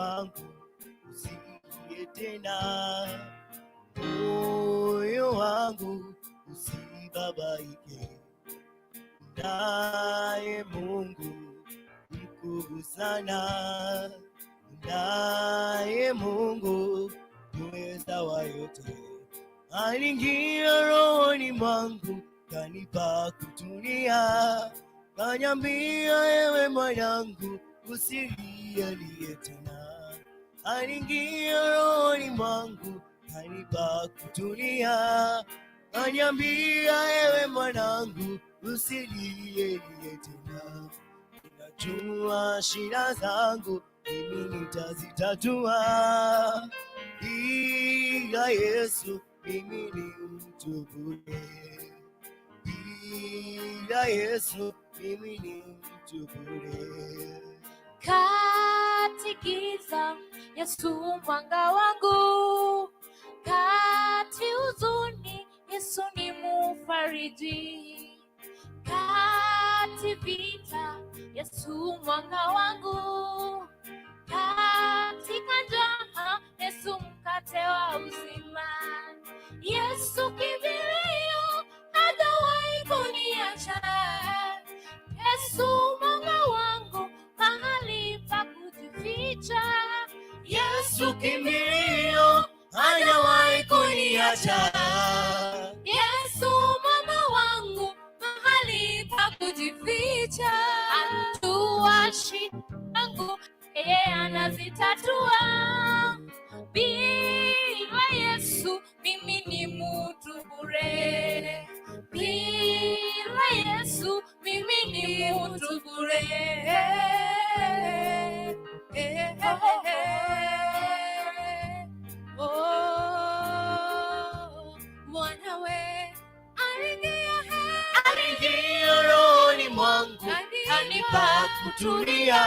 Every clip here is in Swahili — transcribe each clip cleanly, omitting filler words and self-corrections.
Wangu usilie tena, moyo wangu usibabaike, naye Mungu mkuu sana, naye Mungu muweza wa yote, aliingia rohoni mwangu kanipa kutulia, kaniambia ewe mwanangu usilie tena. Aliingia rohoni mwangu kanipa kutulia, kaniambia ewe mwanangu usilie tena. Najua shida zangu mimi nitazitatua, bila Yesu mimi ni mtu bure, bila Yesu mimi ni mtu bure. Kati giza, Yesu mwanga wangu, kati huzuni, Yesu ni mufariji, kati vita, Yesu mwanga wangu, katika njaa, Yesu mkate wa uzima, Yesu kimbilio, hajawahi kuniacha. Yesu mwanga wangu, mahali pa kujificha. Yesu kimbilio, hajawahi kuniacha. Yesu mwamba wangu, mahali pa kujificha. Anajua shida zangu, yeye anazitatua. Bila Yesu mimi ni mtu bure. Bila Yesu mimi ni mtu bure. Eh, eh, eh. Oh, mwanawe aliingia Aliingia rohoni mwangu, kanipa kutulia,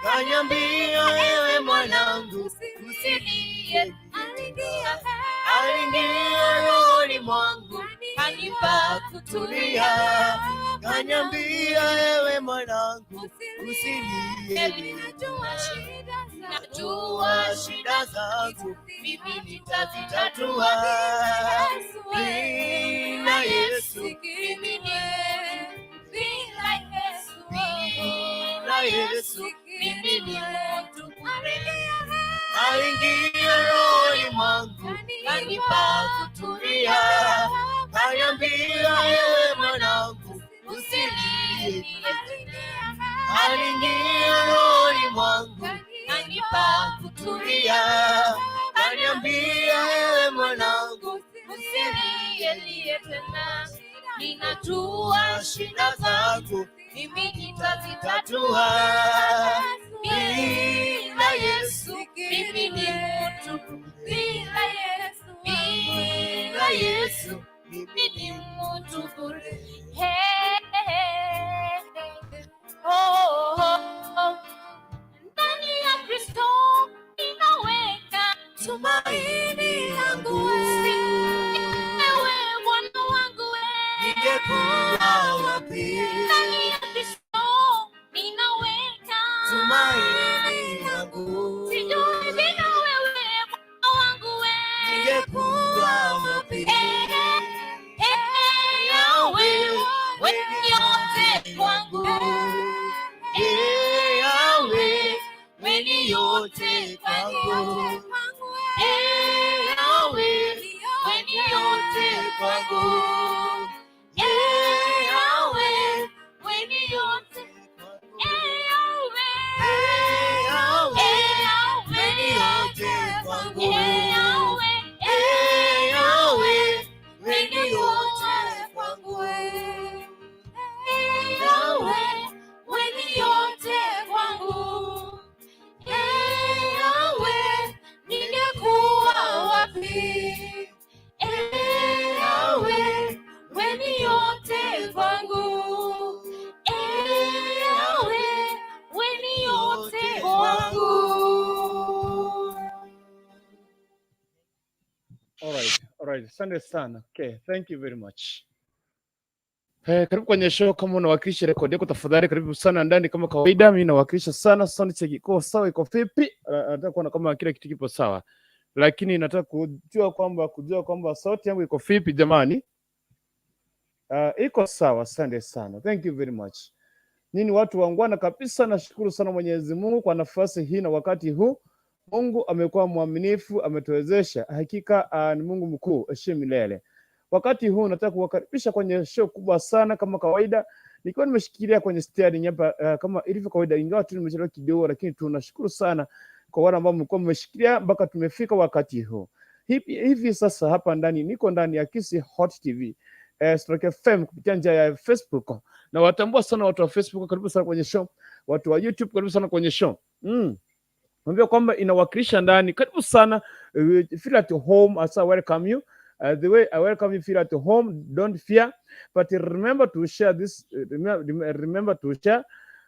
kaniambia ewe mwanangu usilie. Aliingia Aliingia rohoni mwangu, kanipa kutulia, kaniambia ewe mwanangu usilie. Najua shida Najua shida zangu mimi nitazitatua, bila Yesu mimi ni bila Yesu bila Yesu mimi ni mtu bure. Aliingia rohoni mwangu, kanipa kutulia, kaniambia ewe mwanangu usilie. Aliingia rohoni mwangu, kanipa kutulia, kaniambia ewe mwanangu usilie tena, ninajua shida zangu mimi nitazitatua, bila Yesu mimi ni mtu bila Yesu bila Yesu mimi ni mtu bure. Hey, hey, hey. Oh, oh, oh. Ndani ya Kristo ninaweka tumaini langu. Ewe Bwana wangu we. Ningekuwa wapi? Ndani ya Kristo ninaweka Tumaini langu. Sijui bila wewe Bwana wangu we. Ningekuwa wapi? Eh, eh, Yahweh, wewe yote kwangu. Eh, Yahweh, wewe ni yote kwangu. Eh, Yahweh, wewe ni yote kwangu. Eh, Yahweh, wewe ni yote. Eh, Yahweh. Eh, Yahweh, Eh, Yahweh. wewe ni yote kwangu. Eh, Yahweh. Eh, Yahweh, wewe ni yote kwangu. Eh, Yahweh, wewe ni yote kwangu. Eh, Yahweh, ningekuwa wapi? Eh, Yahweh, wewe ni yote kwangu. Eh, Yahweh, wewe ni yote kwangu. All right. Asante sana. Okay, thank you very much. Karibu kwenye show. Kama unawakilisha rekodi yako, tafadhali karibu sana ndani. Kama kawaida, mimi nawakilisha sana. Sound check iko sawa, iko vipi? Nataka kuona kama kila kitu kipo sawa, lakini nataka kujua kwamba sauti yangu iko vipi jamani. Iko sawa, asante sana, thank you very much. Nyinyi watu waungwana kabisa, nashukuru sana Mwenyezi Mungu kwa nafasi hii na wakati huu. Mungu amekuwa mwaminifu, ametuwezesha hakika. Ni Mungu mkuu, heshimu milele. Wakati huu nataka kuwakaribisha kwenye show kubwa sana kama kawaida, nikiwa nimeshikilia kwenye steering hapa kama ilivyo kawaida, ingawa tu nimechelewa kidogo, lakini tunashukuru sana kwa wale ambao mlikuwa mmeshikilia mpaka tumefika wakati huu. Hivi sasa hapa ndani niko ndani ya Kisii Hot TV Stroke FM kupitia njia ya Facebook. Na watambua sana watu wa Facebook, karibu sana kwenye show. Watu wa YouTube, karibu sana kwenye show. Mwambia kwamba inawakilisha ndani. Karibu sana. Feel at home as I welcome you. The way I welcome you, feel at home. Don't fear, but remember to share this. Remember to share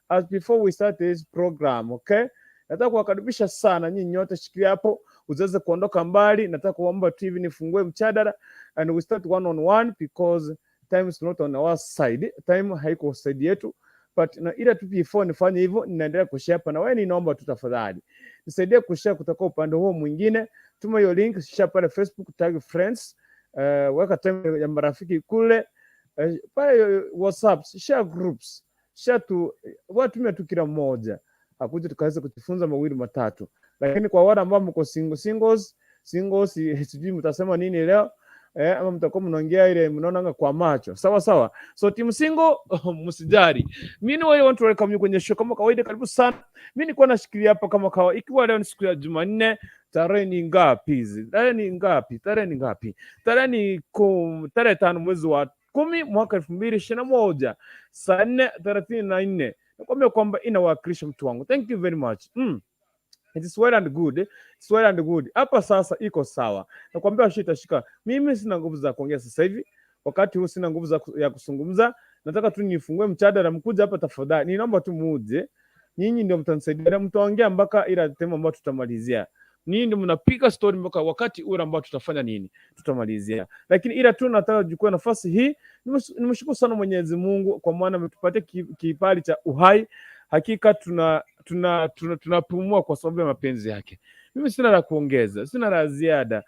as before we start this program, okay? Nataka kuwakaribisha sana nyinyi nyote, shikilia hapo, usiweze kuondoka mbali. Nataka kuomba tu hivi nifungue mjadala and we start one on one because time is not on our side. Time haiko side yetu, but na ila tu before nifanye hivyo, ninaendelea kushare hapa na wewe, ninaomba tu tafadhali nisaidie kushare kutoka upande huo mwingine. Tuma hiyo link, share pale Facebook, tag friends, weka time ya marafiki kule, pale WhatsApp, share groups, share tu, watumia tu kila mmoja akuja tukaweza kujifunza mawili matatu. Lakini kwa wale ambao mko single, singles singles, sijui mtasema nini leo ama mtakuwa mnaongea ile mnaonanga kwa macho. Sawa sawa. So team single, msijali. Mimi ni want to welcome you kwenye show kama kawaida, karibu sana. Mimi nilikuwa nashikilia hapa kama kawaida, ikiwa leo ni siku ya Jumanne, tarehe ni ngapi hizi? Tarehe ni ngapi? Tarehe ni ngapi? Tarehe ni tarehe 5 mwezi wa 10 mwaka 2021 saa 4:34. Nakwambia kwamba inawakilisha mtu wangu. Thank you very much. It is well and good. It's well and good. Hapa sasa iko sawa. Nakwambia shitashika. Mimi sina nguvu za kuongea sasa hivi. Wakati huu sina nguvu ya kuzungumza. Nataka tu nifungue mjadala, mkuja hapa tafadhali. Ninaomba tu muje. Nyinyi ndio mtanisaidia na mtaongea mpaka ila tema ambayo tutamalizia. Nyinyi ndio mnapiga story mpaka wakati ule ambao tutafanya nini? Tutamalizia. Lakini ila tu nataka kuchukua nafasi hii, nimshukuru sana Mwenyezi Mungu kwa maana ametupatia kibali cha uhai. Hakika tunapumua kwa sababu ya mapenzi yake. Mimi sina la kuongeza, sina la ziada.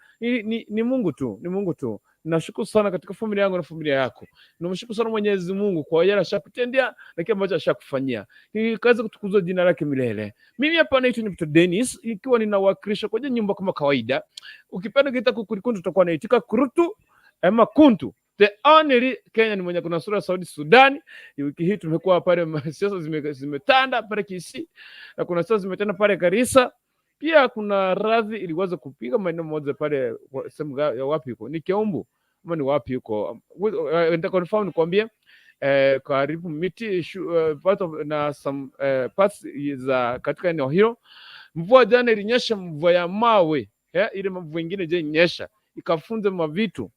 Ni Mungu tu, ni Mungu tu. Nashukuru sana katika familia yangu na familia yako. Namshukuru sana Mwenyezi Mungu kwa yale ashakutendea na kile ambacho ashakufanyia. Ili kaweze kutukuzwa jina lake milele. Mimi hapa naitwa ni Mr. Dennis, ikiwa ninawakilisha kwenye nyumba kama kawaida. Ukipenda kita kukurikuntu tutakuwa naitika kurutu ama kuntu. The only Kenya ni mwenye kuna sura Saudi Sudan. Wiki hii tumekuwa pale siasa zimetanda pale Kisii na kuna siasa zimetanda pale Garissa. Pia kuna radhi iliweza kupiga maeneo moja pale sehemu ya wapi huko, ni Kiambu ama ni wapi huko, nita confirm nikwambie. Karibu miti part of, na some parts za katika eneo hilo. Mvua jana ilinyesha, mvua ya mawe, ile mvua ingine je inyesha ikafunza mavitu,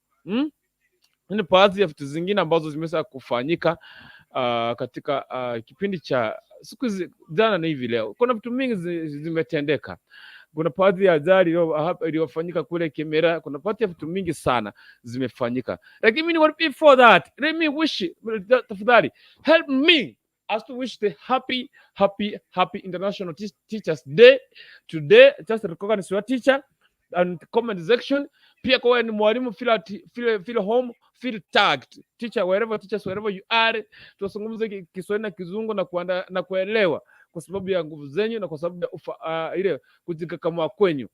Ni baadhi ya vitu zingine ambazo zimeweza kufanyika katika kipindi cha siku jana na hivi leo. Kuna vitu mingi zimetendeka. Kuna baadhi ya ajali iliyofanyika kule Kemera. Kuna baadhi ya vitu mingi sana zimefanyika, lakini mimi before that let me wish, tafadhali help me as to wish the happy happy happy International Teachers Day today. Just recognize your teacher and comment section. Pia kwa wewe ni mwalimu, feel home, feel tagged teacher, wherever teachers, wherever you are. Tuzungumze Kiswahili na Kizungu na kuanda, na kuelewa kwa sababu ya nguvu zenyu na kwa sababu ya ile kujikakamua kwenyu.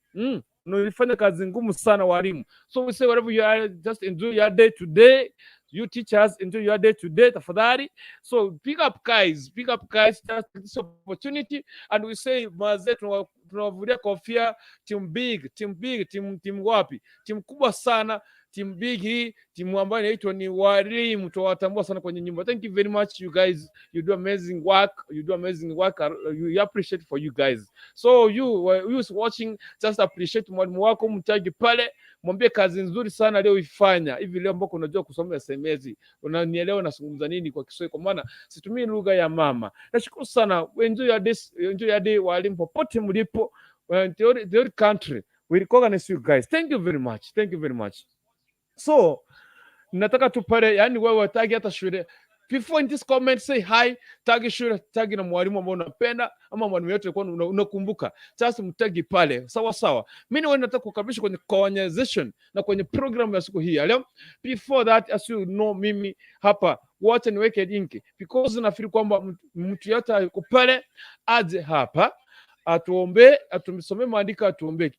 Mnafanya kazi ngumu sana walimu. So we say wherever you are, just enjoy your day today. You teachers, enjoy your day today, tafadhali. So pick up guys, pick up guys, just this opportunity and we say mazee, tunawavulia kofia team big, team big, team wapi? Timu kubwa sana, team big hii, timu ambayo inaitwa ni walimu, tunawatambua sana kwenye nyumba. Thank you very much you guys, you do amazing work, you do amazing work. You appreciate for you guys. So you is watching, just appreciate mwalimu wako, mtagi pale, mwambie kazi nzuri sana leo ifanya hivi leo, ambako unajua kusoma SMS, unanielewa nazungumza nini kwa Kiswahili, kwa maana situmii lugha ya mama. Nashukuru sana, enjoy your day, enjoy your day walimu popote mlipo, the whole country we recognize you guys. Thank you very much, thank you very much. So nataka tu pale, yani wewe tagi hata shule Before in this comment, say hi, tag shule, tag na mwalimu ambao unapenda ama mwalimu yote ulikuwa unakumbuka. Sasa mtagi pale. Sawa sawa. Mimi ni nataka kukaribisha kwenye conversation na kwenye program ya siku hii ya leo. Before that, as you know, mimi hapa wacha niweke link because nafikiri kwamba mtu yote yuko pale aje hapa atuombe, atusomee maandiko, atuombe,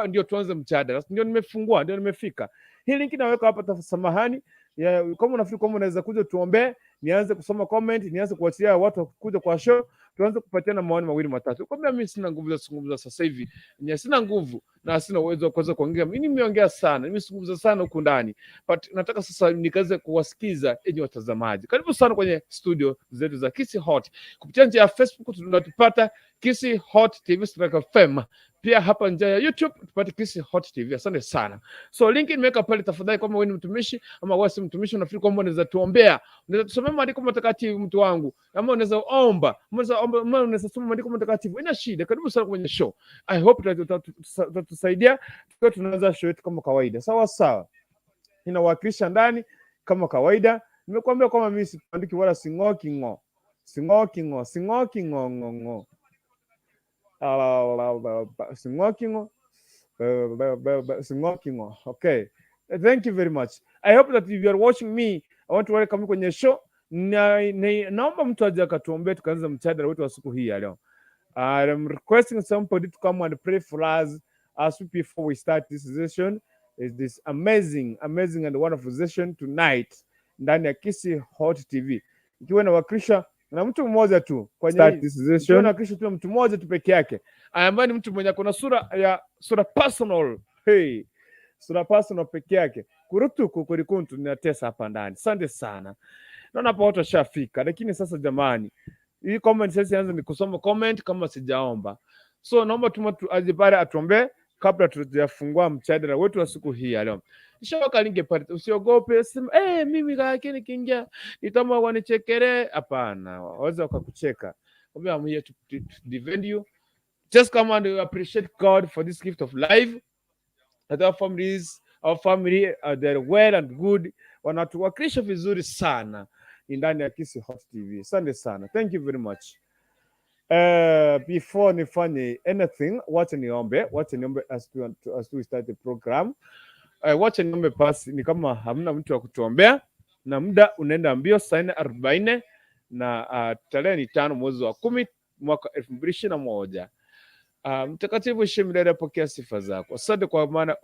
ndio tuanze mjadala. Ndio nimefungua, ndio nimefika. Hii link naweka hapa, samahani ya, kama unafikiri kwamba unaweza kuja tuombe, nianze kusoma comment, nianze kuachilia watu kuja kwa show, tuanze kupatiana maoni mawili matatu. Kwambia mimi sina nguvu za kuzungumza sasa hivi, sina nguvu na sina uwezo wa kuweza kuongea. Mimi nimeongea sana, nimezungumza sana huku ndani, but nataka sasa nikaweze kuwasikiza enyi watazamaji. Karibu sana kwenye studio zetu za Kisii Hot kupitia njia ya Facebook tunatupata Kisii Hot TV Strike FM, pia hapa njia ya YouTube tupate Kisii Hot TV. Asante sana. So link nimeweka pale, tafadhali, kama wewe ni mtumishi ama wewe si mtumishi, unafikiri kwamba unaweza tuombea, unaweza tusomea maandiko matakatifu, mtu wangu, ama unaweza omba, unaweza omba, ama unaweza soma maandiko matakatifu, ina shida. Karibu sana kwenye show. I hope that utatusaidia tukiwa tunaanza show yetu kama kawaida. Sawa sawa, inawakilisha ndani kama kawaida. Nimekuambia kwamba mimi sipandiki wala sing'oki ng'o, sing'oki ng'o, sing'oki ng'o ng'o ng'o, sing'oki ng'o, sing'oki ng'o. Okay, thank you very much. I hope that if you are watching me, I want to welcome you kwenye show na naomba mtu aje akatuombea tukaanza mjadala wetu wa siku hii ya leo. I'm requesting somebody to come and pray for us as we before we start this session. Is this amazing, amazing and wonderful session tonight ndani ya Kisii Hot TV ikiwa inawakilisha na mtu mmoja tu kwenye Start this session. Inawakilisha tu na mtu mmoja tu peke yake ambaye ni mtu mwenye kuna sura ya sura personal, hey, sura personal peke yake kurutuku kurikuntu ninatesa hapa ndani. Asante sana, naona hapa watu washafika, lakini sasa jamani, hii comment sasa anza ni kusoma comment kama sijaomba, so naomba tuma tu aje pale atuombee kabla tujafungua mjadala wetu wa siku hii ya leo. Nishaweka link pale, usiogope, sema mimi kake nikiingia nitama wanichekelee. Hapana, waweza wakakucheka. Kwambia I'm here to defend you. Just come and appreciate God for this gift of life. That our families, our family are they're well and good, wanatuwakilisha vizuri sana ni ndani ya Kisii Hot TV. Asante sana, thank you very much. Before nifanye anything, wacha niombe as we start the program. Wacha niombe pasi, ni kama hamna mtu wa kutuombea na muda unaenda mbio, saa 4:40 na tarehe ni 5 mwezi wa 10 mwaka 2021. Mtakatifu ishi milele, pokea sifa zako. Asante kwa maana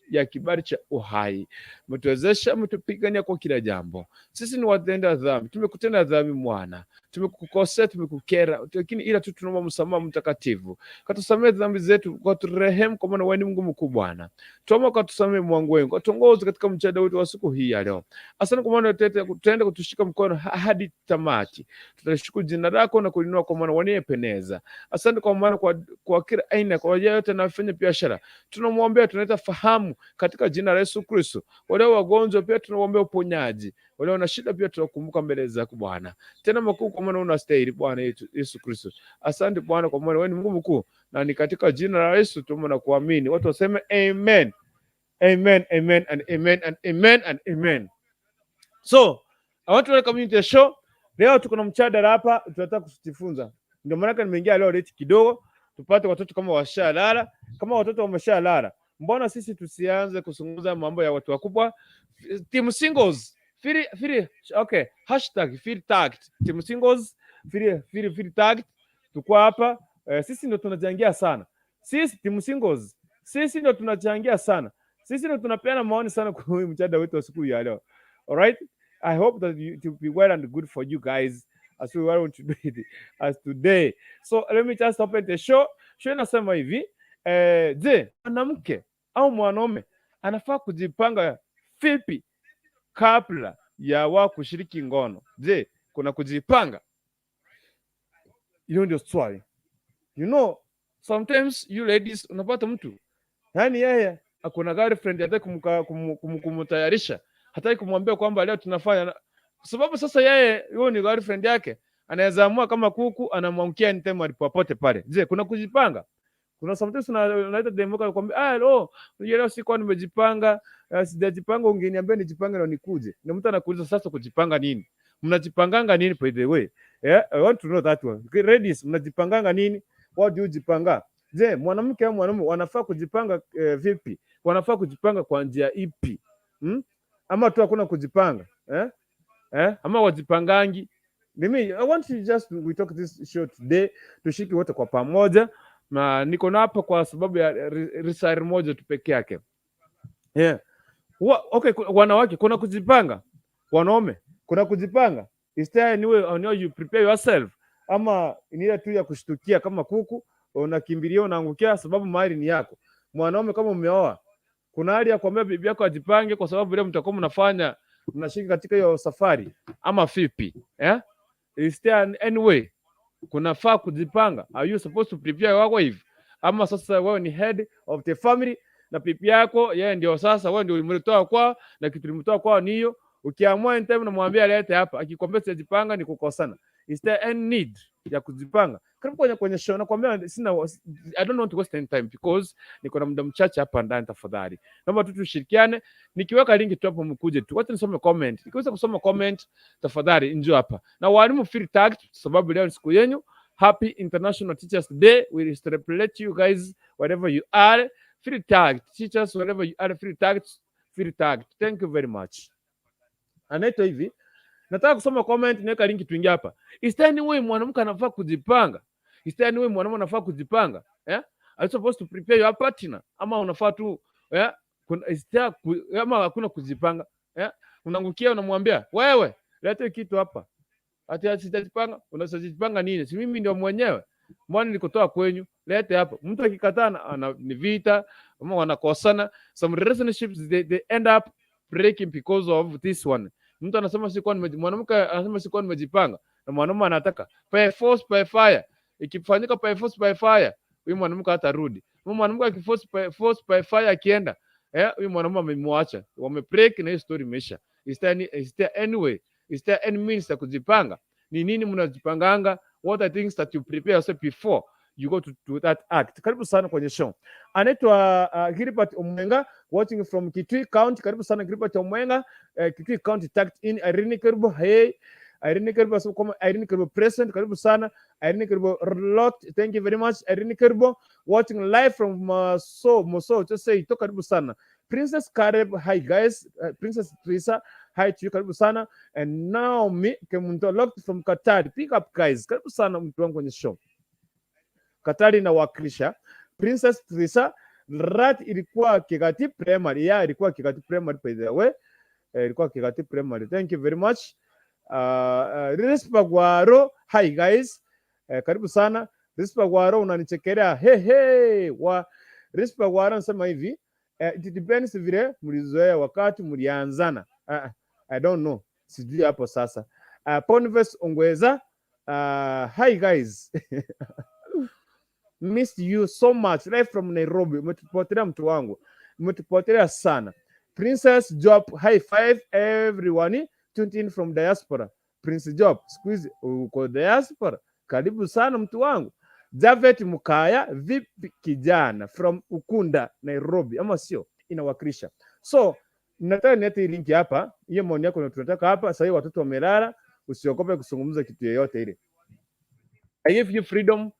ya kibali cha uhai, umetuwezesha, umetupigania kwa kila jambo. Sisi ni watenda dhambi, tumekutenda dhambi Mwana, tumekukosea, tumekukera, lakini ila tu tunaomba msamaha Mtakatifu, katusamehe dhambi zetu, katurehemu, kwa maana wewe ni Mungu mkuu Bwana. Tuomba katusamehe Mungu wetu, katuongoze katika mjadala wetu wa siku hii ya leo. Asante kwa maana tutaenda kutushika mkono hadi tamati. Tutashukuru jina lako na kulinua kwa maana waniyependeza. Asante kwa maana kwa kila aina, kwa wale yote anafanya biashara tunamwombea, tunaleta fahamu katika jina la Yesu Kristo. Wale wagonjwa pia tunawaombea uponyaji, wale wana shida pia tunakumbuka mbele zako Bwana, tena makuu, kwa maana unastahili Bwana yetu Yesu Kristo. Asante Bwana, kwa maana wewe ni Mungu mkuu, na ni katika jina la Yesu tuomba na kuamini. Watu waseme amen, amen, amen and amen and amen and amen. So I want to welcome you to the show. Leo tuko na mjadala hapa, tunataka kujifunza. Ndio maana nimeingia leo late kidogo, tupate watoto kama washalala. Kama watoto wameshalala, mbona sisi tusianze kuzungumza mambo ya watu wakubwa? Team singles, feel, feel, okay, #FeelTagged. Team singles, feel, feel, feel tagged. Tuko hapa sisi ndio tunachangia sana. Sisi team singles, sisi ndio tunachangia sana. Sisi ndio tunapeana maoni sana kwa huyu mjadala wetu wa siku ya leo. All right? I hope that it will be well and good for you guys as we want to do it as today. So let me just open the show. Show inasema hivi, je, mwanamke au mwanaume anafaa kujipanga vipi kabla ya wao kushiriki ngono? Je, kuna kujipanga? Hiyo ndio swali. Sometimes you ladies unapata mtu yaani yeye akona girlfriend hataki kumtayarisha, hataki kumwambia kwamba leo tunafanya, kwa sababu sasa yeye huyo ni girlfriend yake, anaweza amua kama kuku anamwamkia anytime alipopote pale. Je, kuna kujipanga? Kuna sometimes unaita demo kwambia, ah, lo, unajua leo sikuwa nimejipanga, sijajipanga, ungeniambia nijipange na nikuje. Na mtu anakuuliza sasa kujipanga nini? Mnajipanganga nini, by the way? Yeah, I want to know that one. Okay, ladies, mnajipanganga nini? What do you jipanga? Je, mwanamke au mwanamume wanafaa kujipanga vipi? Wanafaa kujipanga kwa njia ipi? Hmm? Ama tu hakuna kujipanga? Eh? Eh? Ama wajipangangi? Mimi I want to just we talk this show today, tushiki wote kwa pamoja, na niko na hapa kwa sababu ya risari moja tu peke yake. Yeah. Okay, wanawake kuna kujipanga, wanaume kuna kujipanga. Is there any way on how you prepare yourself, ama ni ile tu ya kushtukia kama kuku, unakimbilia unaangukia, sababu mahari ni yako. Mwanaume kama umeoa, kuna hali ya kuambia bibi yako ajipange, kwa sababu vile mtakuwa mnafanya mnashiriki katika hiyo safari, ama vipi? Eh? Is there any way kunafaa kujipanga? Are you supposed to prepare your wife? Ama sasa wewe ni head of the family na bibi yako yeye ndio sasa wewe ndio ulimtoa kwao na kitu ulimtoa kwao ni hiyo. Ukiamua anytime unamwambia alete hapa, akikwambia sijajipanga ni kukosana. Is there any need ya kujipanga? Karibu kwenye show, nakwambia sina, I don't want to waste any time because niko na muda mchache hapa ndani. Tafadhali naomba tu tushirikiane, nikiweka link tu hapo mkuje tu. Wacha nisome comment. Nikiweza kusoma comment, tafadhali njoo hapa. Na walimu, feel tagged sababu leo ni siku yenu. Happy International Teachers Day. We will celebrate you guys wherever you are. Feel tagged. Teachers, wherever you are, feel tagged. Feel tagged. Thank you very much. Anaitwa hivi. Nataka kusoma comment, niweka link tuingie hapa. Is there any way mwanamke anafaa kujipanga? Is there any way mwanamume anafaa kujipanga? Yeah? Are you supposed to prepare your partner? Ama unafaa tu, yeah? Kuna, is there, ama hakuna kujipanga? Yeah? Unaangukia unamwambia, "Wewe, leta kitu hapa." Ati sitajipanga, unasajipanga nini? Si mimi ndio mwenyewe. Mbona nilikutoa kwenyu? Lete hapa. Mtu akikataa ni vita, ama wanakosana. Some relationships they end up breaking because of this one. Mtu anasema sikuwa mwanamke anasema sikuwa nimejipanga, na mwanamume anataka by force by fire. Ikifanyika by force by fire, huyu mwanamke hatarudi. Huyu mwanamke akiforce by force by fire akienda, huyu mwanamume amemwacha. Wame break na hiyo story imeisha. Is there any way? Is there any means ya kujipanga? Ni nini mnajipanganga? What are things that you prepare yourself before you go to that act? Karibu sana kwenye show. Anaitwa Gilbert Omwenga, watching from Kitui County. Karibu sana, Gilbert Omwenga, Kitui County, tagged in. Irene Karibu, hey. Irene Karibu, asema kwamba Irene Karibu present. Karibu sana. Irene Karibu lot. Thank you very much. Irene Karibu watching live from so Moso. Just say to karibu sana. Princess Kareb, hi guys. Princess Teresa, hi to you. Karibu sana. And Naomi Kemunto locked from Qatar. Pick up guys. Karibu sana mtu wangu kwenye show. Katari inawakilisha. Princess Teresa Rat ilikuwa Kigati Primary. Yeah, ilikuwa Kigati Primary, by the way. Ilikuwa Kigati Primary. Thank you very much. Rispa Gwaro, hi guys. Karibu sana. Rispa Gwaro unanichekelea. Hey, hey. Wa Rispa Gwaro anasema hivi, it depends vile mlizoea wakati mlianzana. I don't know. Sijui hapo sasa. Ponves Ongweza, hi guys. Missed you so much live from Nairobi. Umetupotelea mtu wangu, umetupotelea sana. Princess Job, high five everyone tuned in from diaspora. Prince Job, siku hizi uko diaspora, karibu sana mtu wangu. Javet Mukaya, vipi kijana, from Ukunda, Nairobi, ama sio? Inawakilisha. So nataka nilete hii link hapa, hiyo maoni yako ndio tunataka hapa. Sasa hivi watoto wamelala, usiogope kuzungumza kitu yoyote ile. I give you freedom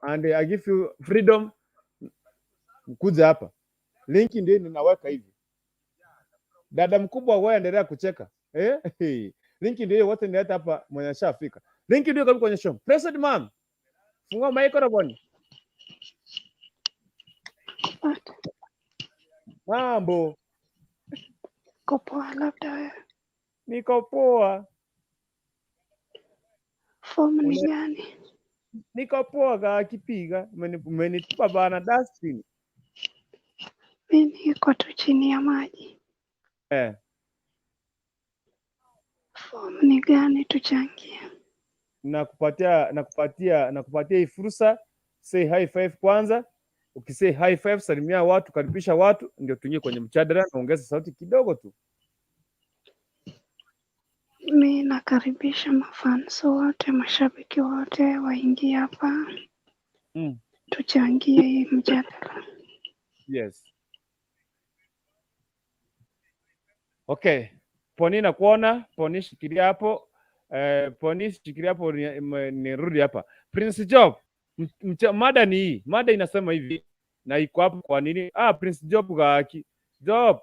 and I give you freedom kuja hapa. Link ndio ninaweka hivi. Dada mkubwa, wewe endelea kucheka. Eh? Link ndio hiyo, wote nileta hapa mwenye ashafika. Link ndio, karibu kwenye show. President ma'am. Fungua microphone. Kupata. Mambo. Niko poa, labda wewe. Niko poa. Fomu ni gani? Niko poa ka kipiga. Umenitupa bana dustbin. Mi niko tu chini ya maji. Fomu ni gani tuchangie? Nakupatia hii fursa. Say high five kwanza. Ukisay high five, salimia watu, karibisha watu, ndio tuingie kwenye mjadala na ongeza sauti kidogo tu. Mi nakaribisha mafans wote, mashabiki wote waingie hapa tuchangie hii mjadala. Yes. Okay. Poni nakuona, Poni shikilia hapo. Poni, shikilia hapo nirudi hapa. Prince Job, mada ni hii. Mada inasema hivi na iko hapo kwa nini? Ah, Prince Job gaki. Job.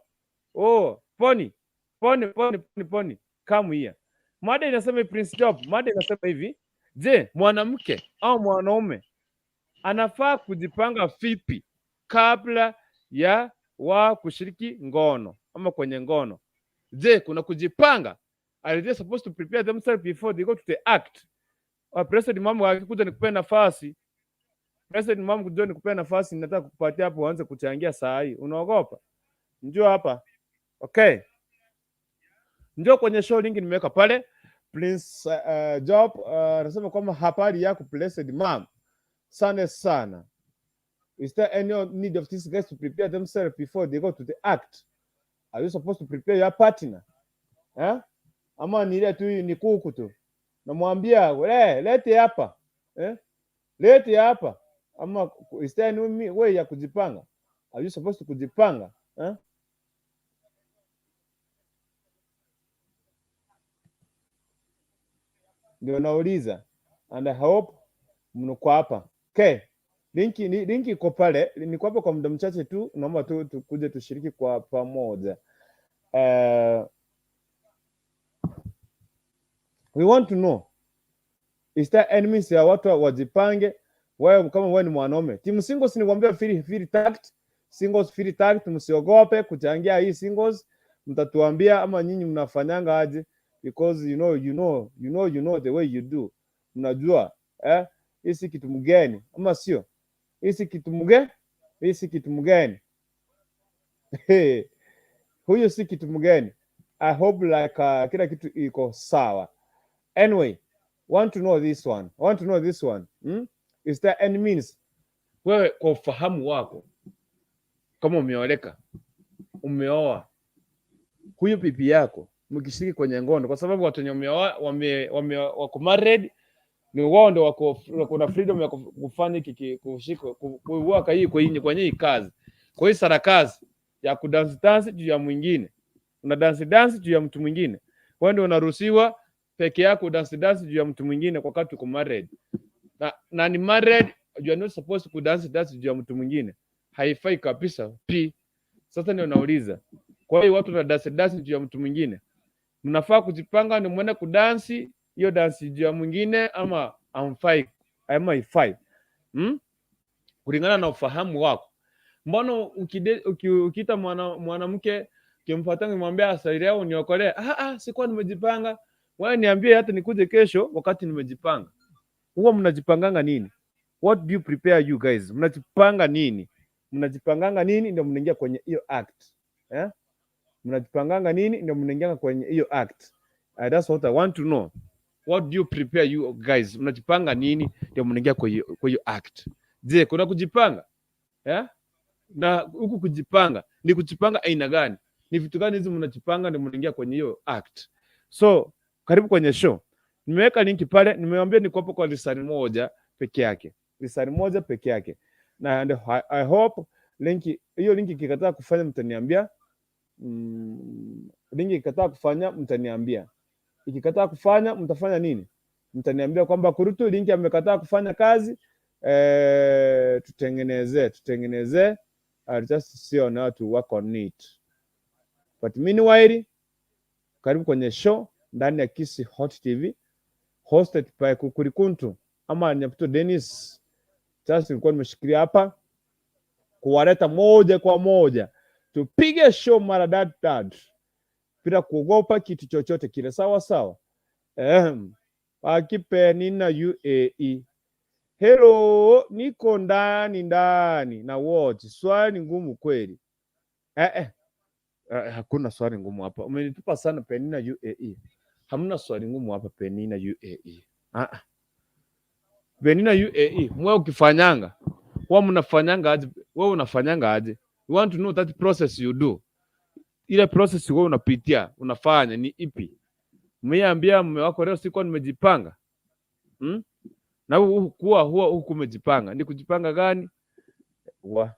Oh, Poni. Poni, Poni, Poni, Poni. Come here. Mada inasema hivi, Prince Job, mada inasema hivi. Je, mwanamke au mwanaume anafaa kujipanga vipi kabla ya wa kushiriki ngono ama kwenye ngono? Je, kuna kujipanga? Are they supposed to prepare themselves before they go to the act? President Mama akikuja nikupe nafasi. President Mama kuja nikupe nafasi, nataka kukupatia hapo uanze kuchangia saa hii. Unaogopa? Njoo hapa. Okay. Njoo kwenye show, link nimeweka pale. Prince Job anasema kwamba habari yako Blessed Mom. Sana sana. Is there any need of these guys to prepare themselves before they go to the act? Are you supposed to prepare your partner? Eh? Ama ni ile tu ni kuku tu. Namwambia, "We, lete hapa." Eh? Lete hapa. Ama is there any way ya kujipanga? Are you supposed to kujipanga? Eh? Ndio nauliza. And I hope mko hapa. Okay. Linki iko pale, niko hapa kwa muda mchache tu, naomba tu tukuje tushiriki kwa pamoja. We want to know, is there enemies ya watu wajipange? Wewe kama wewe ni mwanaume, timu singles nikwambia feel tact, singles feel tact, msiogope kuchangia hii singles, mtatuambia ama nyinyi mnafanyanga aje, because you know, you know, you know, you know the way you do, mnajua hii si kitu mgeni ama sio? Hii si kitu mgeni, hii si kitu mgeni. Huyu si kitu mgeni. I hope like kila kitu iko sawa. Anyway, want to know this one. Want to know this one. Hmm? Is there any means? Wewe kwa ufahamu wako, kama umeoleka, umeoa, huyu bibi yako mkishiriki kwenye ngono, kwa sababu watu wenye wameoa, wako married ni wao ndio wako na freedom ya kufanya hiki, kushika, kuwaka hii kwenye hii kazi. Kwa hiyo sarakazi ya kudance dance juu ya mwingine, una dance dance juu ya mtu mwingine, wewe ndio unaruhusiwa peke yako dance dance juu ya mtu mwingine kwa wakati uko married. Na ni married, you are not supposed to dance dance juu ya mtu mwingine, haifai kabisa. P sasa ndio nauliza, kwa hiyo watu wana dance dance juu ya mtu mwingine, mnafaa kujipanga ni mwende kudansi hiyo dansi juu ya mwingine ama amfai ama haifai? Kulingana na ufahamu wako. Mbona ukiita mwanamke ukimfuata ukimwambia asaidia uniokolee, sikuwa nimejipanga, wewe niambie hata nikuje kesho wakati nimejipanga. Huwa mnajipanganga nini? What do you prepare you guys? Mnajipanga nini? Mnajipanganga nini ndio mnaingia kwenye hiyo act? Mnajipanganga nini ndio mnaingia kwenye hiyo act? That's what I want to know. What do you prepare you guys? Mnajipanga nini ndio mnaingia kwa hiyo act? Je, kuna kujipanga? Na huku kujipanga ni kujipanga aina gani? Ni vitu gani hizi mnajipanga ndio mnaingia kwenye hiyo act? So, karibu kwenye show. Nimeweka linki pale, nimewaambia niko hapo kwa lisani moja peke yake. Lisani moja peke yake. Na and I hope linki hiyo linki ikikataa kufanya mtaniambia. Linki ikikataa kufanya mtaniambia. Ikikataa kufanya mtafanya nini? Mtaniambia kwamba Kurutu linki amekataa kufanya kazi, tutengeneze. I'll just see on how to work on it. But meanwhile, karibu kwenye show ndani ya Kisii Hot TV hosted by Kukurikuntu ama Nyaputo Dennis. Sasa nilikuwa nimeshikilia hapa kuwaleta moja kwa moja, tupige show mara tatu bila kuogopa kitu chochote kile, sawa sawa. Akipe nina UAE. Hello, niko ndani ndani na watch. Swali ngumu kweli. Hakuna swali ngumu hapa. Umenitupa sana Penina UAE. Hamna swali ngumu hapa Penina UAE. Penina UAE, mwe ukifanyanga, wewe mnafanyanga aje? Wewe unafanyanga aje? We want to know that process you do. Ile process wewe unapitia, unafanya ni ipi? Umeambia mume wako leo sikuwa nimejipanga. Na kuwa huwa huku umejipanga. Ni kujipanga gani? Wa.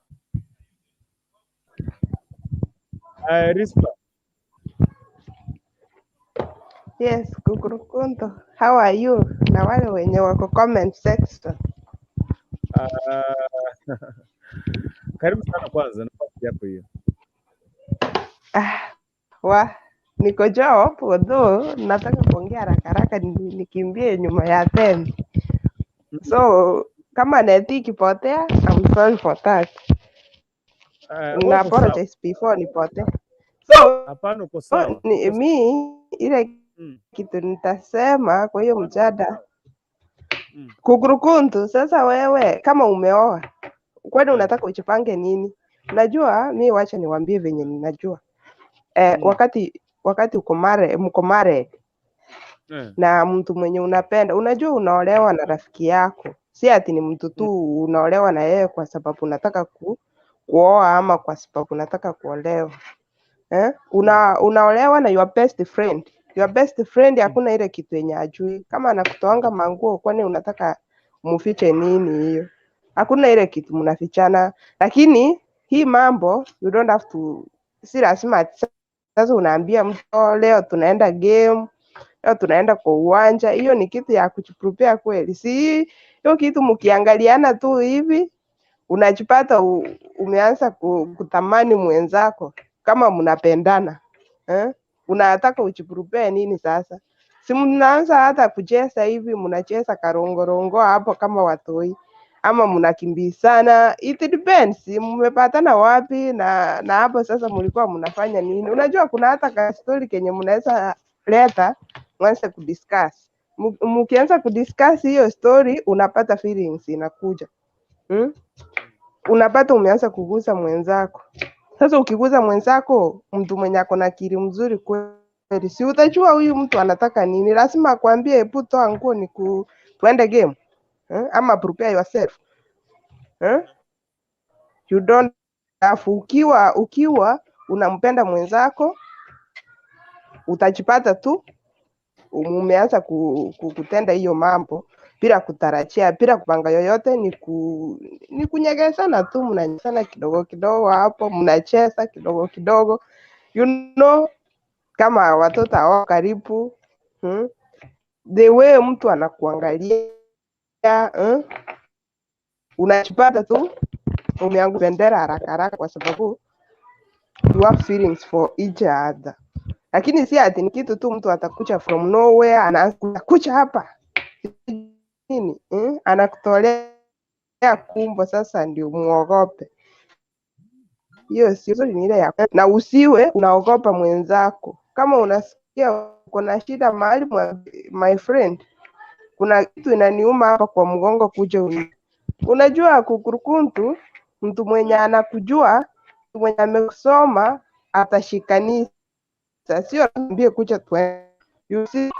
Rispa. Yes, Kukurukunto. How are you? Na wale wenye wako comment section. Ah, karibu sana kwanza, nafasi yako hiyo. Ah, wa niko job although nataka kuongea haraka haraka nikimbie nyuma ya 10. So kama neti ikipotea, I'm sorry for that. Wewe Na uko sawa. apologize before nipotee. So Hapana, uko sawa. ni, Uko sawa. mi ile kitu nitasema kwa hiyo mjada Kukurukuntu, sasa wewe kama umeoa kwani unataka ujipange nini? Unajua, mi wacha niwaambie venye ninajua wakati uko mare, mko married na mtu mwenye unapenda, unajua unaolewa na rafiki yako, si ati ni mtu tu unaolewa na yeye kwa sababu unataka kuoa ama kwa sababu unataka kuolewa eh? Unaolewa na your best friend. Your best friend hakuna ile kitu yenye ajui. Kama anakutoanga manguo, kwani unataka mufiche nini hiyo? Hakuna ile kitu mnafichana, lakini hii mambo you don't have to, si lazima ati sasa unaambia mtu, "Oh, leo tunaenda game, leo tunaenda kwa uwanja." Hiyo ni kitu ya kujiprepare kweli? Si hiyo kitu mkiangaliana tu hivi unajipata umeanza kutamani mwenzako kama mnapendana eh? Unataka ujiprepare nini sasa? Si mnaanza hata kucheza hivi, mnacheza karongorongo hapo kama watoi ama mnakimbizana, it depends mmepatana wapi na hapo sasa mlikuwa mnafanya nini. Unajua kuna hata ka story kenye mnaweza leta mwanze kudiscuss. Mkianza kudiscuss hiyo story unapata feelings inakuja, Unapata umeanza kugusa mwenzako. Sasa ukigusa mwenzako, mtu mwenye ako na akili mzuri kweli, si utajua huyu mtu anataka nini? Lazima akwambie hebu toa nguo ni tuende game eh? Ama prepare yourself eh? You don't have, ukiwa unampenda mwenzako utajipata tu umeanza kutenda hiyo mambo bila kutarajia, bila kupanga yoyote, ni kunyegesana tu, mnanyesana kidogo kidogo hapo, mnacheza kidogo kidogo, kama watoto hawako karibu, The way mtu anakuangalia, Unajipata tu umeanguka bendera haraka haraka kwa sababu you have feelings for each other, lakini si ati ni kitu tu mtu atakuja from nowhere anaanza kucha hapa nini, Anakutolea kumbo, sasa ndio muogope. Hiyo sio nzuri, ni ile ya na usiwe unaogopa mwenzako. Kama unasikia uko na shida mahali, my friend, kuna kitu inaniuma hapa kwa mgongo, kuja unajua kukurukuntu, mtu mwenye anakujua, mtu mwenye amekusoma atashikanisa, sio ambie kuja tuende. You see?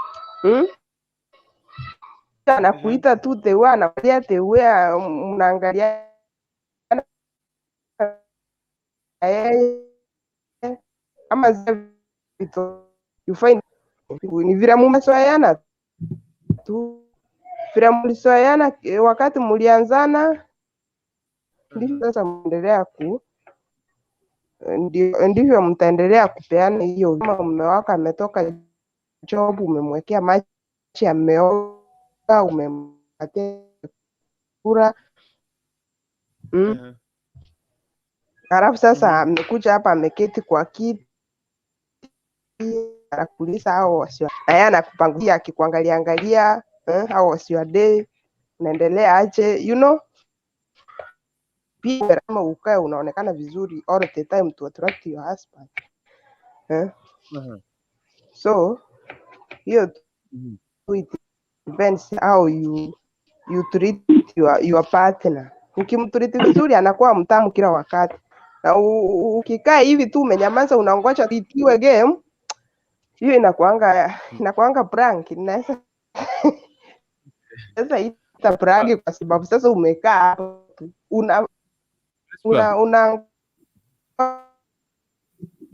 Anakuita tu teua, anakuambia teua, mnaangalia yeye ama zile vitu you find ni vile mumezoeana tu, vile mlizoeana wakati mlianzana, ndivyo sasa mnaendelea ku ndivyo mtaendelea kupeana hiyo. Kama mume wako ametoka job, umemwekea maji, ameoga, umempatia kura, Halafu sasa amekuja hapa ameketi kwa kiti anakuuliza how was your, na yeye anakupangulia akikuangalia angalia, how was your day, unaendelea aje. Pia kama ukae unaonekana vizuri all the time to attract your husband. So hiyo tu it depends how you treat your partner. Ukimtreat vizuri anakuwa mtamu kila wakati, na ukikaa hivi tu umenyamaza unangoja itiwe game, hiyo inakuanga prank. Inaweza sasa ita prank kwa sababu sasa umekaa hapo tu una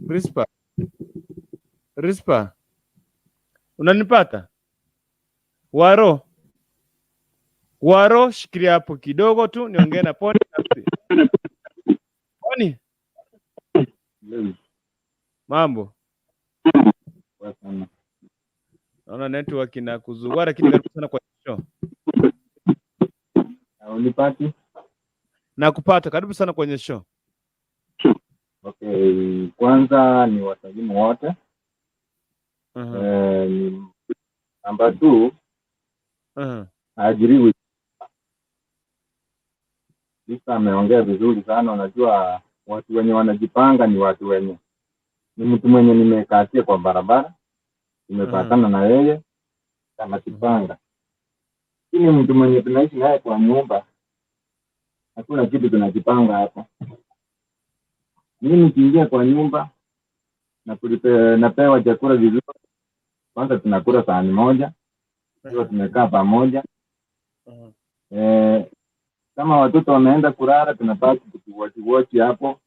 Rispa, Rispa, unanipata? Waro, Waro, shikilia hapo kidogo tu niongee na Poni. Poni, mambo? Poa sana. Naona network inakuzugua, lakini karibu sana kwa show. Unipati? Nakupata, karibu sana kwenye show. Okay, kwanza ni wasalimu wote. Namba 2, I agree with Lisa, ameongea vizuri sana. Unajua watu wenye wanajipanga ni watu wenye, ni mtu mwenye nimekatia kwa barabara, tumepatana na yeye anajipanga. Lakini mtu mwenye tunaishi naye kwa nyumba, hakuna kitu tunajipanga hapo. Mimi nikiingia kwa nyumba na napewa chakula vizuri, kwanza tunakula sahani moja, tukiwa tumekaa pamoja. Kama watoto wameenda kulala, tunabaki tukiwatch hapo,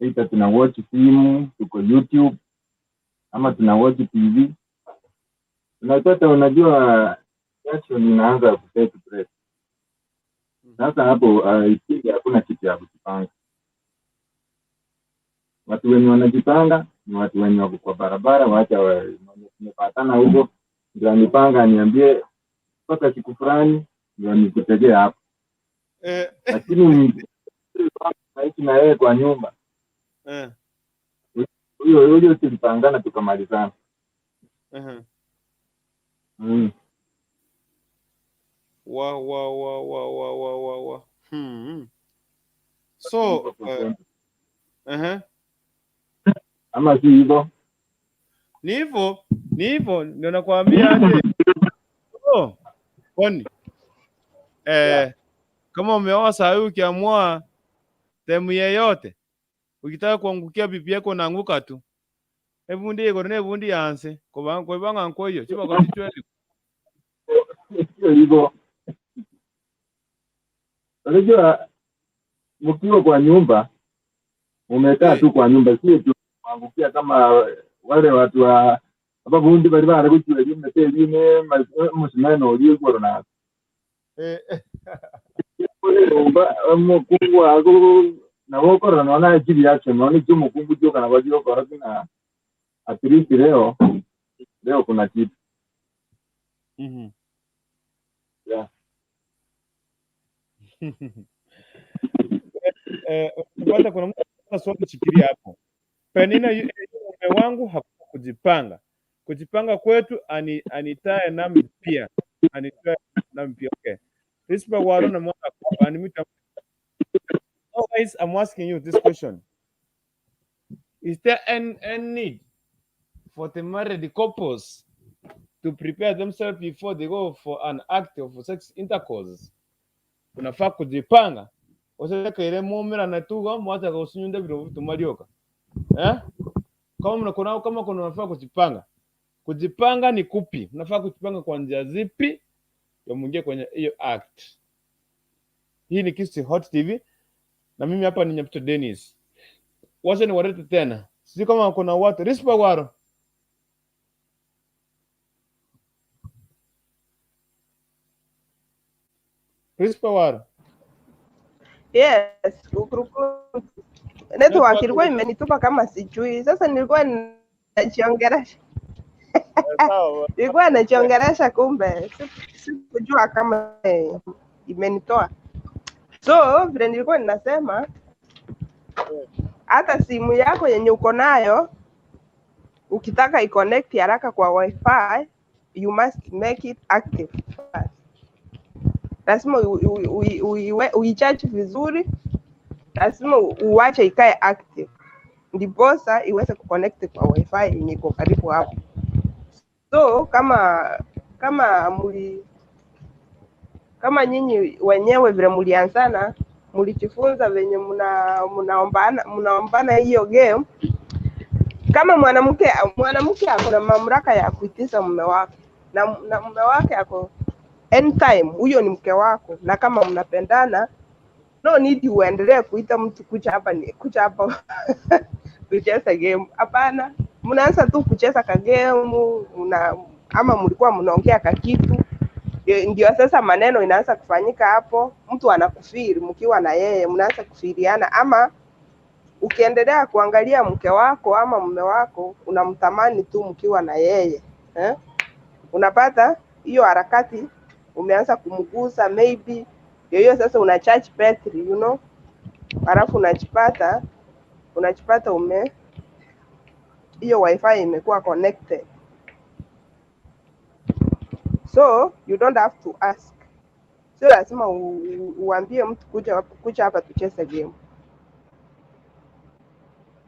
either tuna watch simu, tuko YouTube ama tuna watch TV. Unapata, unajua action inaanza ku take place. Sasa hapo hakuna kitu ya kujipanga. Watu wenye wanajipanga ni watu wenye wako kwa barabara, waacha tumepatana huko, ndio anipanga aniambie mpaka siku fulani ndio nikutegea hapo. Lakini naishi na yeye kwa nyumba. Huyo tulipangana tukamalizana. Wa wa wa wa wa wa wa wa. So Ama si hivyo? Ni hivyo, ni hivyo ndio nakwambia aje. Oh, kwani kama umeoa saa hii ukiamua temu yeyote ukitaka kuangukia bibi yako unaanguka tu. Ebundi iko ne bundi yanse kwa banga nkoyo chiba kwa kichweli. Sio hivyo. Unajua mkiwa kwa nyumba umekaa tu kwa nyumba, sio tu kuangukia kama wale watu wa ababundi bali bari kuchwe limwe teline musimeno oli goro na nyumba mukungu ako na wokora naona chiri yake naona cho mukungu cho kana bajiro kora kuna at least leo kuna kitu. Yeah. Kwanza kuna mtu swali shikilia hapo. Penina mume wangu hakujipanga. Kujipanga kwetu anitae nami pia. Anitae nami pia. Okay. This is why na mwana animita. Oh guys, I'm asking you this question. Is there any need for the married couples to prepare themselves before they go for an act of sex intercourse? Unafaa kujipanga. Usitaka ile muumira na tuga mwacha kusinyunda biro tumalioka. Kama mnakonao kama kuna unafaa kujipanga. Kujipanga ni kupi? Unafaa kujipanga kwa njia zipi? Ya mwingie kwenye hiyo act. Hii ni Kisii Hot TV na mimi hapa ni Nyapito Dennis. Wacha niwarete tena. Sisi kama kuna watu Rispa Waro. Rispa Waro. Yes, network ilikuwa imenitupa kama sijui. Sasa nilikuwa najiongelesha. Nilikuwa najiongelesha kumbe sikujua kama imenitoa. So vile nilikuwa ninasema, hata simu yako yenye uko nayo ukitaka i-connect haraka kwa wifi, you must make it active first. Lazima uicharge vizuri, lazima uache ikae active ndiposa iweze kuconnect kwa wifi yenye iko karibu hapo. So kama nyinyi wenyewe vile mlianzana, mlijifunza venye mnaombana hiyo game. Kama mwanamke ako na mamlaka ya kuitisha mume wake na mume wake ako anytime, huyo ni mke wako, na kama mnapendana, no need uendelee kuita mtu kucha hapa ni kucha hapa kucheza game. Hapana, mnaanza tu kucheza ka game, ama mlikuwa mnaongea ka kitu, ndio sasa maneno inaanza kufanyika hapo, mtu anakufiri mkiwa na yeye, mnaanza kufiriana. Ama ukiendelea kuangalia mke wako ama mume wako, unamtamani tu mkiwa na yeye, eh? Unapata hiyo harakati umeanza kumgusa, maybe ndio hiyo sasa una charge battery, halafu unajipata ume hiyo WiFi imekuwa connected, so you don't have to ask. Sio lazima uambie mtu kuja kuja hapa tucheze game.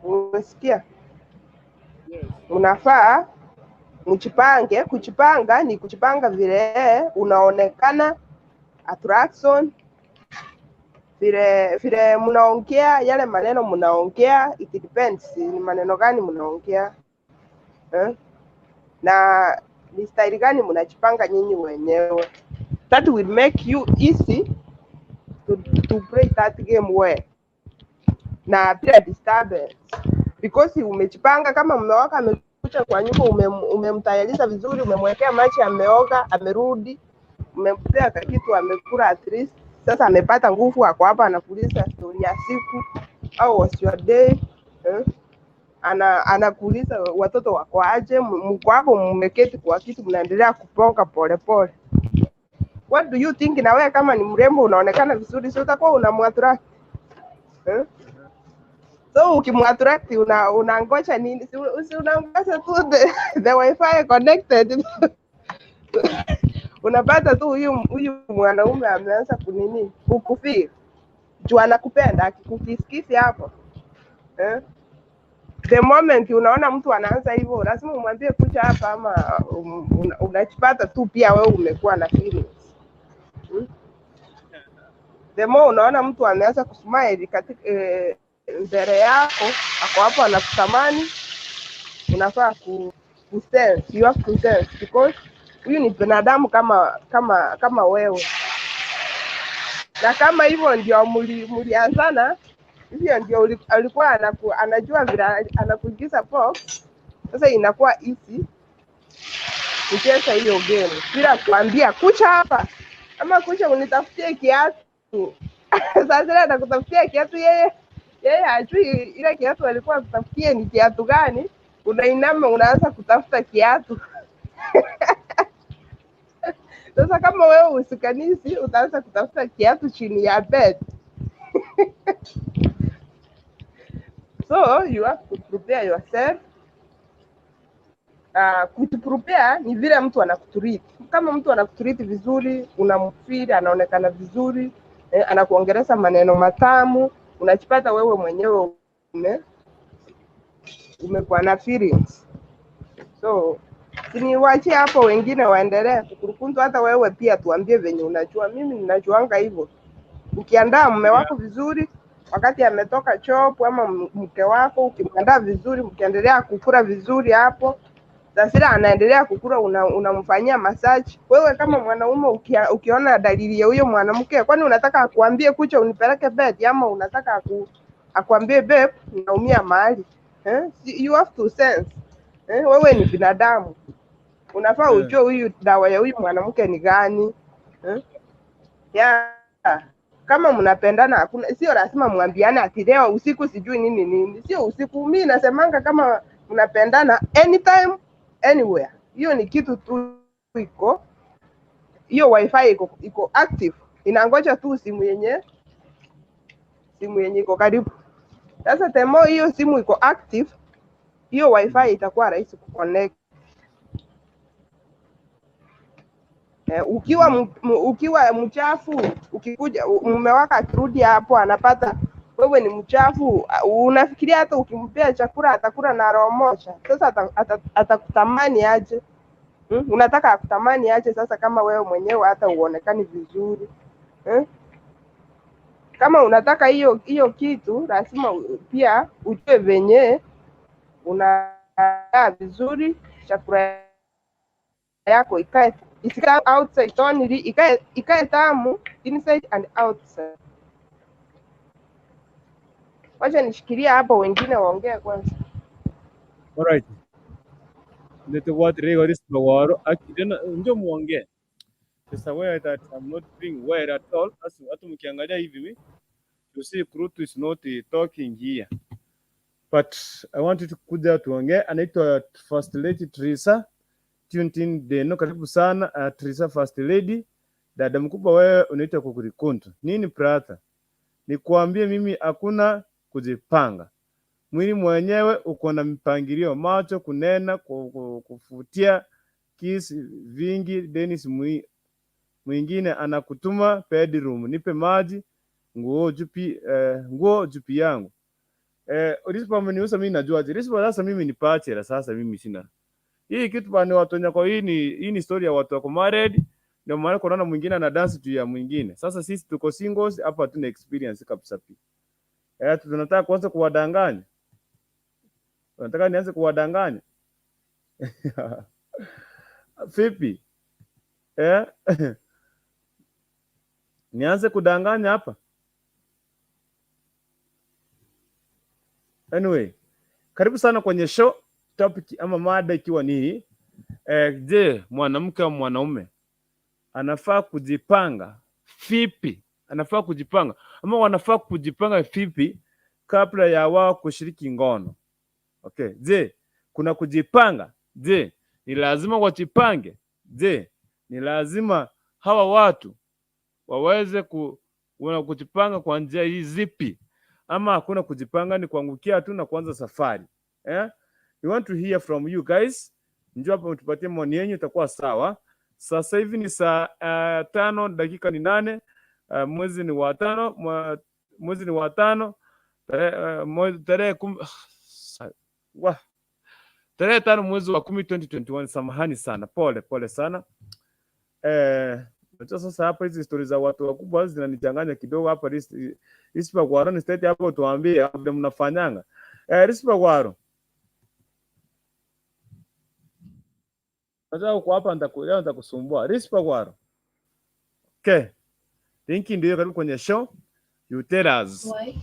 Umesikia? Unafaa mjipange. Kujipanga ni kujipanga vile unaonekana attraction, vile vile mnaongea, yale maneno mnaongea, it depends ni maneno gani mnaongea, eh? Na ni style gani mnajipanga nyinyi wenyewe. That will make you easy to play that game well na bila disturbance, because umejipanga. Kama mume wako amekuja kwa nyumba, umemtayarisha vizuri, umemwekea maji, ameoga, amerudi, umempea kakitu amekula, at least sasa amepata nguvu, ako hapa anakuuliza story ya siku, "How was your day?" Eh? Anakuuliza watoto wako aje, mko hapo mmeketi kwa kitu, mnaendelea kuponga polepole. What do you think? Na wewe kama ni mrembo unaonekana vizuri, si utakuwa unamuattract, eh? So ukimuattract unangoja nini? Si unangoja tu the WiFi connected. Unapata tu huyu mwanaume ameanza kunini, kukufeel juu anakupenda, akikukisikisi hapo, eh? The moment unaona mtu anaanza hivyo, lazima umwambie kuja hapa, ama unajipata tu pia wewe umekuwa na feelings, The more unaona mtu ameanza kusmile katika mbele yako, ako hapo anakutamani, unafaa ku sense, you have to sense because huyu ni binadamu kama wewe, na kama hivyo ndio mulianzana, hivyo ndio alikuwa anajua vile anakuingiza box. Sasa inakuwa easy kucheza hiyo game bila kuambia kucha hapa ama kucha unitafutie kiatu. Sasa zile anakutafutia kiatu, yeye hajui ile kiatu alikuwa akutafutie ni kiatu gani. Unainama unaanza kutafuta kiatu. Sasa kama wewe usikanisi, utaanza kutafuta kiatu chini ya bed. So you have to prepare yourself. Kujiprepare ni vile mtu anakutreat. Kama mtu anakutreat vizuri, unamfeel anaonekana vizuri, anakuongeleza maneno matamu, unajipata wewe mwenyewe umekuwa na feelings. So siniwachie hapo, wengine waendelee kukurukuntu. Hata wewe pia tuambie venye unajua. Mimi ninajuanga hivyo, ukiandaa mume wako vizuri wakati ametoka job ama mke wako, ukimwandaa vizuri, mkiendelea kukula vizuri hapo, Zasira anaendelea kukula, unamfanyia massage. Wewe kama mwanaume ukiona dalili ya huyo mwanamke, kwani unataka akuambie kucha unipeleke bed ama unataka akuambie, "Babe, naumia mahali," eh? You have to sense, eh? Wewe ni binadamu, unafaa ujue huyu dawa ya huyu mwanamke ni gani, eh? Yeah. Kama mnapendana, hakuna, sio lazima mwambiane ati leo usiku sijui nini nini, sio usiku. Mi nasemanga kama mnapendana, anytime anywhere, hiyo ni kitu tu iko, hiyo WiFi iko active, inangoja tu simu yenye iko karibu. Sasa the more hiyo simu iko active, hiyo WiFi itakuwa rahisi kuconnect. Ukiwa mchafu, ukikuja mume wako akirudi hapo anapata wewe ni mchafu, unafikiria hata ukimpea chakula atakula na roho moja? Sasa atakutamani aje? Unataka akutamani aje sasa kama wewe mwenyewe hata uonekani vizuri, eh? Kama unataka hiyo hiyo kitu, lazima pia ujue venye unakaa vizuri, chakula yako ikae, isikae outside only, ikae tamu inside and outside. Wacha nishikilia hapo, wengine waongee kwanza. Alright. Let what rego this bawaro akidena ndio muongee. It's aware that I'm not doing well at all. As hata mkiangalia hivi, you see Kurutu is not talking here. But I wanted to kuja tuongee. Anaitwa First Lady Teresa. Tuned in Deno, karibu sana. Trisa First Lady, dada mkubwa, wewe unaitwa Kukurikuntu nini brother? Nikuambie mimi hakuna kujipanga, mwili mwenyewe uko na mipangilio, macho kunena, kufutia kisi vingi. Dennis mwingine anakutuma bedroom, nipe maji, nguo jupi, nguo jupi yangu. Rispa ameniuza mimi najuaje? Rispa sasa mimi ni bachelor sasa mimi sina. Hii kitu bana watu wenye kwa hii ni story ya watu wako married. Ndio maana kunaona mwingine ana dance juu ya mwingine. Sasa sisi tuko singles hapa hatuna experience kabisa pia. Tunataka kuanza kuwadanganya. Unataka nianze kuwadanganya? Vipi? Eh? Nianze kudanganya hapa? Anyway, karibu sana kwenye show. Topic ama mada ikiwa ni hii. Je, mwanamke au mwanaume anafaa kujipanga vipi? Anafaa kujipanga ama wanafaa kujipanga vipi kabla ya wao kushiriki ngono? Okay, je, kuna kujipanga? Je, ni lazima wajipange? Je, ni lazima hawa watu waweze kujipanga kwa njia hii zipi? Ama hakuna kujipanga, ni kuangukia tu na kuanza safari, eh? We want to hear from you guys. Njoo hapa mtupatie maoni yenu, itakuwa sawa. Sasa hivi ni saa 5 dakika ni 8. Mwezi ni wa tano, mwezi ni wa tano tarehe tarehe 10 wa tarehe 5 mwezi wa 10 2021. Samahani sana, pole pole sana. Unajua sasa hapa hizi stori za watu wakubwa zinanichanganya kidogo hapa. Rispa Gwaro ni state hapo, tuambie vile mnafanyanga. Rispa Gwaro. Nataka uko hapa leo nitakusumbua. Rispa Gwaro. Okay. Linki ndio karibu kwenye show. You tell us. Why?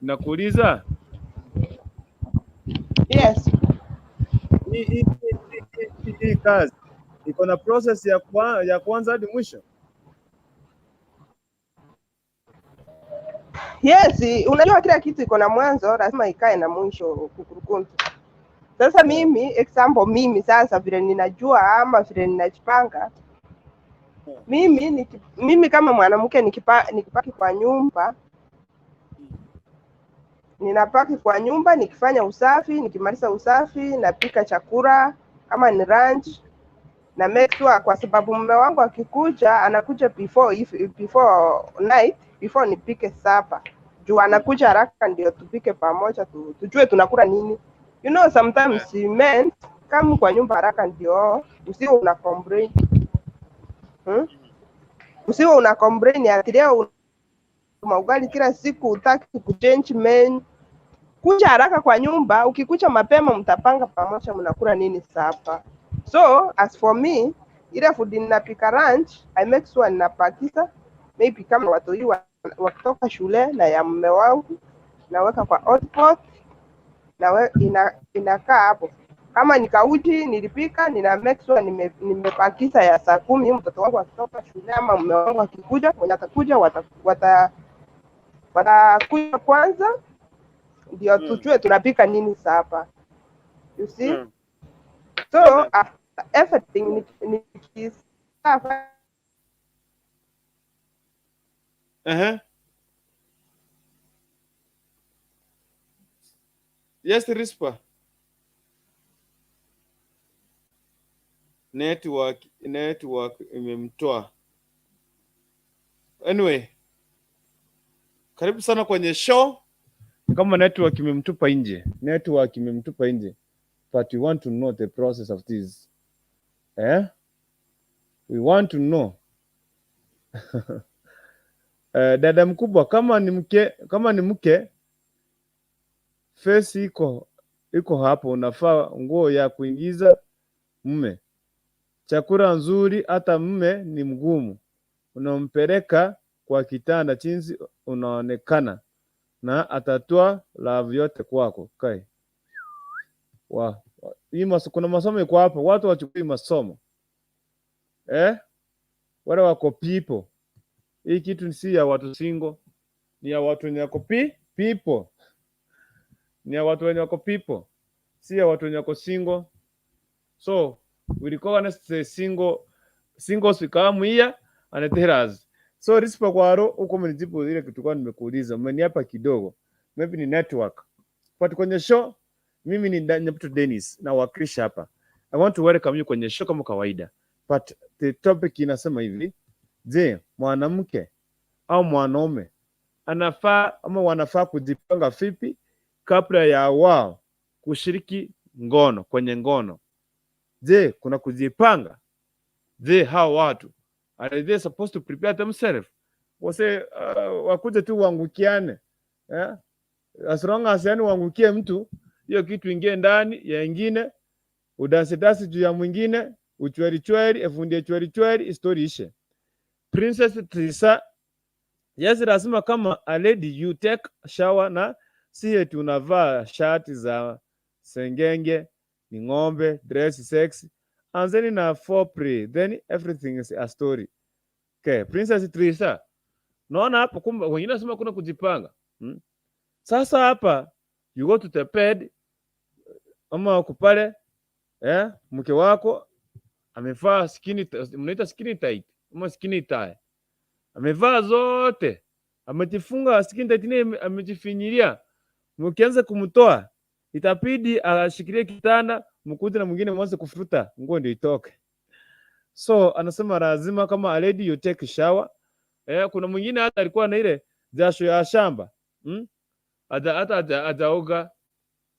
Nakuuliza Yes. hii kazi iko na process ya kwanza hadi mwisho. Yes, unajua kila kitu iko na mwanzo, lazima ikae na mwisho kukurukuntu. Sasa mimi example, mimi sasa vile ninajua ama vile ninajipanga mimi kama mwanamke nikipaki kwa nyumba, ninapaki kwa nyumba nikifanya usafi, nikimaliza usafi napika chakula kama ni lunch na make sure, kwa sababu mume wangu akikuja anakuja before if, before night, before nipike supper, juu anakuja haraka ndio tupike pamoja tujue tunakula nini. You know sometimes men kama kwa nyumba haraka ndio usiwe una complain, Usiwe una complain ati leo ugali kila siku utaki kuchange menu. Kuja haraka kwa nyumba, ukikuja mapema mtapanga pamoja mnakula nini supper. So as for me, ile food ninapika lunch, I make sure ninapakisa maybe kama watoi wakitoka shule na ya mume wangu naweka kwa hotpot na inakaa hapo. Kama ni kauji nilipika, nina make sure nimepakisa ya saa 10 mtoto wangu akitoka shule ama mume wangu akikuja, mwenye atakuja watakuja kwanza ndio tujue tunapika nini supper. You see? So after everything nikisafanya Yes, Rispa. Network imemtoa. Anyway, karibu sana kwenye show. Kama network imemtupa nje, network imemtupa nje. But we want to know the process of this. Eh? We want to know. Dada mkubwa, kama ni mke face iko hapo, unafaa nguo ya kuingiza mume, chakula nzuri, hata mume ni mgumu, unampeleka kwa kitanda jinsi unaonekana na atatoa love yote kwako. Kai. Wa, hii kuna masomo iko hapo, watu wachukui masomo. Eh? Wale wako people. Hii kitu si ya watu single, ni ya watu wenye wako people. Ni ya watu wenye wako people, si ya watu wenye wako single. So we recognize the singles we come here and tell us. So Rispa Kwaro, huko umenijibu ile kitu kwa nimekuuliza, umeniapa kidogo. Maybe ni network. But kwenye show mimi ni Nyabuto Dennis na wakilisha hapa. I want to welcome you kwenye show kama kawaida. But the topic inasema hivi, je, mwanamke au mwanaume anafaa ama wanafaa kujipanga vipi kabla ya wao kushiriki ngono kwenye ngono? Je, kuna kujipanga? Je, hao watu are they supposed to prepare themselves? Wase wakuje tu waangukiane, eh? As long as yani uangukie mtu, hiyo kitu ingie ndani ya ingine, udansi dansi juu ya mwingine, uchweri chweri, efundie chweri chweri, story ishe. Princess Trisa, yes, lazima kama a lady you take shower na si eti unavaa shati za sengenge, ni ng'ombe, dress sexy. Anzeni na foreplay, then everything is a story. Okay, Princess Trisa. Naona hapo kumbe wengine nasema kuna kujipanga. Sasa hapa you go to the bed ama uko pale, eh, mke wako amevaa skinny, mnaita skinny tight ama skinny tie, amevaa zote, amejifunga skinny tight ni amejifinyilia. Mkianza kumtoa itabidi ashikilie kitanda, mkute na mwingine mwanze kufuta nguo ndio itoke. So anasema lazima kama a lady you take shower. Eh, kuna mwingine hata alikuwa na ile jasho ya shamba, Hata hajaoga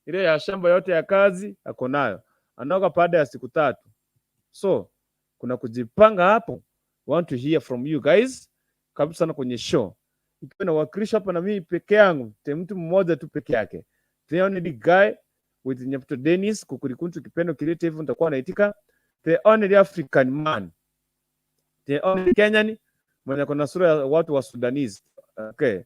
ile ya shamba yote ya kazi ako nayo, anaoga baada ya siku 3. So kuna kujipanga hapo. Want to hear from you guys kabisa sana kwenye show, ikiwa nawakilisha hapa na mimi peke yangu, te mtu mmoja tu peke yake, the only guy with Nyabuto Dennis Kukurikuntu kipendo kilete hivyo, nitakuwa naitika the only African man, the only Kenyan mwenye kuna sura ya watu wa Sudanese. Okay.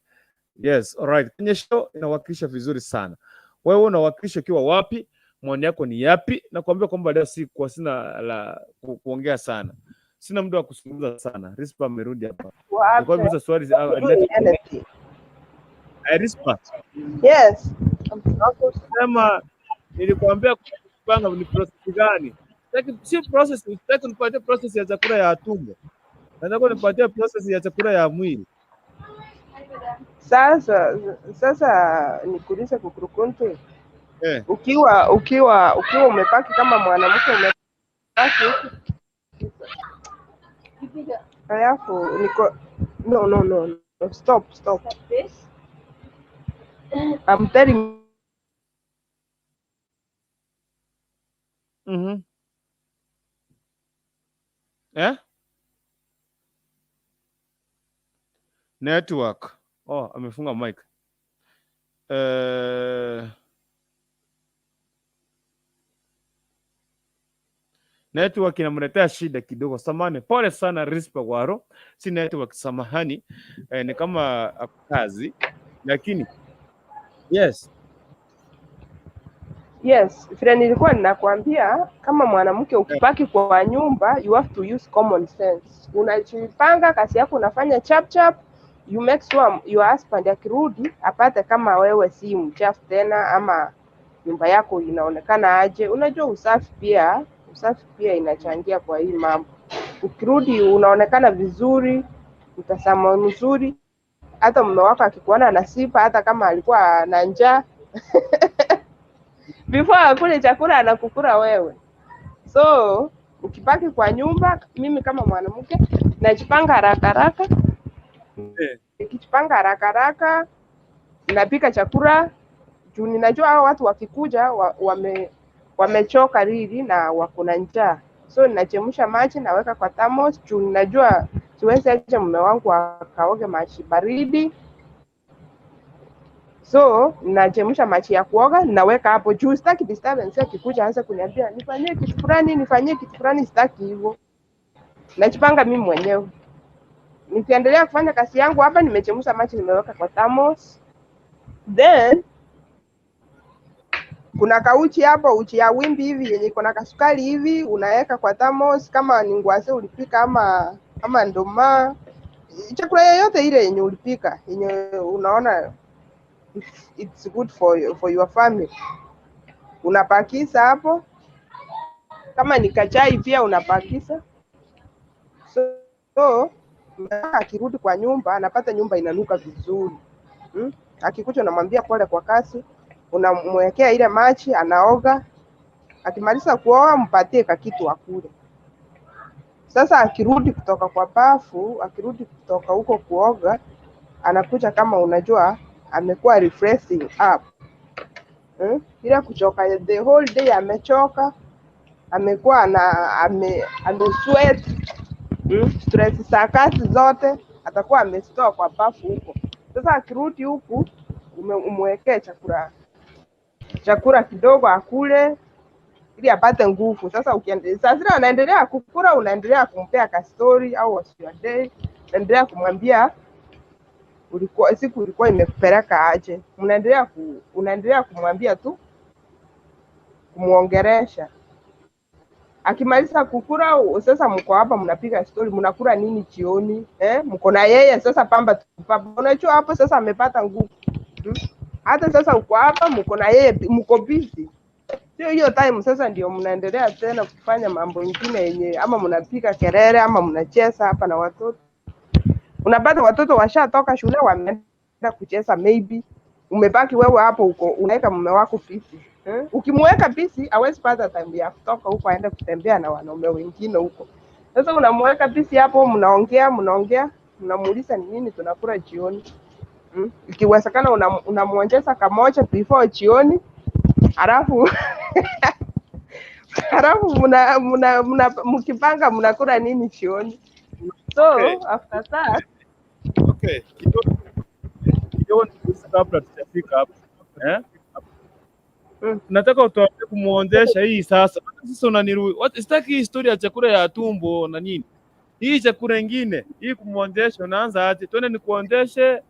Yes, all right. Kwenye show inawakilisha vizuri sana. Wewe unawakilisha ukiwa wapi? Maoni yako ni yapi? Nakwambia kwamba leo si kwa sina la kuongea sana. Sina muda wa kuzungumza sana. Rispa amerudi hapa. Nilikuwa Wapi? nimeuliza swali Doing anything. Rispa. Yes. Sema nilikwambia kupanga ni process gani? Sitaki, sio process, sitaki unipatie process ya chakula ya tumbo. Nataka unipatie process ya chakula ya mwili. Sasa nikuulize Kukurukuntu, Eh. ukiwa umepaki kama mwanamke umepaki huku alafu niko no no no no stop stop, I'm telling Eh? Network. Oh, amefunga mic. Network inamletea shida kidogo. Samahani, pole sana Rispa Waro, si network, samahani. Ni kama kazi, lakini yes. Yes, vile nilikuwa ninakwambia kama mwanamke ukipaki kwa nyumba you have to use common sense. Unajipanga kazi yako unafanya chap chap, you make sure your husband akirudi apate kama wewe si mchafu tena ama nyumba yako inaonekana aje. Unajua usafi pia inachangia kwa hii mambo. Ukirudi unaonekana vizuri, mtazamo mzuri, hata mume wako akikuona anasifa, hata kama alikuwa na njaa before akule chakula anakukula wewe. So ukibaki kwa nyumba, mimi kama mwanamke najipanga haraka haraka. Nikijipanga haraka haraka napika chakula juu ninajua hao watu wakikuja wamechoka rili na wako na njaa, so ninachemsha maji naweka kwa thermos juu ninajua siwezi acha mume wangu akaoge maji baridi. So nachemsha maji ya kuoga naweka hapo juu, sitaki disturbance. Akikuja aanze kuniambia nifanyie kitu fulani, nifanyie kitu fulani, sitaki hivyo. Najipanga mimi mwenyewe. Nikiendelea kufanya kazi yangu hapa, nimechemsha maji nimeweka kwa thermos. Then kuna kauchi hapo, uchi ya wimbi hivi yenye iko na kasukari hivi, unaweka kwa thermos, kama ni ngwase ulipika ama ndoma, chakula yoyote ile yenye ulipika yenye unaona it's good for your family, unapakiza hapo. Kama ni kachai pia unapakisa. So akirudi kwa nyumba anapata nyumba inanuka vizuri. Akikuja unamwambia pole kwa kasi, unamwekea ile maji anaoga. Akimaliza kuoga mpatie kakitu akule. Sasa akirudi kutoka kwa bafu, akirudi kutoka huko kuoga, anakuja kama unajua amekuwa refreshing up. Bila kuchoka the whole day amechoka, amekuwa na ame sweat, Stress za kazi zote atakuwa amezitoa kwa bafu huko. Sasa akirudi huku umwekee chakula kidogo akule ili apate nguvu. Sasa ukiendelea saa zile anaendelea kukula, unaendelea kumpea ka story au was your day, unaendelea kumwambia ulikuwa siku ilikuwa imekupeleka aje, unaendelea kumwambia tu, kumuongeresha. Akimaliza kukula, sasa mko hapa mnapiga story, mnakula nini jioni, eh? Mko na yeye sasa pamba tu pamba. Unajua hapo sasa amepata nguvu. Hata sasa uko hapa mko na yeye, mko busy, sio hiyo time sasa ndio mnaendelea tena kufanya mambo mengine yenye ama mnapiga kelele ama mnacheza hapa na watoto. Unapata watoto washatoka shule wameenda kucheza, maybe umebaki wewe hapo uko unaweka mume wako busy, eh? Ukimweka busy hawezi pata time ya kutoka huko aende kutembea na wanaume wengine huko. Sasa unamweka busy hapo, mnaongea mnaongea, mnamuuliza ni nini tunakula jioni. Ikiwezekana unamwonjesha kamoja before jioni, halafu mna mkipanga mnakula nini jioni. So after that Okay, kidogo kidogo nikuulize kabla tujafika hapo. Eh? Mm. Nataka utuambie kumuonjesha hii sasa. Sasa sitaki hii story ya chakula ya tumbo na nini. Hii chakula ingine, hii kumuonjesha unaanza aje? Twende nikuonjeshe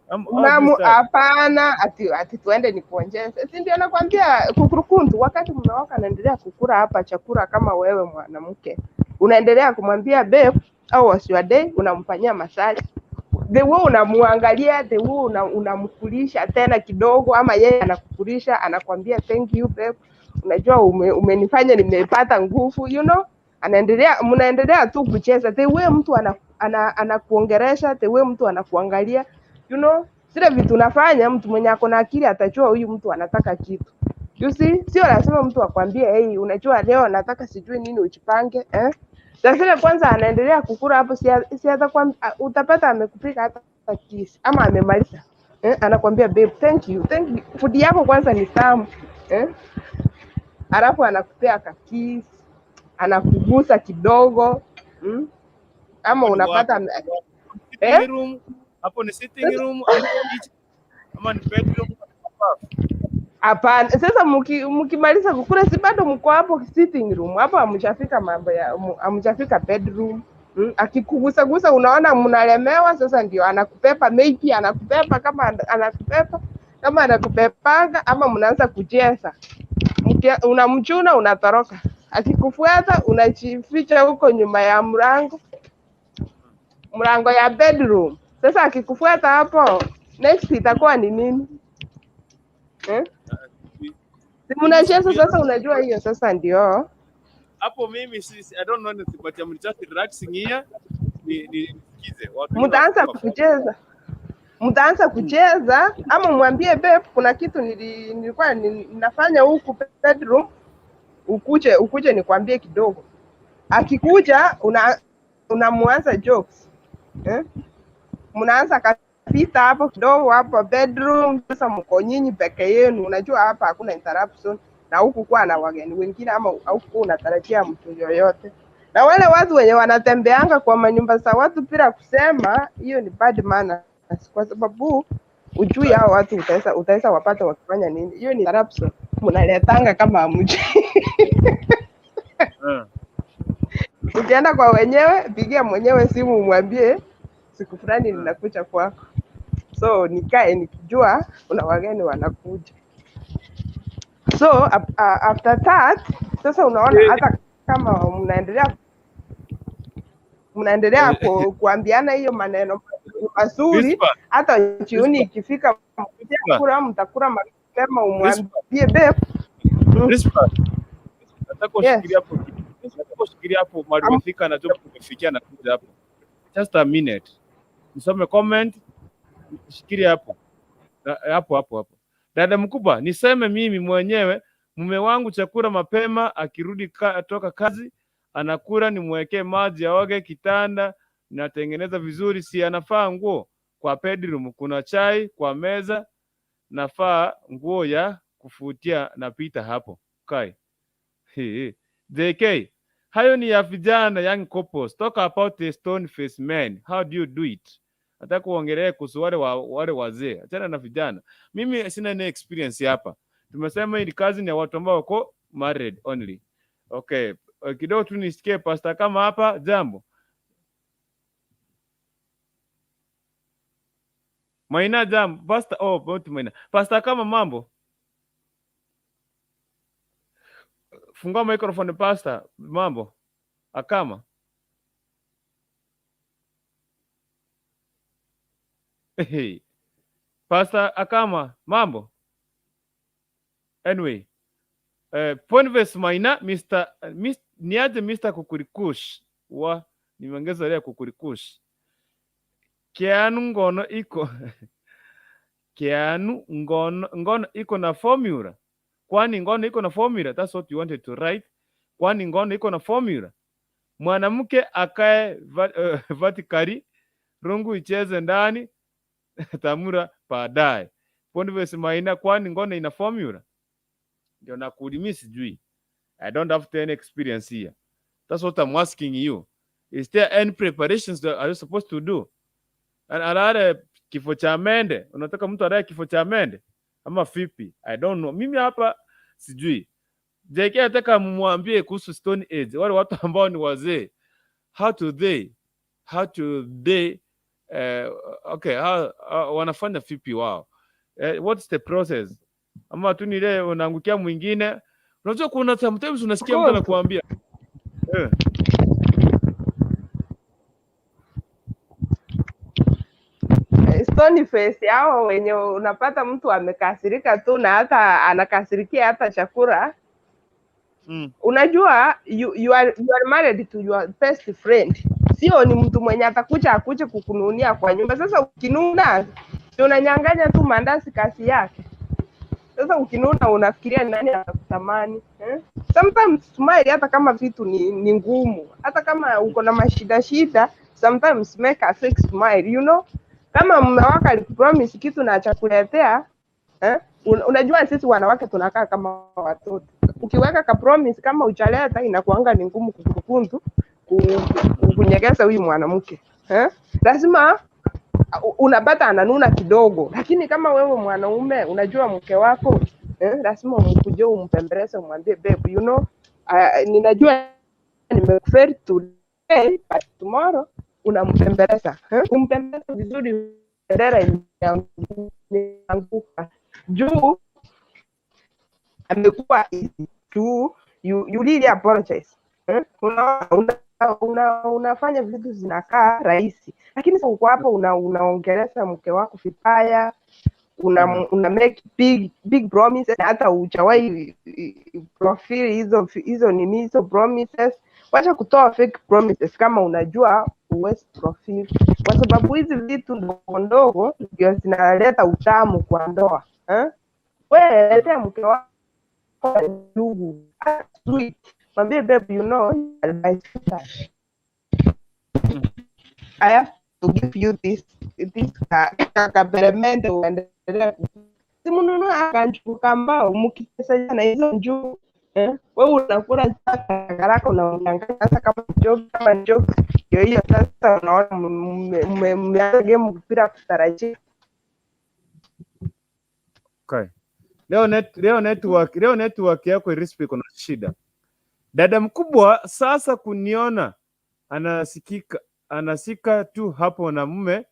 au Namu, freestyle? hapana, ati tuende nikuonjeshe. Si ndio nakwambia kukurukuntu, wakati mume wako anaendelea kukula hapa chakula, kama wewe mwanamke unaendelea kumwambia babe au was your day, unamfanyia massage the way unamuangalia, the way unamkulisha tena kidogo, ama yeye anakukulisha, anakwambia thank you babe, unajua umenifanya nimepata nguvu. Anaendelea, mnaendelea tu kucheza the way mtu anakuongeresha, the way mtu anakuangalia, zile vitu unafanya, mtu mwenye ako na akili atajua huyu mtu anataka kitu. You see, sio lazima mtu akwambie hey, unajua leo nataka sijui nini ujipange, eh? Sasa zile kwanza anaendelea kukula hapo, si utapata amekupika hata kiss ama amemaliza, eh? Anakwambia babe, thank you, thank you, food yako kwanza ni tamu, eh? Alafu anakupea ka kiss, anakugusa kidogo, Ama Hapo ni unapata wapi? Eh? Sitting room, hapo ni sitting room ama kitchen ama ni bedroom? Hapana, sasa mkimaliza kukula si bado mko hapo sitting room, hapo hamjafika mambo ya hamjafika bedroom. Akikugusa gusa unaona mnalemewa, sasa ndio anakupepa, maybe anakupepa kama anakupepa kama anakupepanga ama mnaanza kucheza. Unamchuna unatoroka. Akikufuata unajificha huko nyuma ya mlango ya bedroom. Sasa akikufuata hapo, next itakuwa ni nini? Eh? Si mnacheza sasa, unajua hiyo sasa ndio Hapo mimi si, I don't know anything but I'm just relaxing here. Ni nisikize. Watu wengine mtaanza wakisema kucheza, mtaanza kucheza ama mwambie babe, kuna kitu nilikuwa ninafanya huku bedroom, ukuje nikwambie kidogo. Akikuja unamuanza jokes, eh? Mnaanza kapita hapo kidogo hapo bedroom. Sasa mko nyinyi peke yenu, unajua hapa hakuna interruption na huku kuwa na wageni wengine ama huku unatarajia mtu yoyote. Na wale watu wenye wanatembeanga kwa manyumba za watu bila kusema, hiyo ni bad manners, kwa sababu ujui hao watu utaweza wapata wakifanya nini. Hiyo ni interruption mnaletanga kama hamjui. Ukienda kwa wenyewe, pigia mwenyewe simu umwambie siku fulani ninakuja kwako, so nikae nikijua kuna wageni wanakuja. So after that sasa unaona hata kama mnaendelea kuambiana hiyo maneno mazuri, Rispa, hata jioni Rispa, ikifika, mkija Rispa, kula, mtakula mapema, Rispa, umwambie babe, Rispa. Nataka yes ushikilie hapo kidogo. mkubwa, shikilia hapo mahali umefika na job umefikia na kuja hapo. Just a minute. Nisome comment, shikilia hapo. Hapo hapo hapo. Dada mkubwa, niseme mimi mwenyewe mume wangu chakula mapema, akirudi toka kazi anakula, nimwekee maji aoge, kitanda natengeneza vizuri, si anafaa nguo kwa bedroom, kuna chai kwa meza, nafaa nguo ya kufutia, napita hapo kai. Hii. JK, hayo ni ya vijana, young couples. Talk about the stone face men. How do you do it? Nataka kuongelea kuhusu wale wazee. Achana na vijana. Mimi sina any experience hapa. Tumesema hii ni kazi ni ya watu ambao wako married only. Okay, kidogo tu nisikie pastor kama hapa jambo. Maina jambo, pastor, oh, not Maina. Pastor kama mambo. Fungua microphone pastor, mambo. Akama. Hey. Pastor Akama, mambo. Anyway, Ponves Maina, Mr. Niaje Mr. Kukurikush wa nimeongeza leo Kukurikush. Keanu ngono iko Keanu ngono iko na formula. Kwani ngono iko na formula? That's what you wanted to write. Kwani ngono iko na formula? Mwanamke akae vertically, rungu icheze ndani, tamura baadaye. Ponves Maina, kwani ngono ina formula? Ndio nakuuliza, sijui. I don't have any experience here. That's what I'm asking you. Is there any preparations that are you supposed to do? Alale kifo cha mende. Unataka mtu alale kifo cha mende? Ama vipi? I don't know. Mimi hapa sijui. JK nataka mumwambie kuhusu Stone Age. Wale watu ambao ni wazee. How do they okay, how, wanafanya vipi wao? What's the process? Ama tu ni ile unaangukia mwingine. Unajua kuna sometimes unasikia mtu Cool. anakuambia Stony face hao wenye unapata mtu amekasirika tu na hata anakasirikia hata chakula. Unajua you are married to your best friend, sio ni mtu mwenye atakuja akuje kukununia kwa nyumba. Sasa ukinuna, si unanyang'anya tu mandazi kasi yake. Sasa ukinuna unafikiria ni nani anakutamani, eh? Sometimes smile hata kama vitu ni ngumu, hata kama uko na mashida shida, sometimes make a fake smile. Kama mume wako alikupromise kitu na achakuletea, eh? Unajua sisi wanawake tunakaa kama watoto. Ukiweka ka promise kama hujaleta inakuanga ni ngumu kukundu kunyegeza huyu mwanamke, eh? Lazima unapata ananuna kidogo, lakini kama wewe mwanaume unajua mke wako, lazima umkuje umpembeleze, umwambie babe, ninajua nimekufail today but tomorrow unampembeleza, eh? Umpembeleza vizuri, bendera imeanguka juu amekuwa easy to you really apologize, eh? Unafanya vitu zinakaa rahisi, lakini sasa uko hapo unaongelesha mke wako vibaya, una make big big promises na hata hujawahi fulfill hizo nini hizo promises. Wacha kutoa fake promises kama unajua huwezi fulfill, kwa sababu hizi vitu ndogo ndogo ndio zinaleta utamu kwa ndoa, eh? Wewe letea mke wako njugu sweet, mwambie babe, you know you are my sweetheart. I have to give you this kaperemende uendelee. Simununue kanjugu kambao mkicheza na hizo njugu, eh? Wewe unakula haraka unamnyang'anya sasa kama joke kama joke ndio hiyo sasa unaona mmeanza game bila kutarajia. Okay. Leo network yako Irispi iko na shida. Dada mkubwa sasa kuniona anasikika anasika tu hapo na mume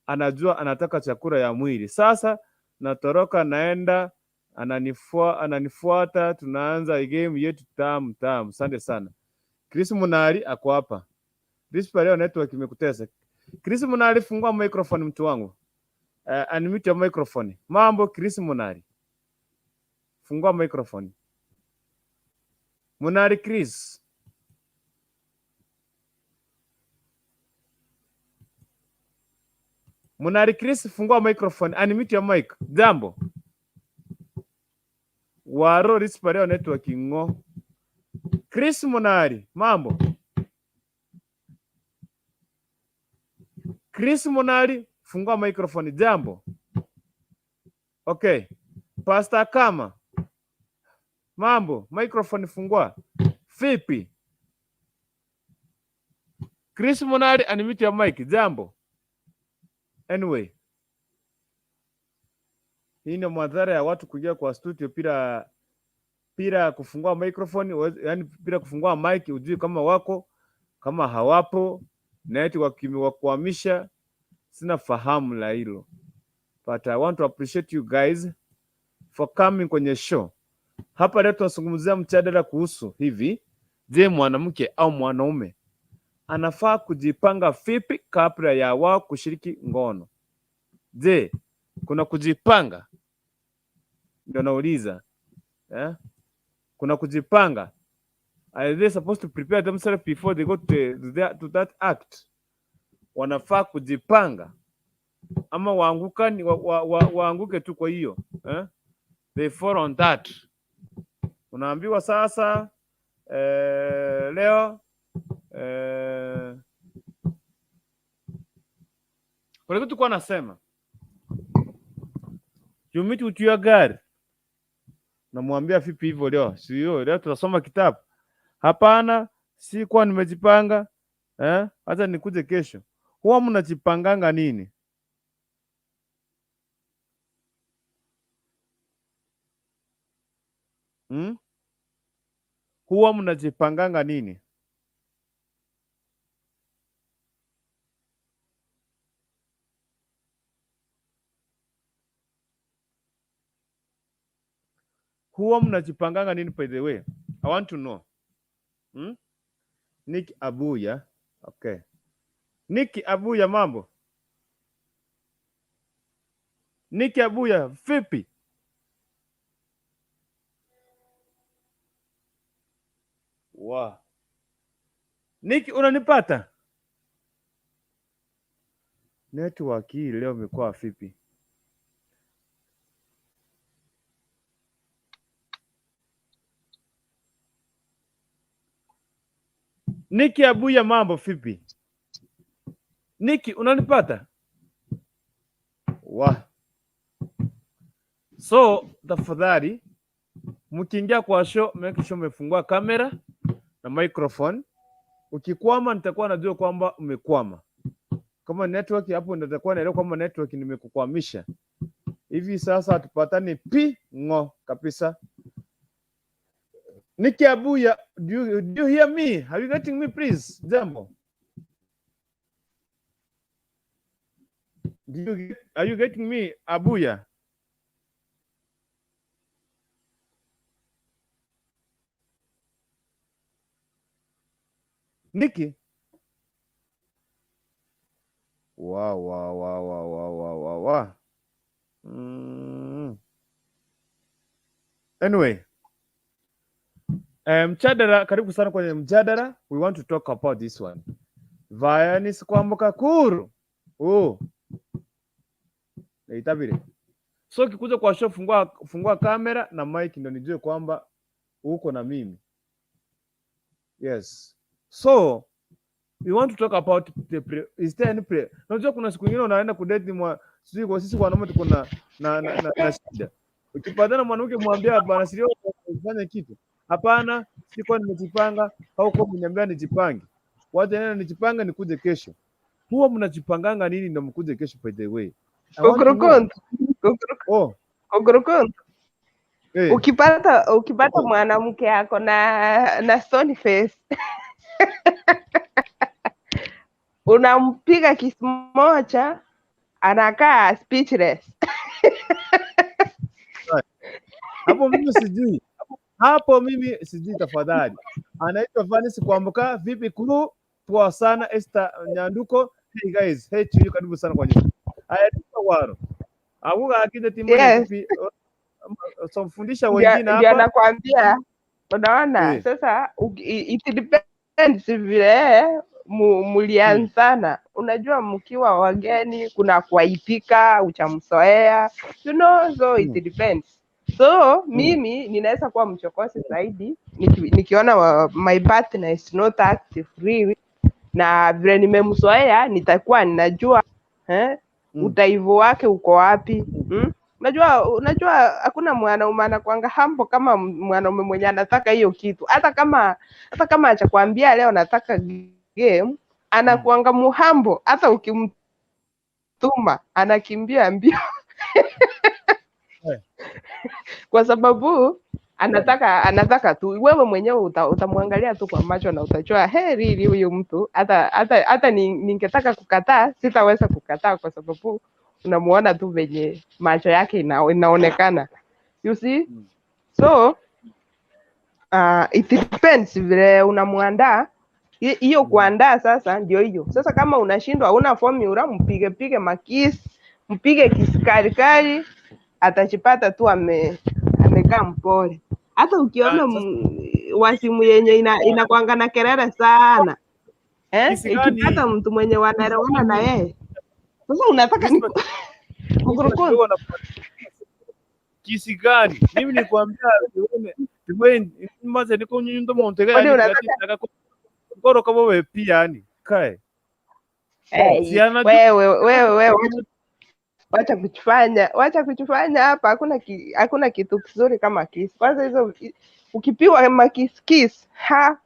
anajua anataka chakula ya mwili. Sasa natoroka naenda ananifuata tunaanza game yetu tamu tamu. Asante sana. Chris Munari ako hapa. Chris, leo network imekutesa. Chris Munari, fungua microphone mtu wangu. Unmute your microphone. Mambo Chris Munari. Fungua microphone. Munari Chris. Munari Chris, fungua microphone, unmute your mic. Jambo. Waro Rispario network ngo. Chris Munari, mambo. Chris Munari, fungua microphone. Jambo. Okay. Pastor Kama. Mambo, microphone fungua. Vipi? Chris Munari, unmute your mic. Jambo. Anyway, hii ndio madhara ya watu kuingia kwa studio bila kufungua microphone, yani bila kufungua mic, ujui kama wako kama hawapo, na eti wakuhamisha. Sina fahamu la hilo, but I want to appreciate you guys for coming kwenye show. Hapa leo tunazungumzia mjadala kuhusu hivi, je, mwanamke au mwanaume anafaa kujipanga vipi kabla ya wao kushiriki ngono? Je, kuna kujipanga? Ndio nauliza eh? Kuna kujipanga? Are they supposed to prepare themselves before they go to that act? Wanafaa kujipanga ama waanguka waanguke tu? Kwa hiyo eh? They fall on that. Unaambiwa sasa leo kuna kitu kwa nasema you meet with your girl, namwambia vipi hivyo leo, sio leo tutasoma kitabu. Hapana, si kwa nimejipanga eh, hata nikuje kesho. Huwa mnajipanganga nini? Hmm? Huwa mnajipanganga nini? Huwa mnajipanganga nini by the way? I want to know. Hmm? Nick Abuya. Okay. Nick Abuya, mambo. Nick Abuya, vipi? Wow. Nick, unanipata? Network hii leo imekuwa vipi? Niki Abuya, mambo vipi? Niki, unanipata? Wa. So, tafadhali mkiingia kwa show make sure umefungua kamera na microphone. Ukikwama nitakuwa najua kwamba umekwama. Kama network hapo ndio nitakuwa naelewa kwamba network nimekukwamisha. Hivi sasa hatupatani pi ngo kabisa. Niki Abuya, do you hear me? Are you getting me please? Jambo. Are you getting me, Abuya? Niki? Wa wa wa wa wa wa wa wa. Anyway, mjadala, karibu sana kwenye mjadala. We want to talk about this one. Vayanis kwambuka kuru. Oh. Naitabire. So ukikuja kwa show fungua kamera na mic ndio nijue kwamba uko na mimi. Yes. So we want to talk about the pre, is there any pre? Unajua kuna siku nyingine unaenda kudate mwa sisi kwa sisi wanaume tuko na shida. Ukipatana mwanamke mwambia bwana sio ufanye kitu. Hapana, sikuwa nimejipanga au kwa mniambia nijipange. Wacha nena nijipange nikuje kesho. Huwa mnajipanganga nini ndio mkuje kesho by the way? I want to know. Kukurukuntu. Oh, Kukurukuntu. eh. Ukipata mwanamke ako na stone face unampiga kiss moja anakaa speechless. Hapo mimi sijui. Hapo mimi sijui tafadhali. Anaitwa Vanis Kwambuka, vipi kuru? Poa sana Esther Nyanduko. Hey guys, hey to you, karibu sana kwa nyumba. Aya waro. Abuga akija timu Yes. vipi? So mfundisha Ndio wengine ndio hapa. nakwambia, unaona Eh. sasa it depends vile Mulianzana, unajua mkiwa wageni kuna kuaipika, uchamzoea, you know, so it depends. So mimi ninaweza kuwa mchokozi zaidi nikiona my partner is not active really, na vile nimemzoea nitakuwa ninajua utaivu wake uko wapi. Unajua hakuna mwanaume anakuanga humble kama mwanaume mwenye anataka hiyo kitu. Hata kama achakwambia leo nataka game, anakuanga muhambo, hata ukimtuma anakimbia mbio. Kwa sababu anataka tu wewe mwenyewe utamwangalia tu kwa macho na utajua hey, really huyu mtu hata ningetaka kukataa sitaweza kukataa kwa sababu unamuona tu venye macho yake inaonekana, you see. So it depends vile unamuandaa. Hiyo kuandaa sasa ndio hiyo. Sasa kama unashindwa una formula, mpige makisi, mpige kisikari kali, atachipata tu amekaa mpole. Hata ukiona wasimu yenye inakuanga na kelele sana, ikipata mtu mwenye wanaelewana na yeye. Sasa unataka ni kisi gani? Mimi nikwambia wewe maze niko nyundo montega yani ngoro kama wewe pia yani kae. Wewe wacha kuchufanya hapa. Hakuna kitu kizuri kama kiss. Kwanza hizo ukipiwa makis kiss, ha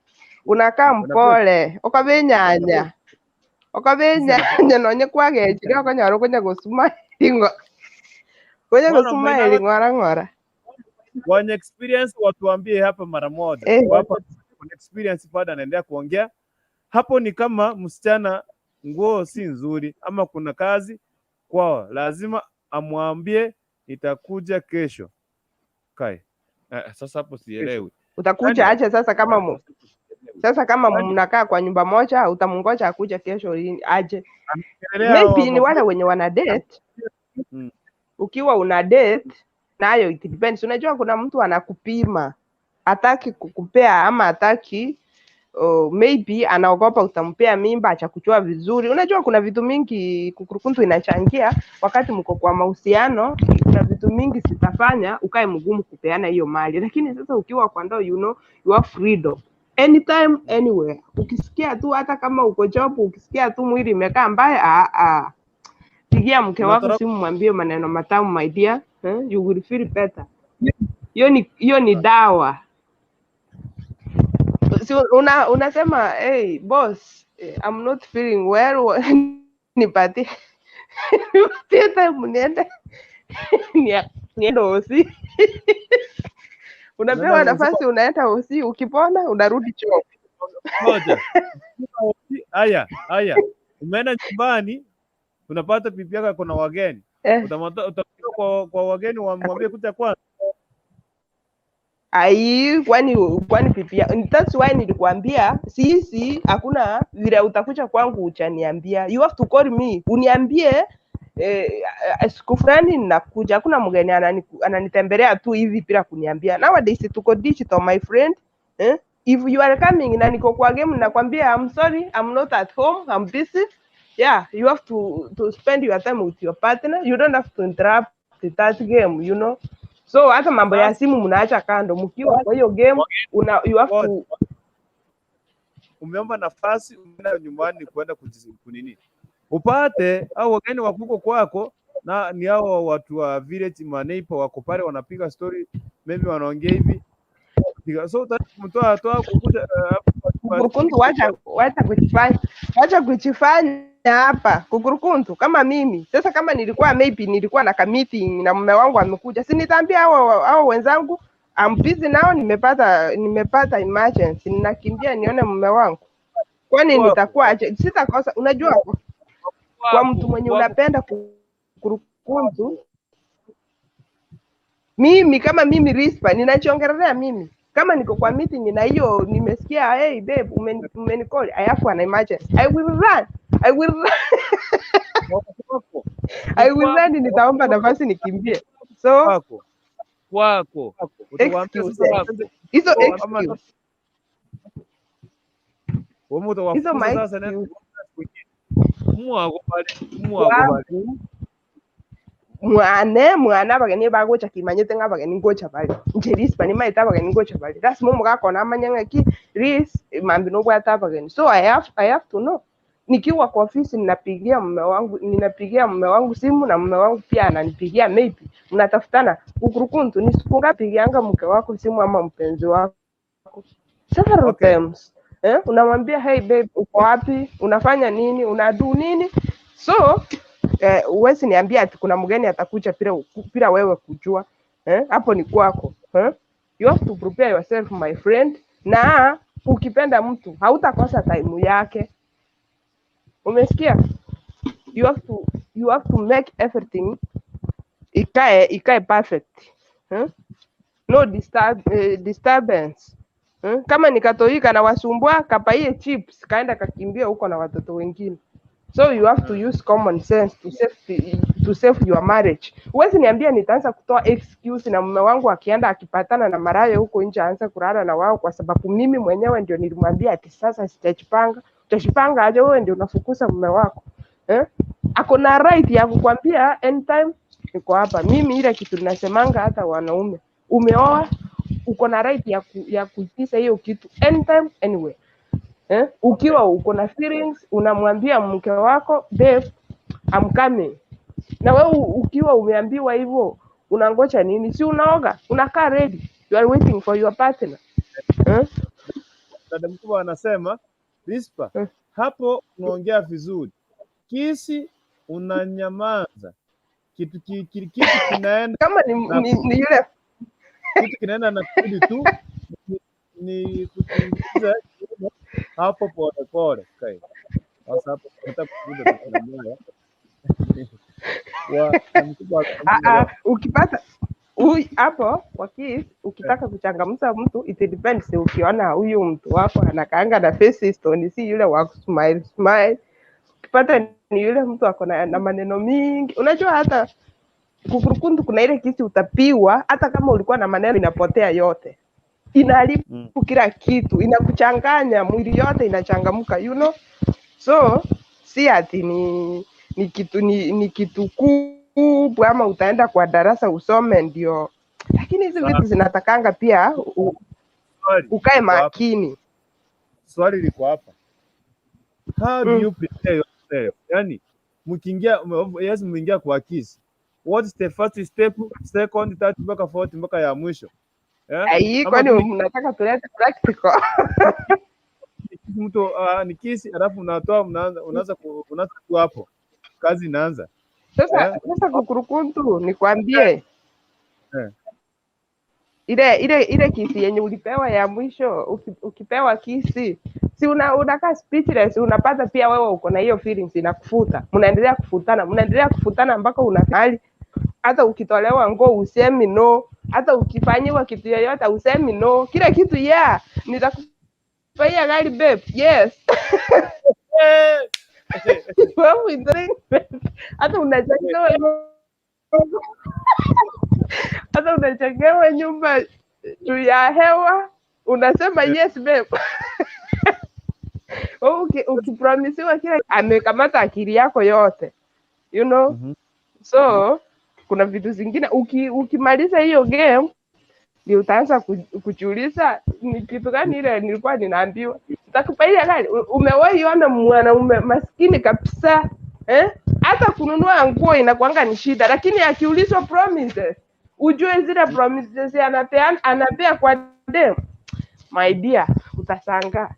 unakaa mpole, ukabenyanya nonye kwagejire okonyora okonya gosuma ingo. Konya gosuma ili ngora ngora. Wenye experience watuambie hapa mara moja. Hapa kuna experience bado anaendelea kuongea. Hapo ni kama msichana nguo si nzuri ama kuna kazi kwao, lazima amwambie nitakuja kesho. Kai. Sasa hapo sielewi. Utakuja aje sasa kama sasa kama mnakaa kwa nyumba moja, utamngoja akuja kesho aje? Maybe ni wale wenye wana date. Ukiwa una date nayo it depends. Unajua kuna mtu anakupima, hataki kukupea ama hataki, maybe anaogopa utampea mimba, achakuchua vizuri. Unajua kuna vitu mingi kukurukuntu inachangia wakati mko kwa mahusiano. Kuna vitu mingi sitafanya ukae mgumu kupeana hiyo mali. Lakini sasa ukiwa kwa ndoa, you know, you have freedom anytime anywhere. Ukisikia tu hata kama uko job, ukisikia tu mwili imekaa mbaya, pigia mke wako simu, mwambie maneno matamu, my dear, you will feel better. Hiyo ni dawa. Si unasema hey boss, I'm not feeling well, nipatie time niende niende hosi. Unapewa nafasi, unaenda hosi, ukipona unarudi choo. Ngoja. Haya. Umeenda nyumbani, unapata bibi yako kuna wageni. Utamtoa kwa wageni wamwambie kuja kwanza. Ai, kwani bibi yako? That's why nilikuambia sisi hakuna vile utakuja kwangu uchaniambia. You have to call me. Uniambie siku fulani ninakuja. Hakuna mgeni ananitembelea tu hivi bila kuniambia. Nowadays tuko digital, my friend. If you are coming na niko kwa game nakwambia I'm sorry, I'm not at home, I'm busy. Yeah, you have to spend your time with your partner. You don't have to interrupt that game, you know. So hata mambo ya simu mnaacha kando, mkiwa kwa hiyo game you have to. Umeomba nafasi, umeenda nyumbani kwenda kunini. Upate au wageni wakuko kwako na ni hao watu wa village maneipa wako pale wanapiga story, maybe wanaongea hivi. So utamtoa toa kukuja Kukurukuntu, wacha kujifanya hapa kukurukuntu kama mimi. Sasa kama nilikuwa maybe nilikuwa na meeting na mume wangu amekuja, si nitaambia hao wenzangu I'm busy now, nimepata emergency, ninakimbia nione mume wangu. Kwani nitakuwa aje? Sitakosa. Unajua kwa mtu mwenye unapenda kukurukuntu, mimi kama mimi Rispa ninachongelea mimi kama niko kwa meeting na hiyo nimesikia hey babe umenicall, I have an emergency, I will run. I will run, nitaomba nafasi nikimbie. So kwako utawaambia sasa hizo excuse. Wewe Hizo utawafukuza ma sasa na excuse mwako pale mwako pale. kwangu mwane mwana abageni bagocha kimanyete ng'a abageni ngocha bari inche rispa nimaete abageni ngocha bari lasima omogaka one amanye ng'aki ris mambi nobwate abageni so I have to know nikiwa kwa ofisi ninapigia mume wangu, ninapigia mume wangu simu na mume wangu pia ananipigia, maybe mnatafutana ukurukuntu. Ni siku ngapi pigianga mke wako simu ama mpenzi wako? Several times, eh? Unamwambia, "Hey babe, uko wapi? Unafanya nini? Unadu nini?" So huwezi niambia ati kuna mgeni atakuja bila wewe kujua, eh? Hapo ni kwako, eh? You have to prepare yourself, my friend. Na ukipenda mtu hautakosa time yake, umesikia? You have to make everything ikae perfect, eh? No disturbance, eh? Kama ni katoi kana wasumbua, kapaie chips, kaenda kakimbia huko na watoto wengine. So you have to use common sense to save your marriage. Huwezi niambia nitaanza kutoa excuse na mume wangu akienda akipatana na maraya huko nje aanze kulala na wao kwa sababu mimi mwenyewe ndio nilimwambia ati sasa sijajipanga. Utajipanga aje? Wewe ndio unafukuza mume wako, eh? Ako na right ya kukwambia anytime niko hapa. Mimi ile kitu nasemanga, hata wanaume, umeoa, uko na right ya kuitisha hiyo kitu anytime, anywhere, eh? Ukiwa uko na feelings, unamwambia mke wako, "Babe, I'm coming." Na wewe ukiwa umeambiwa hivyo, unangoja nini? Si unaoga, unakaa ready, you are waiting for your partner, eh? Dada mkubwa anasema, Rispa, Eh. hapo unaongea vizuri, kisi unanyamaza, kitu kinaenda Kama ni, na ni yule kitu kinaenda na kurudi tu, ni kutingiza kiuno hapo pole pole. Okay. Sasa hapo nataka kuuliza kitu kimoja. Wa na mkubwa Ah, ah, ukipata hapo kwa kiss, ukitaka kuchangamsha mtu, it depends. Ukiona huyu mtu wako anakaanga na face stone, si yule wa smile smile. Ukipata ni yule mtu ako na maneno mingi, unajua hata kukurukundu kuna ile kiss utapiwa, hata kama ulikuwa na maneno inapotea yote, inaharibu kila kitu, inakuchanganya mwili yote inachangamka. So si ati ni kitu kubwa ama utaenda kwa darasa usome ndio, lakini hizi vitu zinatakanga pia Swali ukae liko hapa. makini. Swali liko hapa. How do you prepare yourself? Yani mkiingia, yes, mwingia kwa kiss. What's the first step, second, third mpaka fourth mpaka ya mwisho? Eh? Ai, Ama kwani tu ni mnataka tulete practical? Mtu ni kiss alafu unatoa unaanza tu hapo. Kazi inaanza. Sasa Eh? sasa kukurukuntu, nikwambie, ile kiss yenye ulipewa ya mwisho, ukipewa kiss, si unakaa speechless? Unapata pia wewe uko na hiyo feelings inakufuta, mnaendelea kufutana, mnaendelea kufutana mpaka unafali hata ukitolewa nguo usemi no, hata ukifanyiwa kitu yoyote usemi no, kila kitu, "Yeah, nitakufanyia gari, babe, yes." Wewe drink, hata unachangiwa nyumba juu ya hewa, unasema, "Yes, babe." Wewe ukipromisiwa kila, amekamata akili yako yote. So kuna vitu zingine ukimaliza hiyo game ndio utaanza kujiuliza ni kitu gani ile nilikuwa ninaambiwa nitakupaia gari. Umewahi ona mwanaume maskini kabisa, eh? Hata kununua nguo inakuanga ni shida, lakini akiulizwa promises, ujue zile promises anapeana, anapea kwa dem, my dear, utashangaa,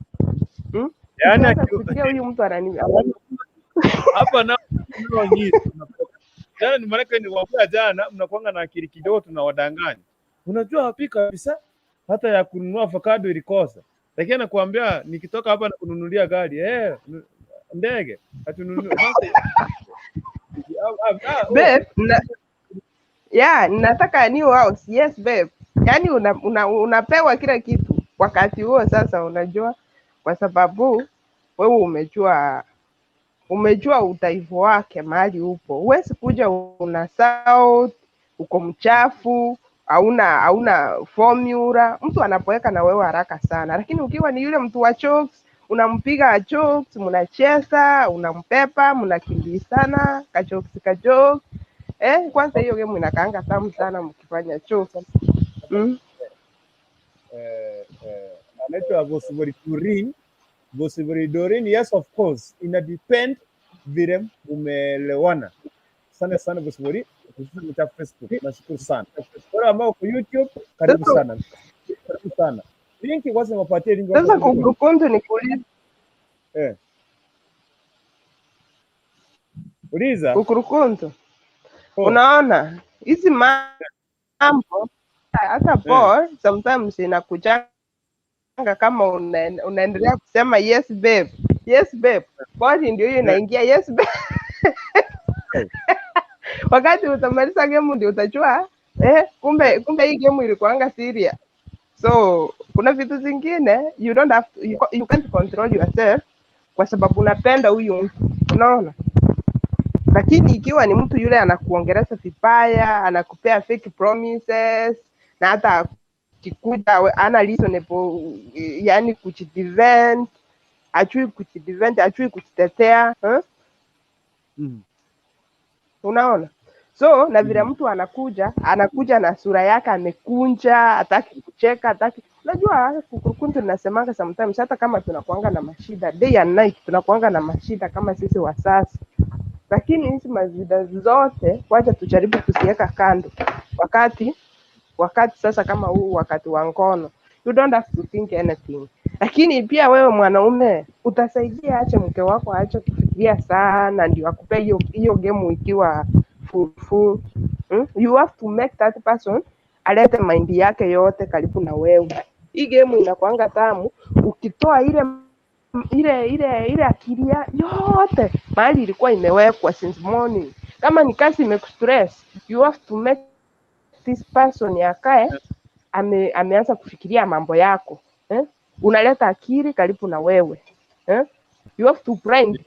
Yaani Utaanza kufikiria huyu mtu anani hapa nao nao nyinyi jana ni maanake ni wakuya jana mnakuanga na akili kidogo, tunawadanganya. Unajua wapi kabisa hata ya kununua avocado ilikosa, lakini anakuambia nikitoka hapa na kununulia gari, eh, ndege atununue sasa. Ah, ah, oh. Babe, yeah, nataka new house. Yes, babe. Yani unapewa kila kitu wakati huo. Sasa unajua, kwa sababu wewe umejua udhaifu wake mahali upo. Huwezi kuja una sauti, uko mchafu, hauna formula, mtu anapoeka na wewe haraka sana. Lakini ukiwa ni yule mtu wa jokes, Unampiga jokes, mnacheza, unampepa, mnakimbizana, kajokes kajokes. Eh, kwanza hiyo game inakaanga tamu sana mkifanya jokes. Anaitwa Bosibori Turin, Bosibori Dorin. Yes, of course, ina depend vile umeelewana. Asante sana Bosibori, hususan cha Facebook. Nashukuru sana. Wale ambao kwa YouTube, karibu Sasa sana. Karibu sana. Link kwanza niwapatie link watu sasa wakuja. kukurukuntu nikuulize, Uliza. kukurukuntu. Oh. Unaona hizi mambo hata Paul sometimes inakujanga kama unaendelea kusema yes babe, yes babe, body ndio hiyo inaingia yes babe. Wakati utamaliza game ndio utajua kumbe hii game ilikuanga serious. So kuna vitu zingine you don't have to, you can't control yourself kwa sababu unapenda huyu mtu, unaona. Lakini ikiwa ni mtu yule anakuongelesha vibaya, anakupea fake promises na hata akikuja ana reasonable, yani kujidefend, ajui kujidefend, ajui kujitetea, eh? Unaona? So na vile mtu anakuja na sura yake amekunja, hataki kucheka, hataki. Unajua kukurukuntu nasemanga sometimes hata kama tunakuanga na mashida day and night, tunakuanga na mashida kama sisi wasasi, lakini hizi mashida zote wacha tujaribu kuziweka kando wakati sasa kama huu wakati wa ngono, you don't have to think anything. Lakini pia wewe mwanaume utasaidia, ache mke wako aache kufikiria sana, ndio akupe hiyo hiyo game ikiwa full full. You have to make that person alete mind yake yote karibu na wewe. Hii game inakuanga tamu ukitoa ile akili yote mahali ilikuwa imewekwa since morning. Kama ni kazi imekustress, you have to make this person akae ameanza kufikiria mambo yako, eh? Unaleta akili karibu na wewe, eh? You have to blind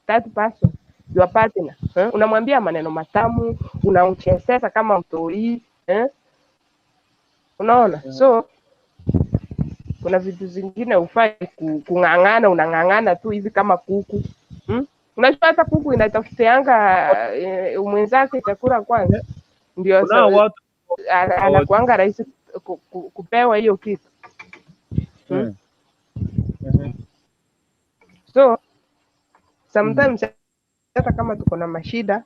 that person, your partner, eh? Unamwambia maneno matamu, unamchezesha kama mtoi, eh? Unaona? So kuna vitu zingine hufai kung'ang'ana, unang'ang'ana tu hivi kama kuku, Unajua hata kuku inatafutianga mwenzake chakula kwanza, ndio Kuna watu anakuanga rahisi kupewa hiyo kitu. So sometimes hata kama tuko na mashida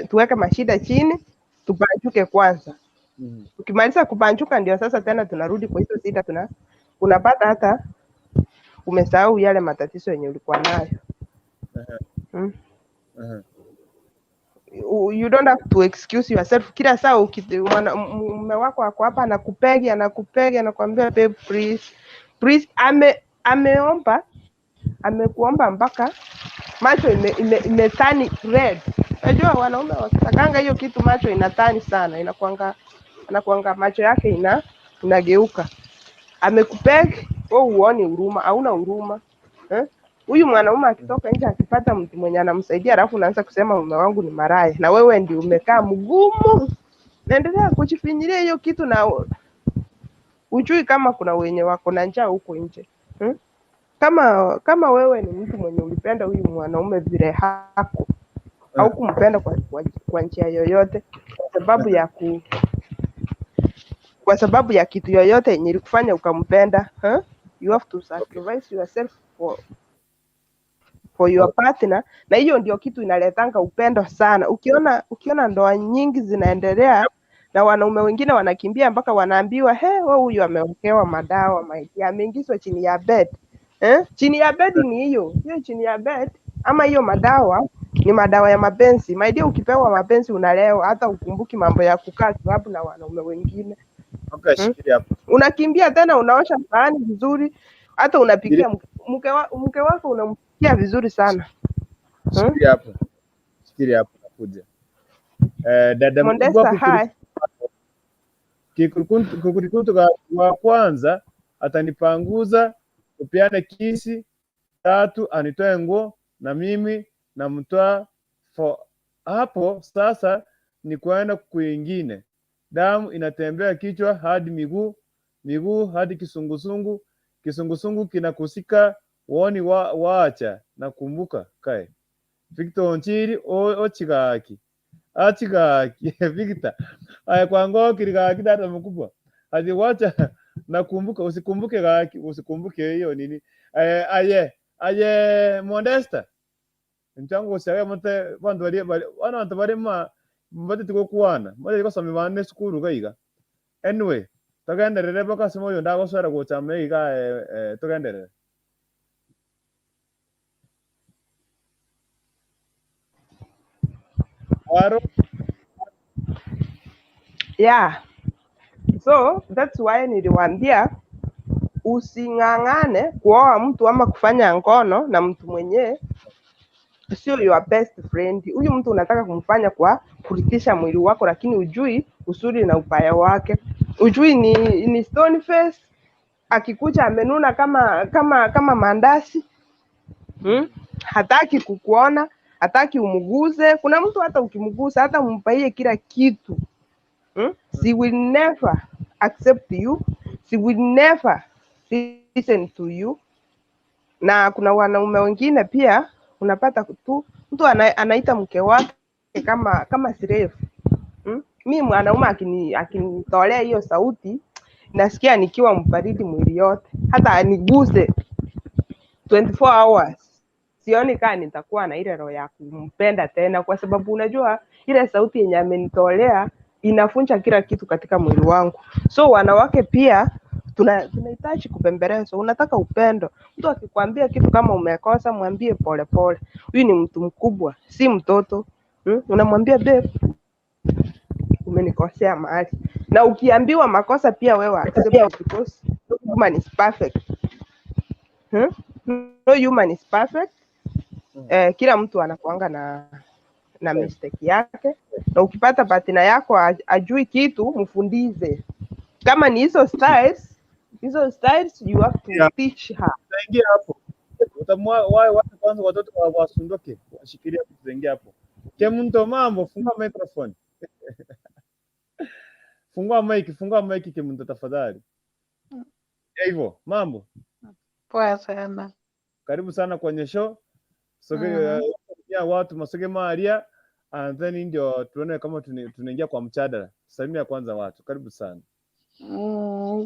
tuweke mashida chini, tubanjuke kwanza. Tukimaliza kubanjuka ndio sasa tena tunarudi kwa hizo shida, unapata hata umesahau yale matatizo yenye ulikuwa nayo. You don't have to excuse yourself kila saa mume wako ako hapa anakupegi anakupegi anakuambia babe please please, ameomba amekuomba mpaka macho imeturn red. Unajua wanaume wakitakanga hiyo kitu macho inaturn sana, inakuanga anakuanga macho yake inageuka. Amekupeg wewe huoni huruma, hauna huruma, eh? Huyu mwanaume akitoka nje akipata mtu mwenye anamsaidia, alafu unaanza kusema mume wangu ni maraya, na wewe ndio umekaa mgumu, naendelea kujifinyilia hiyo kitu na ujui kama kuna wenye wako na njaa huko nje, Kama wewe ni mtu mwenye ulipenda huyu mwanaume vile hako, haukumpenda kwa njia yoyote, kwa sababu ya kitu yoyote yenye ilikufanya ukampenda, huh? You have to sacrifice yourself for your partner, na hiyo ndio kitu inaletanga upendo sana. Ukiona ndoa nyingi zinaendelea na wanaume wengine wanakimbia mpaka wanaambiwa he, wewe huyu amewekewa madawa maiti, ameingizwa chini ya bed, eh? Chini ya bed ni hiyo hiyo chini ya bed ama hiyo madawa ni madawa ya mapenzi. My dear, ukipewa mapenzi unalewa, hata ukumbuki mambo ya kukaa klabu na wanaume wengine. Okay, shikilia hapo. Unakimbia tena unaosha sahani vizuri, hata unapikia mke wako unampikia vizuri sana. Shikilia hapo. Shikilia hapo nakuja. Dada mkubwa Mondesta, hi. Kikurukuntu wa kwanza atanipanguza, tupeane kisi, tatu anitoe nguo na mimi namtoa hapo sasa ni kwenda kwingine. Damu inatembea kichwa hadi miguu, miguu hadi kisungusungu, kisungusungu kinakusika Woni wa wacha nakumbuka kae. Victor Onchiri ochigaki. Achigaki Victor. Aya kwango kirigaki dada mkubwa. Ati wacha nakumbuka, usikumbuke gaki, usikumbuke hiyo nini. Aye aye Modesta. Mchango usiawe mte bantu bali wana bantu bali ma mbate tiko kuwana mbate tiko somi bane sukuru gaiga. Anyway, tugenderere baka simo yo ndagoswera gochama iga tugenderere. Waro Yeah. So that's why niliwaambia using'ang'ane kuoa mtu ama kufanya ngono na mtu mwenyewe sio your best friend. Huyu mtu unataka kumfanya kwa kuridhisha mwili wako, lakini ujui uzuri na ubaya wake, ujui ni stone face, akikuja amenuna kama kama kama mandasi. Hataki kukuona, hataki umuguze. Kuna mtu hata ukimgusa, hata umpaie kila kitu, She will never accept you, she will never listen to you. Na kuna wanaume wengine pia unapata tu mtu anaita mke wake kama kama slave. Mi mwanaume akinitolea hiyo sauti nasikia nikiwa mbaridi mwili yote, hata aniguse 24 hours sioni kaa nitakuwa na ile roho ya kumpenda tena, kwa sababu unajua ile sauti yenye amenitolea inafunja kila kitu katika mwili wangu. So wanawake pia tunahitaji kupembelezwa. Unataka upendo. Mtu akikwambia kitu kama umekosa, mwambie polepole. Huyu ni mtu mkubwa, si mtoto. Unamwambia babe, umenikosea mahali. Na ukiambiwa makosa pia wewe accept, because no human is perfect. No human is perfect. Kila mtu anakuanga na mistake yake, na ukipata partner yako ajui kitu, mfundize. Kama ni hizo styles, hizo styles you have to teach her. Utaingia hapo. Utamwa wacha kwanza watoto wasunduke, washikilie tutaingia hapo. Kemunto mambo, fungua microphone. Fungua mic, fungua mic Kemunto tafadhali. Hivyo, mambo. Poa sana. Karibu sana kwenye show. Soge ya watu masoge maria and then ndio tuone kama tunaingia kwa mjadala. Salimia kwanza watu. Karibu sana.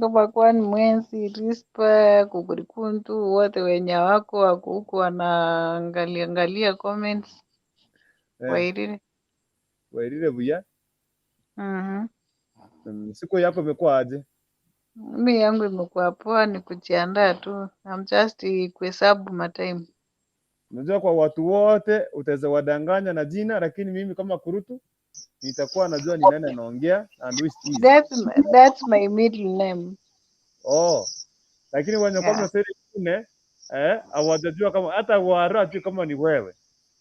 Kama kwa ni mwenzi Rispa Kukurikuntu wote wenye wako huku wanaangalia angalia comments wairire. Wairire buya. Siku yako imekuwa aje? Mi yangu imekuwa poa, ni kujiandaa tu. I'm just kuhesabu matime. Unajua kwa watu wote utaweza wadanganya na jina, lakini mimi kama Kurutu nitakuwa najua ni nani anaongea and which is. That's my middle name. Oh. Lakini wenye kama sasa wengine hawajajua kama hata wara hajui kama ni wewe.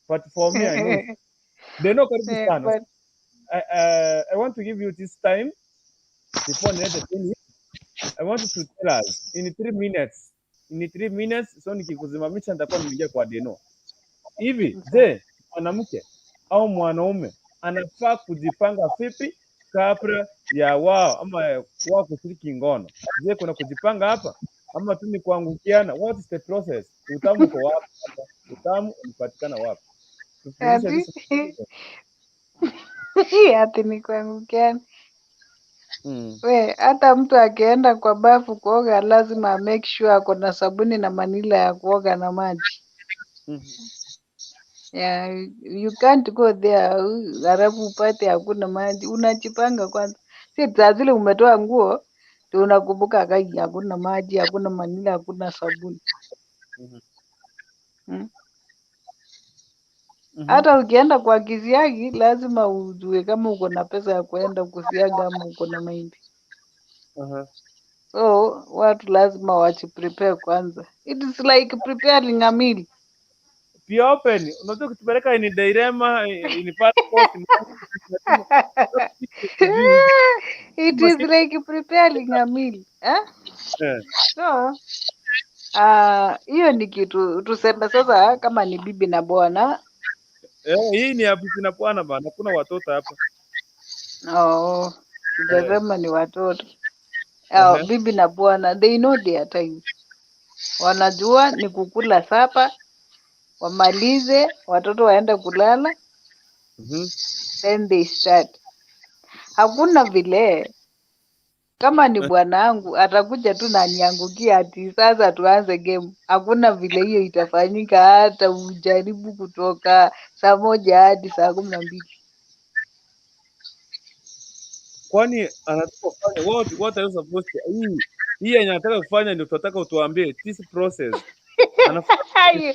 But for me I know. Deno, karibu sana. But I want to give you this time before niende chini. I want you to tell us in 3 minutes. In 3 minutes, so nikikusimamisha nitakuwa nimeingia kwa Deno. Hivi, je, mwanamke au mwanaume anafaa kujipanga vipi kabla ya wao ama wao kushiriki ngono? Je, kuna kujipanga hapa ama tu ni kuangukiana? What is the process? Utamu uko wapi? Utamu unapatikana wapi? Tufundishe Ati ati ni kuangukiana. We, hata mtu akienda kwa bafu kuoga lazima make sure ako na sabuni na manila ya kuoga na maji. Yeah, you can't go there halafu upate hakuna maji. Unajipanga kwanza. Si saa zile umetoa nguo ndio unakumbuka kai hakuna maji, hakuna manila, hakuna sabuni. Hata ukienda kwa kisiagi lazima ujue kama uko na pesa ya kuenda kusiaga ama uko na mahindi. So watu lazima wajiprepare kwanza. It is like preparing a meal. Be open. Unajua kutupeleka in dilemma, in passport. It is like preparing a meal. Eh? So hiyo ni kitu tuseme sasa kama ni bibi na bwana. Hii ni ya bibi na bwana bana, kuna watoto hapa. Oh, sijasema ni watoto. Bibi na bwana, they know their time. Wanajua ni kukula sapa, wamalize, watoto waende kulala, then they start. Hakuna vile kama ni bwanangu atakuja tu na niangukia ati sasa tuanze game. Hakuna vile hiyo itafanyika, hata ujaribu kutoka saa 1 hadi saa 12. Kwani anataka kufanya what are you supposed to, hii yenye anataka kufanya ndio tunataka utuambie this process. Anafanya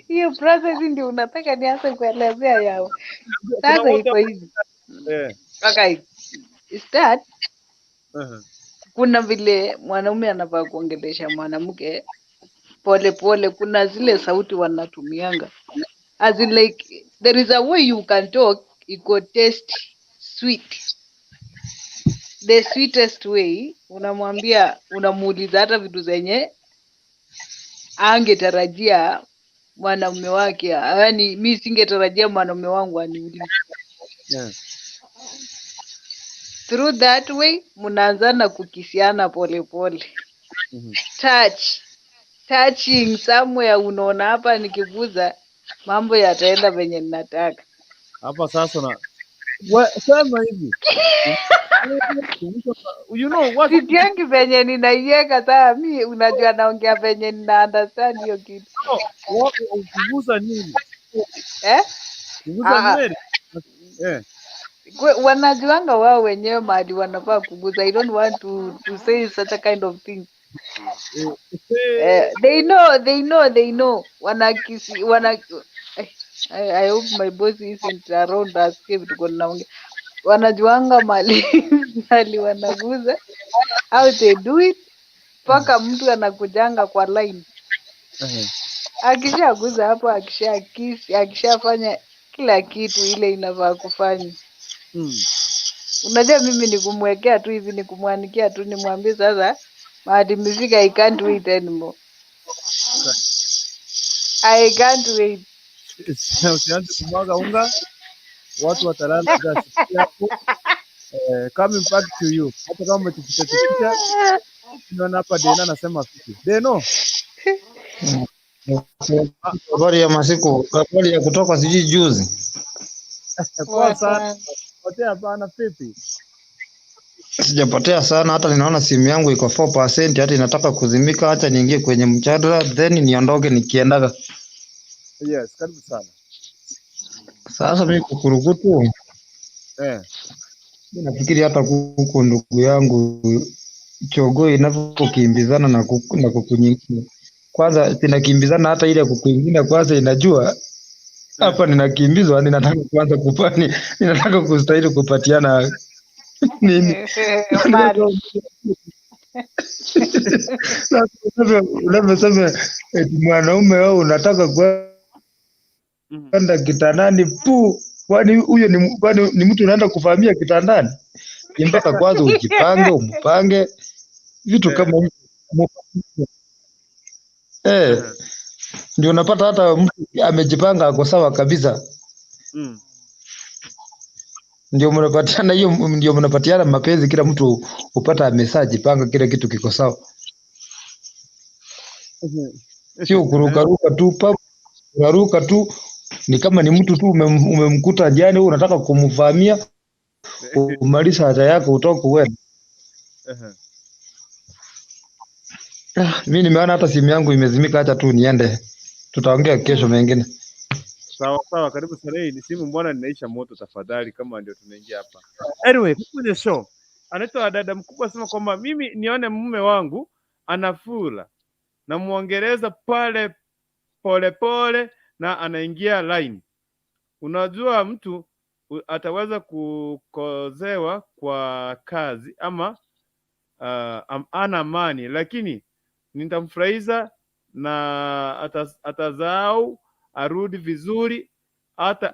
Hiyo process ndio unataka nianze kuelezea yao. kuna Sasa wote iko hivi. Okay. Start kuna vile mwanaume anafaa kuongelesha mwanamke pole pole. Kuna zile sauti wanatumianga as in like there is a way you can talk iko taste sweet, the sweetest way. Unamwambia, unamuuliza hata vitu zenye angetarajia mwanaume wake, yaani mi singetarajia mwanaume wangu aniulize. Through that way mnaanzana kukisiana pole pole. Touch, touching somewhere, unaona hapa nikiguza mambo yataenda venye ninataka. Hapa sasa na sema hivi. You know what? Sitiangi venye ninaiweka saa mi, unajua naongea venye nina understand hiyo kitu. No, ukigusa nini? Eh? Kugusa Ah, nywele? Wanajuanga wao wenyewe mahali wanafaa kuguza. I don't want to say such a kind of thing. They know, they know, they know. Wanakisi, wana I hope my boss isn't around asikie vitu kwa naongea. Wanajuanga mali wanaguza, how they do it, mpaka mtu anakujanga kwa line. Akishaguza hapo, akisha kiss, akishafanya kila kitu ile inafaa kufanya. Unajua mimi ni kumwekea tu hivi, ni kumwanikia tu, nimwambie sasa mahali imefika, I can't wait anymore. I can't wait. Usianze kumwaga unga, watu watalala njaa siku yako. Coming back to you. Hata kama umetuficha tuficha, naona hapa Deno anasema vipi? Deno. Habari ya masiku, habari ya kutoka sijui juzi. Poa Poa sana. sana. Potea hapana vipi? Sijapotea sana, hata ninaona simu yangu iko 4%, hata inataka kuzimika. Acha niingie kwenye mjadala then niondoke nikiendaga. Yes, karibu sana. Sasa mimi kukurukutu, mimi nafikiri hata kuku, ndugu yangu, chogoo inavyokimbizana na kuku, na kuku nyingine kwanza zinakimbizana, hata ile kuku ingine kwanza inajua hapa ninakimbizwa, ninataka kuanza kupani, ninataka kustahili kupatiana nini. Mali. Sasa unavyosema eti mwanaume wewe unataka kwenda kitandani pu, kwani huyo ni kwani ni mtu unaenda kuvamia kitandani? Ni mpaka kwanza ujipange, umpange vitu kama hivyo. Ndio unapata hata mtu amejipanga ako sawa kabisa, ndio mnapatiana hiyo, ndio mnapatiana mapenzi, kila mtu upata ameshajipanga, kila kitu kiko sawa, sio kurukaruka tu pa kurukaruka tu, ni kama ni mtu tu umemkuta njiani, wewe unataka kumvamia umaliza haja yako utoke uende. Mi nimeona hata simu yangu imezimika, acha tu niende, tutaongea kesho mengine. Sawa sawa, karibu sana. Hii ni simu mbona ninaisha moto tafadhali, kama ndio tunaingia hapa. Anyway, kwenye show anaitwa dada mkubwa asema kwamba mimi nione mume wangu anafula namuongeleza pale pole pole na anaingia line. Unajua mtu ataweza kukozewa kwa kazi ama ana amani, lakini nitamfurahiza na atazau arudi vizuri, hata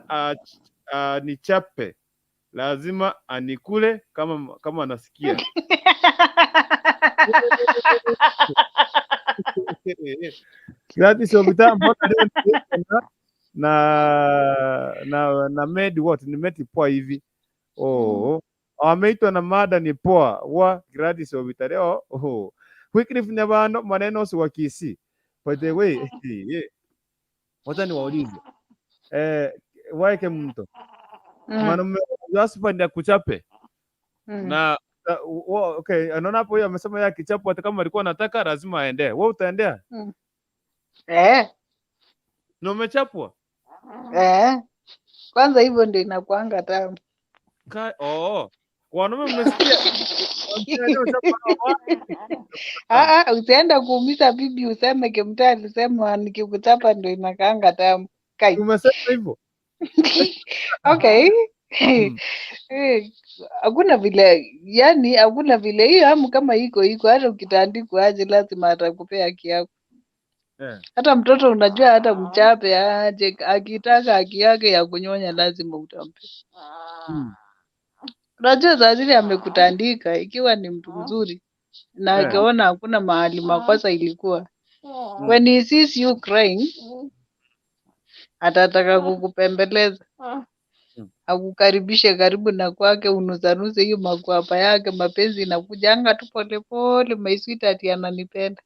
anichape lazima anikule kama anasikia. Gladys Obita, mbona leo nimeitwa na made what nimeti poa hivi? Oh, ameitwa na mada ni poa wa Gladys Obita leo. Oh. Wycliffe Nyabando maneno si wa Kisii. By the way, wacha niwaulize. Waeke mtu. Mwanamume husband akuchape. Na okay, anaona hapo huyo amesema yeye akichapwa hata kama alikuwa anataka lazima aendee. Wewe utaendea? Eh. Na umechapwa? Eh. Kwanza hivyo ndio inakuanga tamu. Oh. Wanaume mmesikia? Ah, usienda kuumiza bibi useme Kimtaa alisema nikikuchapa ndio inakaanga tamu. Kai. Umesema hivyo? Okay. Hakuna vile, yani hakuna vile hiyo hamu kama iko iko, hata ukitandikwa aje lazima atakupea haki yako. Hata mtoto unajua, hata mchape aje, akitaka haki yake ya kunyonya lazima utampe. Unajua saa zile amekutandika, ikiwa ni mtu mzuri na akiona hakuna mahali makosa ilikuwa, when he sees you crying atataka kukupembeleza, akukaribishe karibu na kwake, unusanuse hiyo makwapa yake, mapenzi inakujanga tu polepole, my sweetheart ananipenda.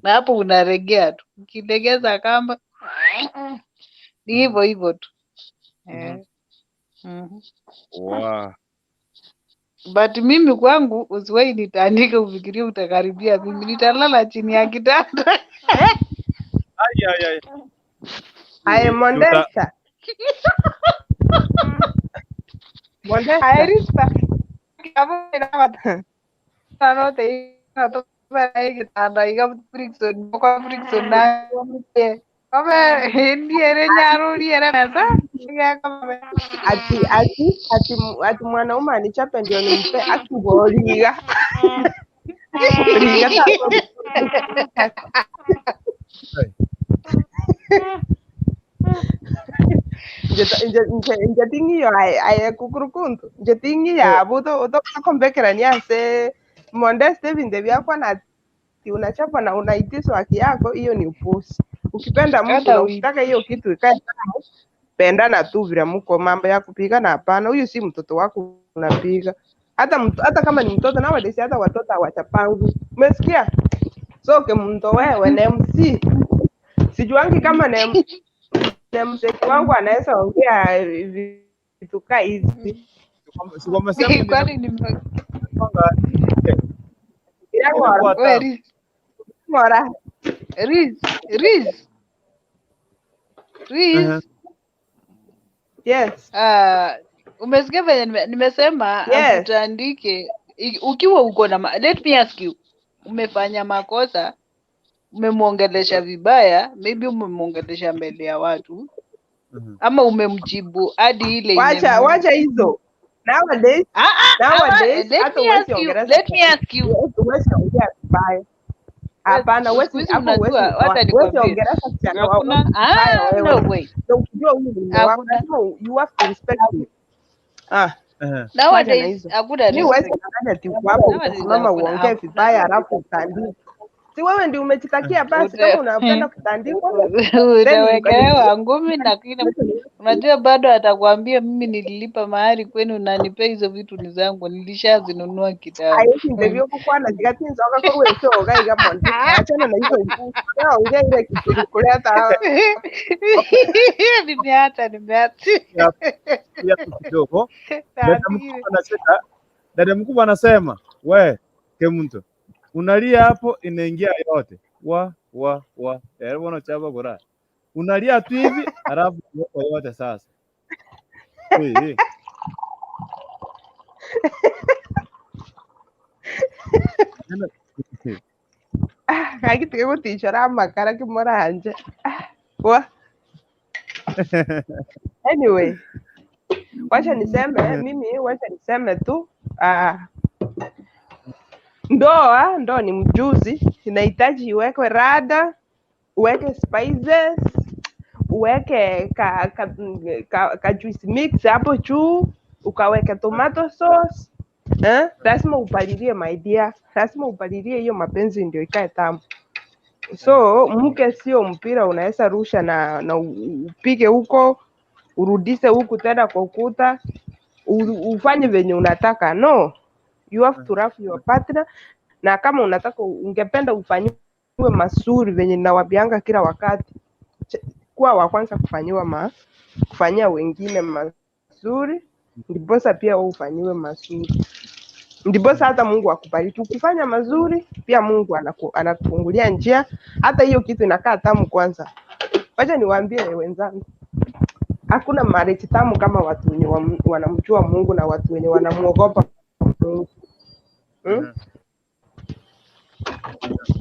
Na hapo unaregea tu, ukilegeza kamba ni hivyo hivyo tu. Wow. But mimi kwangu usiwahi nitandike ufikirie utakaribia mimi, nitalala chini ya kitanda. Ai, ai, ai. Aye, Mondesta. Mondesta. I respect. Ati ati ati ati mwanaume anichape ndio nimpe akigoriga. Riga nje tingiyo aye kukurukuntu nje tingiyo abuto utokombekerania ase Mondeste vinde vyakwa na ati unachapa na unaitiswa haki yako, hiyo ni upuzi. Ukipenda mtu na ukitaka hiyo kitu ikae tamu, pendana tu vile mko, mambo ya kupigana hapana. Huyu si mtoto wako unapiga. Hata mtu, hata kama ni mtoto nowadays, hata watoto hawachapangu. Umesikia? So ke mto wewe na MC sijuangi kama na mzee wangu anaweza ongea vitu kaa hizi. Kwani ni Mora. Riz, Riz. Riz. Yes. Umesikia venye nimesema Yes. Akutandike ukiwa uko na let me ask you, umefanya makosa, umemwongelesha vibaya, maybe umemwongelesha mbele ya watu ama umemjibu hadi ile Wacha wacha hizo. Nowadays, nowadays let hata me huwezi ask you, ongelesha let me ask you. Huwezi ongea vibaya. Hapana, huwezi hapo, huwezi Unajua, wacha huwezi nikwambie. ongelesha msichana wako Hakuna, vibaya wewe. no way. Na ukijua huyu ni mume wako, Hakuna. lazima you have to respect him. Wacha na Nowadays hizo. hakuna Mi huwezi respect. kudanganya ati uko hapo Nowadays utasimama hakuna, uongee hakuna. vibaya alafu utandike. Si wewe ndio umejitakia basi, kama unapenda kutandikwa then you can Utawekelewa ngumi, lakini unajua bado atakwambia mimi nililipa mahari kwenu na nipe hizo vitu ni zangu, nilishazinunua kitambo. Aye, ndivyo kukwana zikatinzoka kwa wewe gaiga Mondesta, achana na hizo upuzi. Wewe ongea ile kitu ilikuleta hapa. Nimeacha, nimeacha. Kidogo. Dada mkubwa anacheka. Dada mkubwa anasema, we ke mtu unalia hapo inaingia yote wa wa wa bwana chapa gora unalia tu hivi halafu yote sasa. Hey, hey. Gagitike gutichora amakara kimoranje. Wa anyway, wacha niseme mimi, wacha niseme tu ndoa ni mjuzi, inahitaji iwekwe rada, uweke spices, uweke ka juice mix hapo juu, ukaweke tomato sauce. Lazima upalilie my dear, lazima upalilie hiyo mapenzi ndio ikae tamu. So mke sio mpira unaweza rusha na upige huko urudishe huku tena kwa ukuta ufanye venye unataka. No, you have to love your partner Na kama unataka ungependa ufanyiwe mazuri venye nawaambianga kila wakati, kuwa wa kwanza kufanyiwa kufanyia wengine mazuri, ndiposa pia wewe ufanyiwe mazuri, ndiposa hata Mungu akubariki. Ukifanya mazuri pia Mungu anakufungulia njia, hata hiyo kitu inakaa tamu. Kwanza wacha niwaambie wenzangu, hakuna marriage tamu kama watu wenye wanamjua Mungu na watu wenye wanamuogopa Mungu.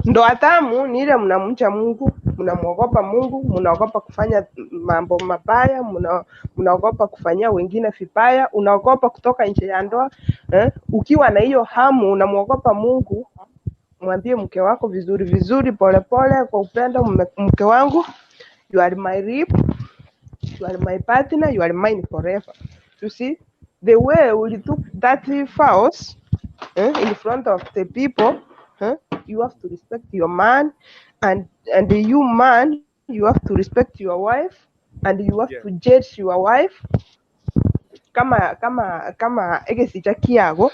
Ndoa tamu ni ile mnamcha Mungu, mnamwogopa Mungu, mnaogopa kufanya mambo mabaya, mnaogopa kufanyia wengine vibaya, unaogopa kutoka nje ya ndoa eh? Ukiwa na hiyo hamu unamwogopa Mungu, mwambie mke wako vizuri vizuri, polepole, kwa upendo, mke wangu, you are my rib, you are my partner, you are mine forever. You see the way we took that vows in front of the people, you have to respect your man, and you man, you have to respect your wife, and you have to judge your wife. Kama egesicha kiago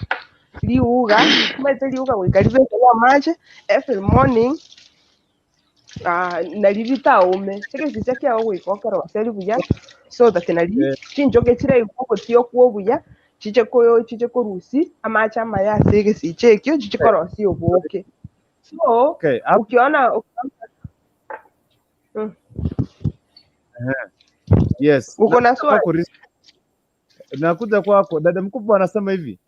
liuga maite liuga goika amache every morning, nari ritaume egesicha kiago goika okeroseri buya so that nari chinchoke chire igogotio okwo buya chiche koyo chiche korusi amache amaya ase egesicha ekio chiche korosia oboke. So Okay, hapo ukiona yes. Uko na Nakuja swali? kwako nakuja kwako dada mkubwa anasema hivi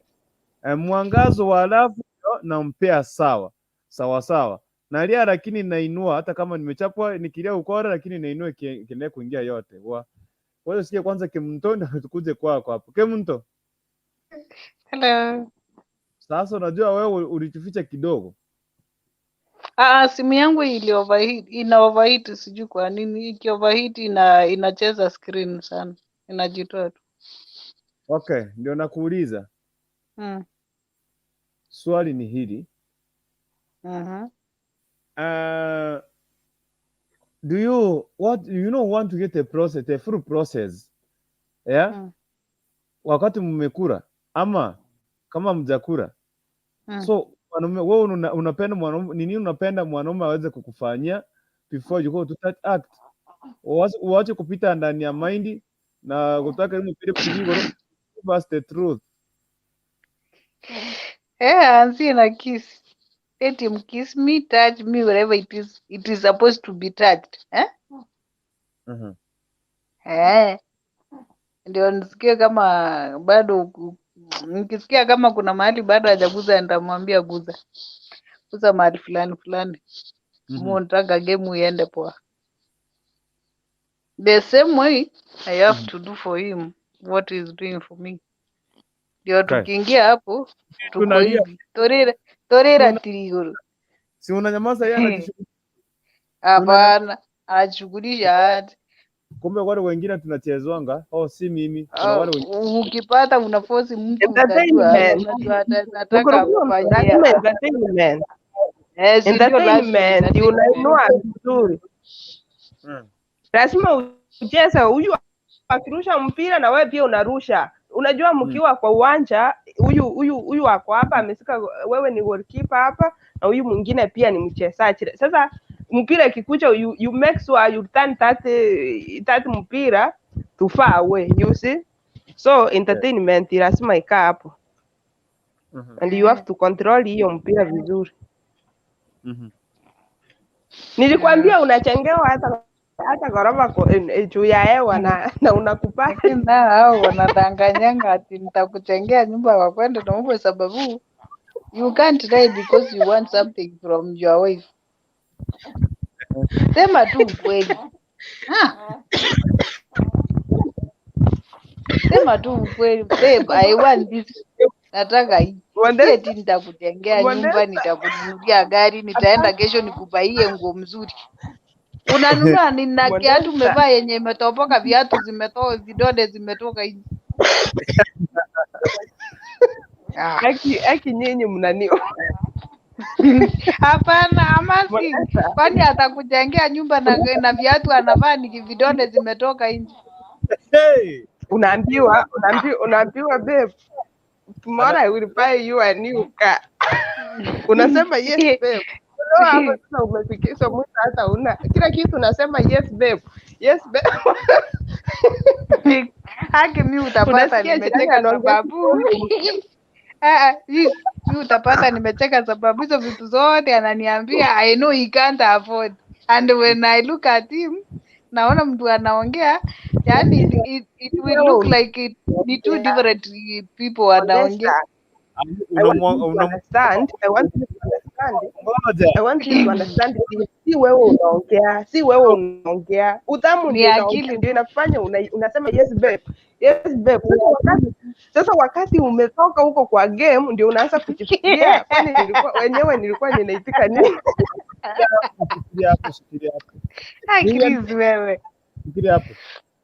mwangazo wa alafu nampea sawa sawa sawa, nalia lakini nainua, hata kama nimechapwa nikilia ukora, lakini nainua ikiendelea kuingia yote. Kwa hiyo sikia kwanza Kimto, ndio tukuje kwako hapo Kimto. Hello. Sasa unajua wewe ulijificha kidogo. Ah, simu yangu ili overheat, ina overheat sijui kwa nini. Iki overheat inacheza screen sana. Inajitoa tu. Okay, ndio nakuuliza swali ni hili. Do you what you know want to get a process, a full process, yeah? Wakati mmekura ama kama mjakura, so mwanaume wewe unapenda mwanaume ni nini unapenda mwanaume aweze kukufanyia before you go to that act? Uache kupita ndani ya mind na kutaka ile mpira kupigwa. Give us the truth. Eh, anzie na kiss. Let him kiss me, touch me wherever it is supposed to be touched. Eh? Eh. Ndio nisikie kama bado nikisikia kama kuna mahali bado hajaguza nitamwambia guza. Guza mahali fulani fulani. Mu nataka game iende poa. The same way I have to do for him what he's doing for me. Ndio tukiingia hapo tuko Tunalia. hivi. Torera torera tiriguru. Si unanyamaza, yeye anajishughulisha. Hapana, anashughulisha aje? Kumbe wale wengine tunachezwanga. Oh, si mimi. Kuna wale wengine. Ukipata unaforce mtu utajua, Entertainment. unajua anataka Mkurugenzi, akufanyia. lazima entertainment. Eh, si ndio lazima Entertainment entertainment. unainua vizuri. Lazima ucheze, huyu akirusha mpira na wewe pia unarusha. Unajua mkiwa kwa uwanja, huyu ako hapa amesika, wewe ni goalkeeper hapa na huyu mwingine pia ni mchezaji. Sasa mpira ikikuja, you make sure you turn that mpira to far away, you see? So entertainment lazima ikaa hapo and you have to control hiyo mpira vizuri. Nilikwambia unachengewa hata ghorofa juu ya hewa na unakubali. Lakini nao hao wanadanganyanga ati nitakuchengea nyumba kwa kwenda na huko, sababu you can't lie because you want something from your wife. Sema tu ukweli. Ah. Sema tu ukweli, babe, I want this. Nataka hii. Si eti nitakujengea nyumba, nitakununulia gari, nitaenda kesho nikubaie nguo mzuri. Unanunua nini na kiatu umevaa yenye imetoboka, viatu zimetoka, vidole zimetoka nje. Ah. Aki nyinyi mnani Hapana, amasi Modesta. kwani atakujengea nyumba na viatu anavaa ni vidole zimetoka nje. Hey! Unaambiwa babe, tomorrow I will buy you a new car. Unasema yes babe. Unaona hapo sasa umefikishwa mwisho, hata una kila kitu unasema yes babe. Yes babe. Haki mi utapata Unasikia jirani nimecheka anaongea sababu mi utapata nimecheka sababu hizo vitu zote ananiambia I know he can't afford, and when I look at him naona mtu anaongea, yani it will Wewe look like it, ni two unaongea. different people wanaongea. Vanessa, I want you to understand. I want you to understand. Ngoja. I want you to understand. Si wewe unaongea, si wewe unaongea. Utamu Ni ndio inaongea, akili. ndio inafanya unasema yes babe. Yes babe. Sasa wakati umetoka huko kwa game ndio unaanza kujifikiria, kwani nilikuwa wenyewe nilikuwa ninaitika nini? Shikilia hapo, shikilia hapo. Lilian, Chris wewe. shikilia hapo.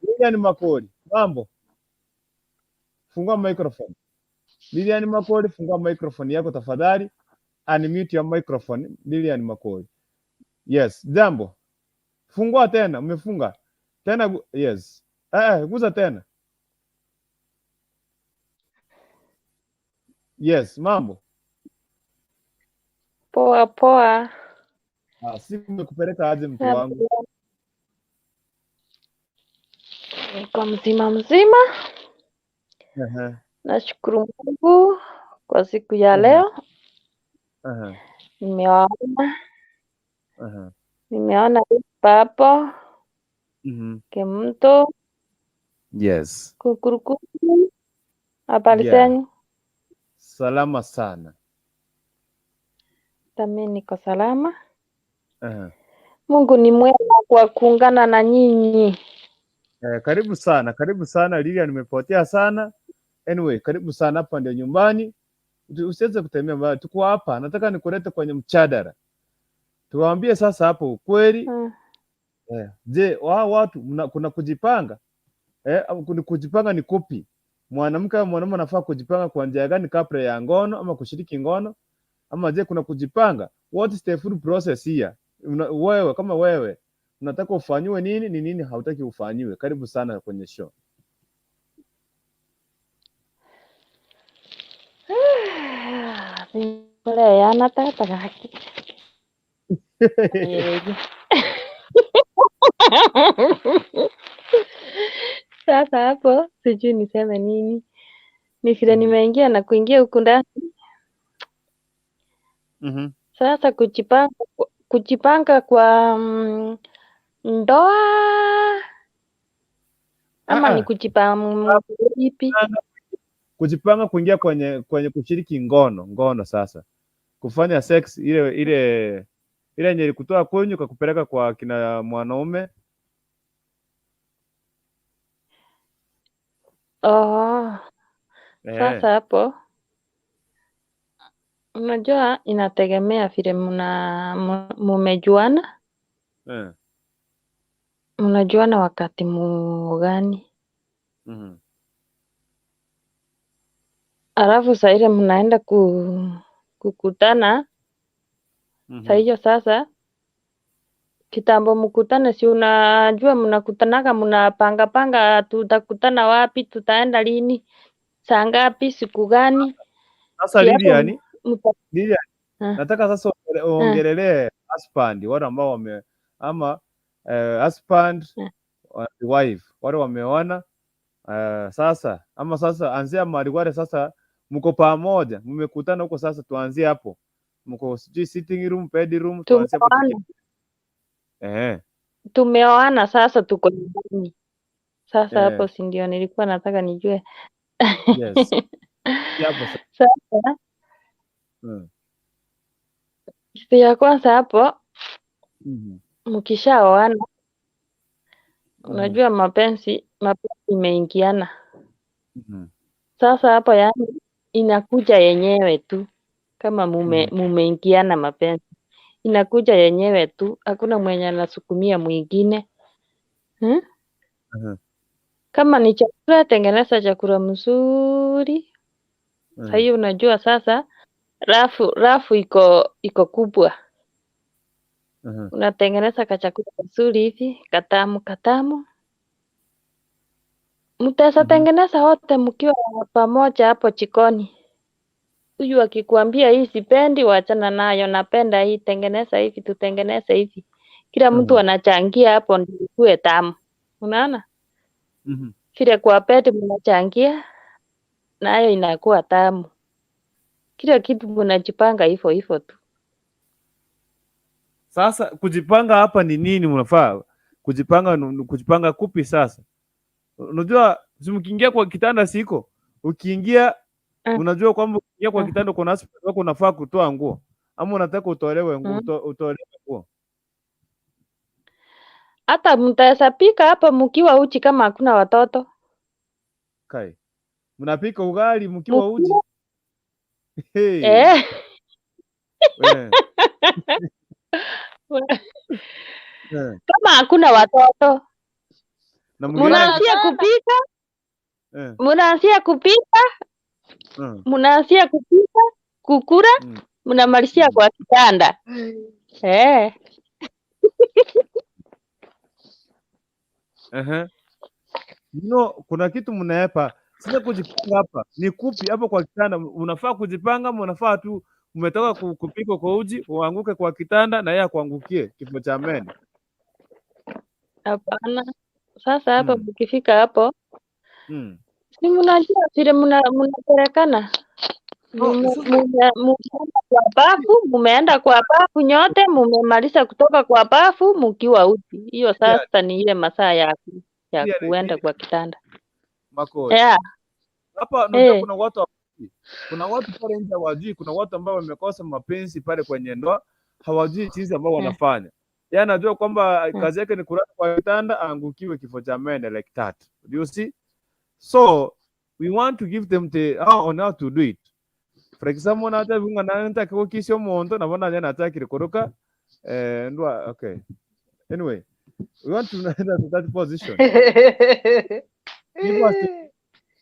Lilian Makori, mambo. Fungua microphone. Lilian Makori, fungua microphone yako tafadhali. Unmute your microphone, Lilian Makori. Yes, jambo. Fungua tena, umefunga. Tena yes. Guza tena. Yes, mambo. Poa poa. Siku imekupeleka aje mtu wangu? Niko mzima mzima. Nashukuru Mungu kwa siku ya leo. Nimewaona, nimeona papo Kimto, Yes. Kukurukuku. Habari Yeah. zenyu? Salama sana. Hata mimi niko salama. Mungu ni mwema kwa kuungana na nyinyi. Karibu sana, karibu sana Lilian, nimepotea sana. Anyway, karibu sana, hapa ndio nyumbani. Usiweze kutembea mbali, tuko hapa. Nataka nikulete kwenye mchadara, tuwaambie sasa hapo ukweli. Je, wao watu kuna kujipanga au kuna kujipanga ni kupi? Mwanamke au mwanamume anafaa kujipanga kwa njia gani kabla ya ngono ama kushiriki ngono? Ama je, kuna kujipanga? What is the full process here? Wewe kama wewe unataka ufanyiwe nini, ni nini hautaki ufanyiwe? Karibu sana kwenye show. Yana tata gaki. Sasa hapo sijui niseme nini. Ni vile nimeingia na kuingia huku ndani. Sasa kujipanga kwa ndoa ama ni kujipanga ipi? Kujipanga kuingia kwenye kushiriki ngono sasa. Kufanya sex ile ile ile yenye ilikutoa kwenyu kakupeleka kwa kina mwanaume. Oh. Sasa hapo unajua inategemea vile mumejuana. Mnajuana wakati mugani. Alafu saa ile mnaenda kukutana. Saa hiyo sasa kitambo mkutane, si unajua mnakutanaga, mnapanga panga, tutakutana wapi, tutaenda lini, saa ngapi, siku gani. Sasa Si hapo Lilian, Lilian, Ah. nataka sasa uongelelee husband, wale ambao wame ama husband wife wale wameona sasa ama sasa anzia mahali wale sasa mko pamoja, mmekutana huko sasa, tuanzie hapo. Mko sijui sitting room, bedroom, tuanzie hapo Tumeoana. Tumeoana sasa, tuko nyumbani sasa. Hapo si ndio nilikuwa nataka nijue. Yes. Hapo sasa. Sasa kitu ya kwanza hapo, mkishaoana unajua mapenzi imeingiana. Sasa hapo yani inakuja yenyewe tu, kama mumeingiana mapenzi inakuja yenyewe tu, hakuna mwenye anasukumia mwingine. Kama ni chakula, tengeneza chakula mzuri. Saa hiyo unajua sasa rafu iko kubwa. Unatengeneza kachakula kazuri hivi katamu katamu, mtaweza tengeneza wote mkiwa pamoja hapo jikoni. Huyu akikwambia hii sipendi, wachana nayo, napenda hii, tengeneza hivi, tutengeneze hivi. Kila mtu anachangia hapo ndio ikuwe tamu. Unaona? Vile kwa bed mnachangia nayo inakuwa tamu. Kila kitu mnajipanga hivyo hivyo tu. Sasa kujipanga hapa ni nini mnafaa? Kujipanga kujipanga kupi sasa? Unajua si mkiingia kwa kitanda siko. Ukiingia unajua kwamba ukiingia kwa kitanda kuna aspect wako unafaa kutoa nguo ama unataka utolewe nguo, utolewe nguo. Hata mtaweza pika hapa mkiwa uchi kama hakuna watoto. Kai. Mnapika ugali mkiwa uchi. Hey. Eh. Eh. Kama hakuna watoto. Na mkienda Mnaanzia kupika, mnaanzia kupika, mnaanzia kupika, kukula, mnamalizia kwa kitanda. Eh. You know, kuna kitu mnaepa. Sasa kujipanga hapa ni kupi hapo kwa kitanda? Unafaa kujipanga ama unafaa tu umetoka kupika kwa uji uanguke kwa kitanda na yeye akuangukie kifo cha mende? Hapana. Sasa hapa mkifika hapo si mnajua vile mnapelekana. Mumeenda kwa bafu, mumeenda kwa bafu nyote, mumemaliza kutoka kwa bafu mkiwa uchi. Hiyo sasa ni ile masaa ya kuenda kwa kitanda. Makori. Yeah. Hapa unajua kuna watu hawajui. Kuna watu pale nje hawajui, kuna watu ambao wamekosa mapenzi pale kwenye ndoa, hawajui jinsi ambao wanafanya. Yeye anajua kwamba kazi yake ni kulala kwa kitanda aangukiwe kifo cha mende like that. Do you see? So we want to give them the how on how to do it. For example, na hata bunga na nta ko kisho mondo na bona yana atakire koroka ndwa okay. Anyway, we want to enter to that position. Give us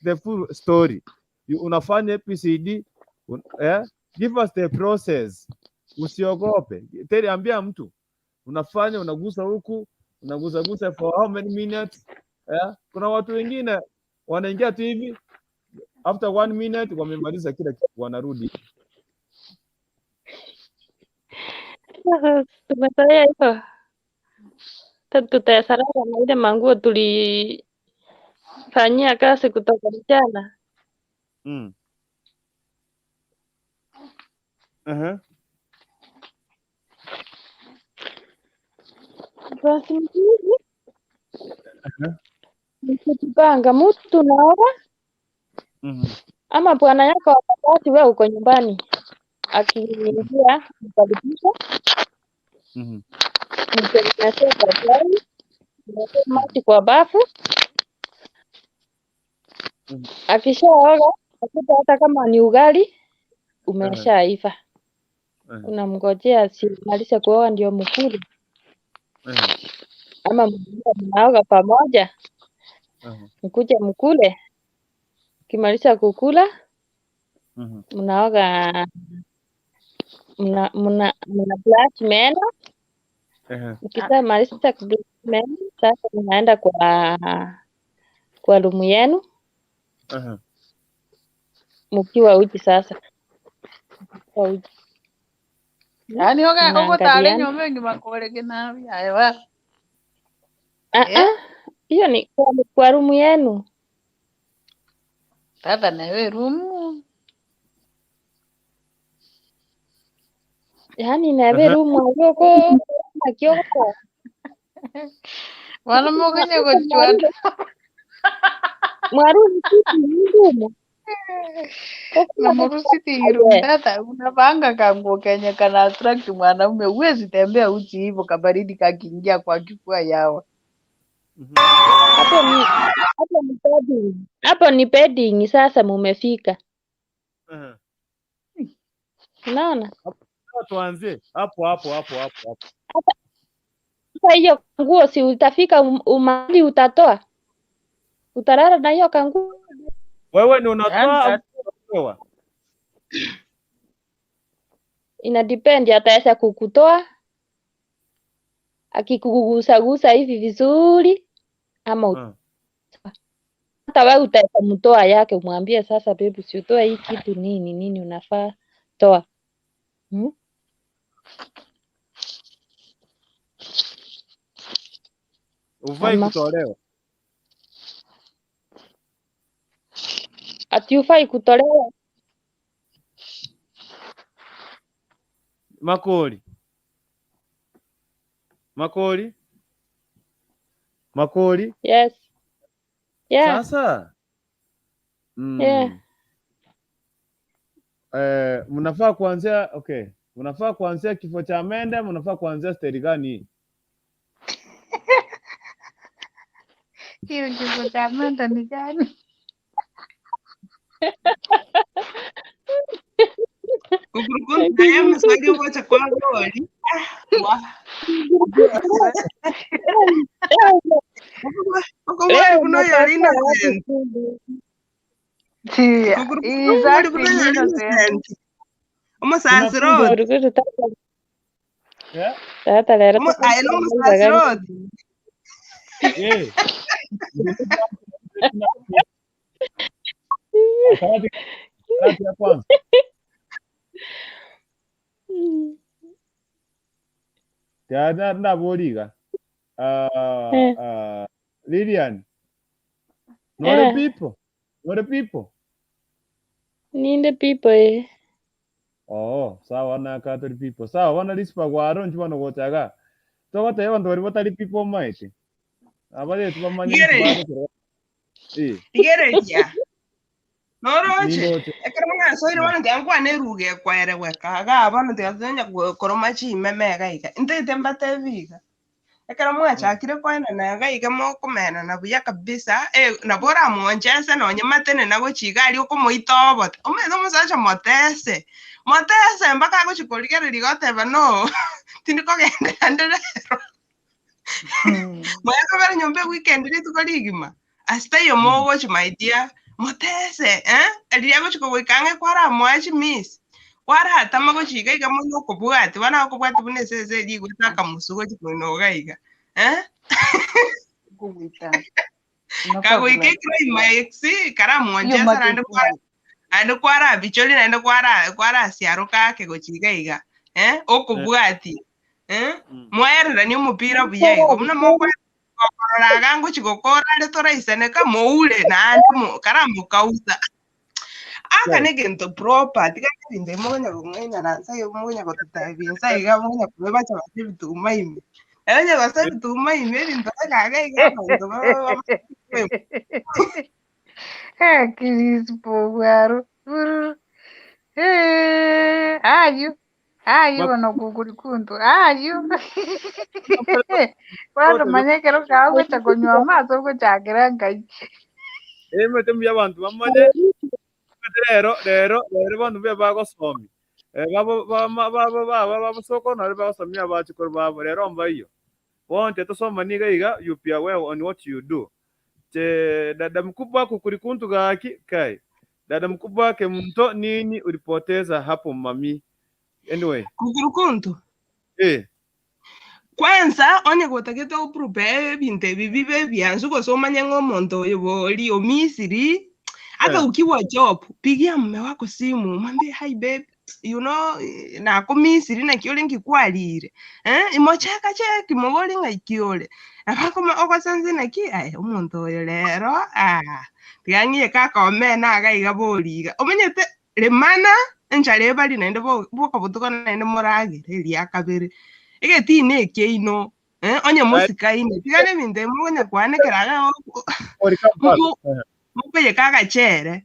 the full story. You unafanya ABCD give us the process. Usiogope. Tell ambia mtu unafanya, unagusa huku, unagusa gusa for how many minutes? Kuna watu wengine wanaingia tu hivi after 1 minute wamemaliza kila kitu wanarudi. Tumezoea hivyo. Tutaweza lala na ile manguo tulifanyia kazi kutoka mchana. Basi mzuri. Nikijipanga mtu naoga ama bwana yako wakati wewe uko nyumbani akiingia mkaribisha, mtengenezee chai, mwekee maji kwa bafu. Akishaoga akuta hata kama ni ugali umeshaiva, unamngojea simalize kuoga ndio mkule, ama mnaoga pamoja mkuja mkule. Ukimaliza kukula mnaoga, mna brush meno. Ukishamaliza kubrush meno, sasa mnaenda kwa rumu yenu mkiwa uji sasa. Mkiwa uji. Yaani oga ogotare Mnaangaliana. nyomba ngima korege nabi ayewa. Hiyo ni kwa rumu yenu. Sasa na wewe rumu. Yaani na wewe rumu ayoko akioko. Wana mogenye gochwada. Mwaru ngumu. Na murusiti room tata unapanga kanguo kenye kana attract mwanaume, huwezi tembea uchi hivyo kabaridi kakiingia kwa kifua yao. Hapo ni bedding. Hapo ni bedding sasa mumefika. Unaona? Tuanzie hapo hapo hapo hapo hapo. Sasa hiyo nguo si utafika umali utatoa. Utalala na hiyo kanguo. Wewe ni unatoa au unatoa? Ina depend, ataweza kukutoa akikugusagusa hivi vizuri ama Hata wewe utamtoa yake, umwambie sasa, babe, si utoe hii kitu nini nini, unafaa toa. Ufai Ama kutolewa. Ati ufai kutolewa. Makori. Makori. Makori. Yes. Yeah. Sasa. Yeah. Mnafaa kuanzia, okay. Mnafaa kuanzia kifo cha mende, mnafaa kuanzia staili gani? Hiyo kifo cha mende ni gani? Kukurukuntu naye maswali ugocha kwa goli. Wa. Okobori buno yoli innocent. Si, Kukurukuntu is okobori buno acting yoli innocent. innocent. Omusasi road. Kukurukuntu tata. Yeah. Tata lero Aye no musasi road. Yeah. Karate, karate ya kwanza. Ya ndaboliga. Lilian. Not the people. Not the people. Ninde people eh. Oh, sawa na katori people. Sawa wana lispa gwaro nchi bano gochaga. Togote bantu bari batari people maite. Abale tubamanye Igere. Eh. Igereria. Noroche. Nindoche. Ekero mwasoire bono tiankwana eruga ekwere gweka iga bono tiatonya koroma chimeme iga iga. Ntaete mbatebi iga. Ekero mwachakire koenana iga iga mokomenana buya kabisa, nabo oramonchese nonye matene nagochiga aria okomoita obote. Omanyete omosacha motese, motese mpaka agochi korigereria iga oteba no, tindikogenda ande rero. Mwakobera nyomba eweekend rituko rigima. Ase taiyo mogochi my dear, motese, eh? Riria agochi kogoika ang'e kwaramoa chimiss, kwaratama gochi iga iga mono okobwati, bono agokobwati buna esese eria igwete akamusu gochi koino iga iga, eh? Kuguita. Kagoika eclimax, karamonchesa naende kwara naende kwarabichori naende kwara kwarasiaroka ake gochi iga iga, eh? Okobwati, eh? Mwaererania omopira buya igo, buna mokorora iga ngochi gokora are toraisaneka moure naende karamokausa. Aka negento proper, tiga ebinto ebi mokonya kong'ainana nsa iga mokonya gototebia nsa iga mokonya kobebacha base ebituma ime. Onye gosa ebituma ime ebinto iga iga abanto babe Crispo, guaro. Ayo. Ayo, bono kukurukuntu. Ayo. Bono manyekero kawe gocha konywa amaso ogochakera nkai. Emete mbuya abantu bamanye rero rero rero bantu mbuya bagosomia. Babo babo babo babosoko nari bagosomia abachikoro babo rero mba iyo. Wonte tosoma niga iga you be aware on what you do. Che dada mkubwa kukurikuntu gaki kai. Dada mkubwa ke mto nini ulipoteza hapo mami. Anyway. Kukurukuntu. Eh. Kwanza onye gotagete oprepare ebinto ebi bibe ebiansu gose omanye ng'a omonto oyo bori omisiri. Hata ukiwa job, pigia mume wako simu, mwambie hi babe, you know, nakumisiri naki ore nkikwarire. Imocheka cheki mobori ng'aki ore. Nabo ogosanse naki, aye omonto oyo rero, ah, tiga ng'iye kakomena iga iga bori iga. Omanyete remana enchara ebari naende bokobotuko naende moragere eria kabere. Egetini ekeino, onye mosikaine, tiga na ebinto ebi mokonya kwanekera iga mokoyeka agachere,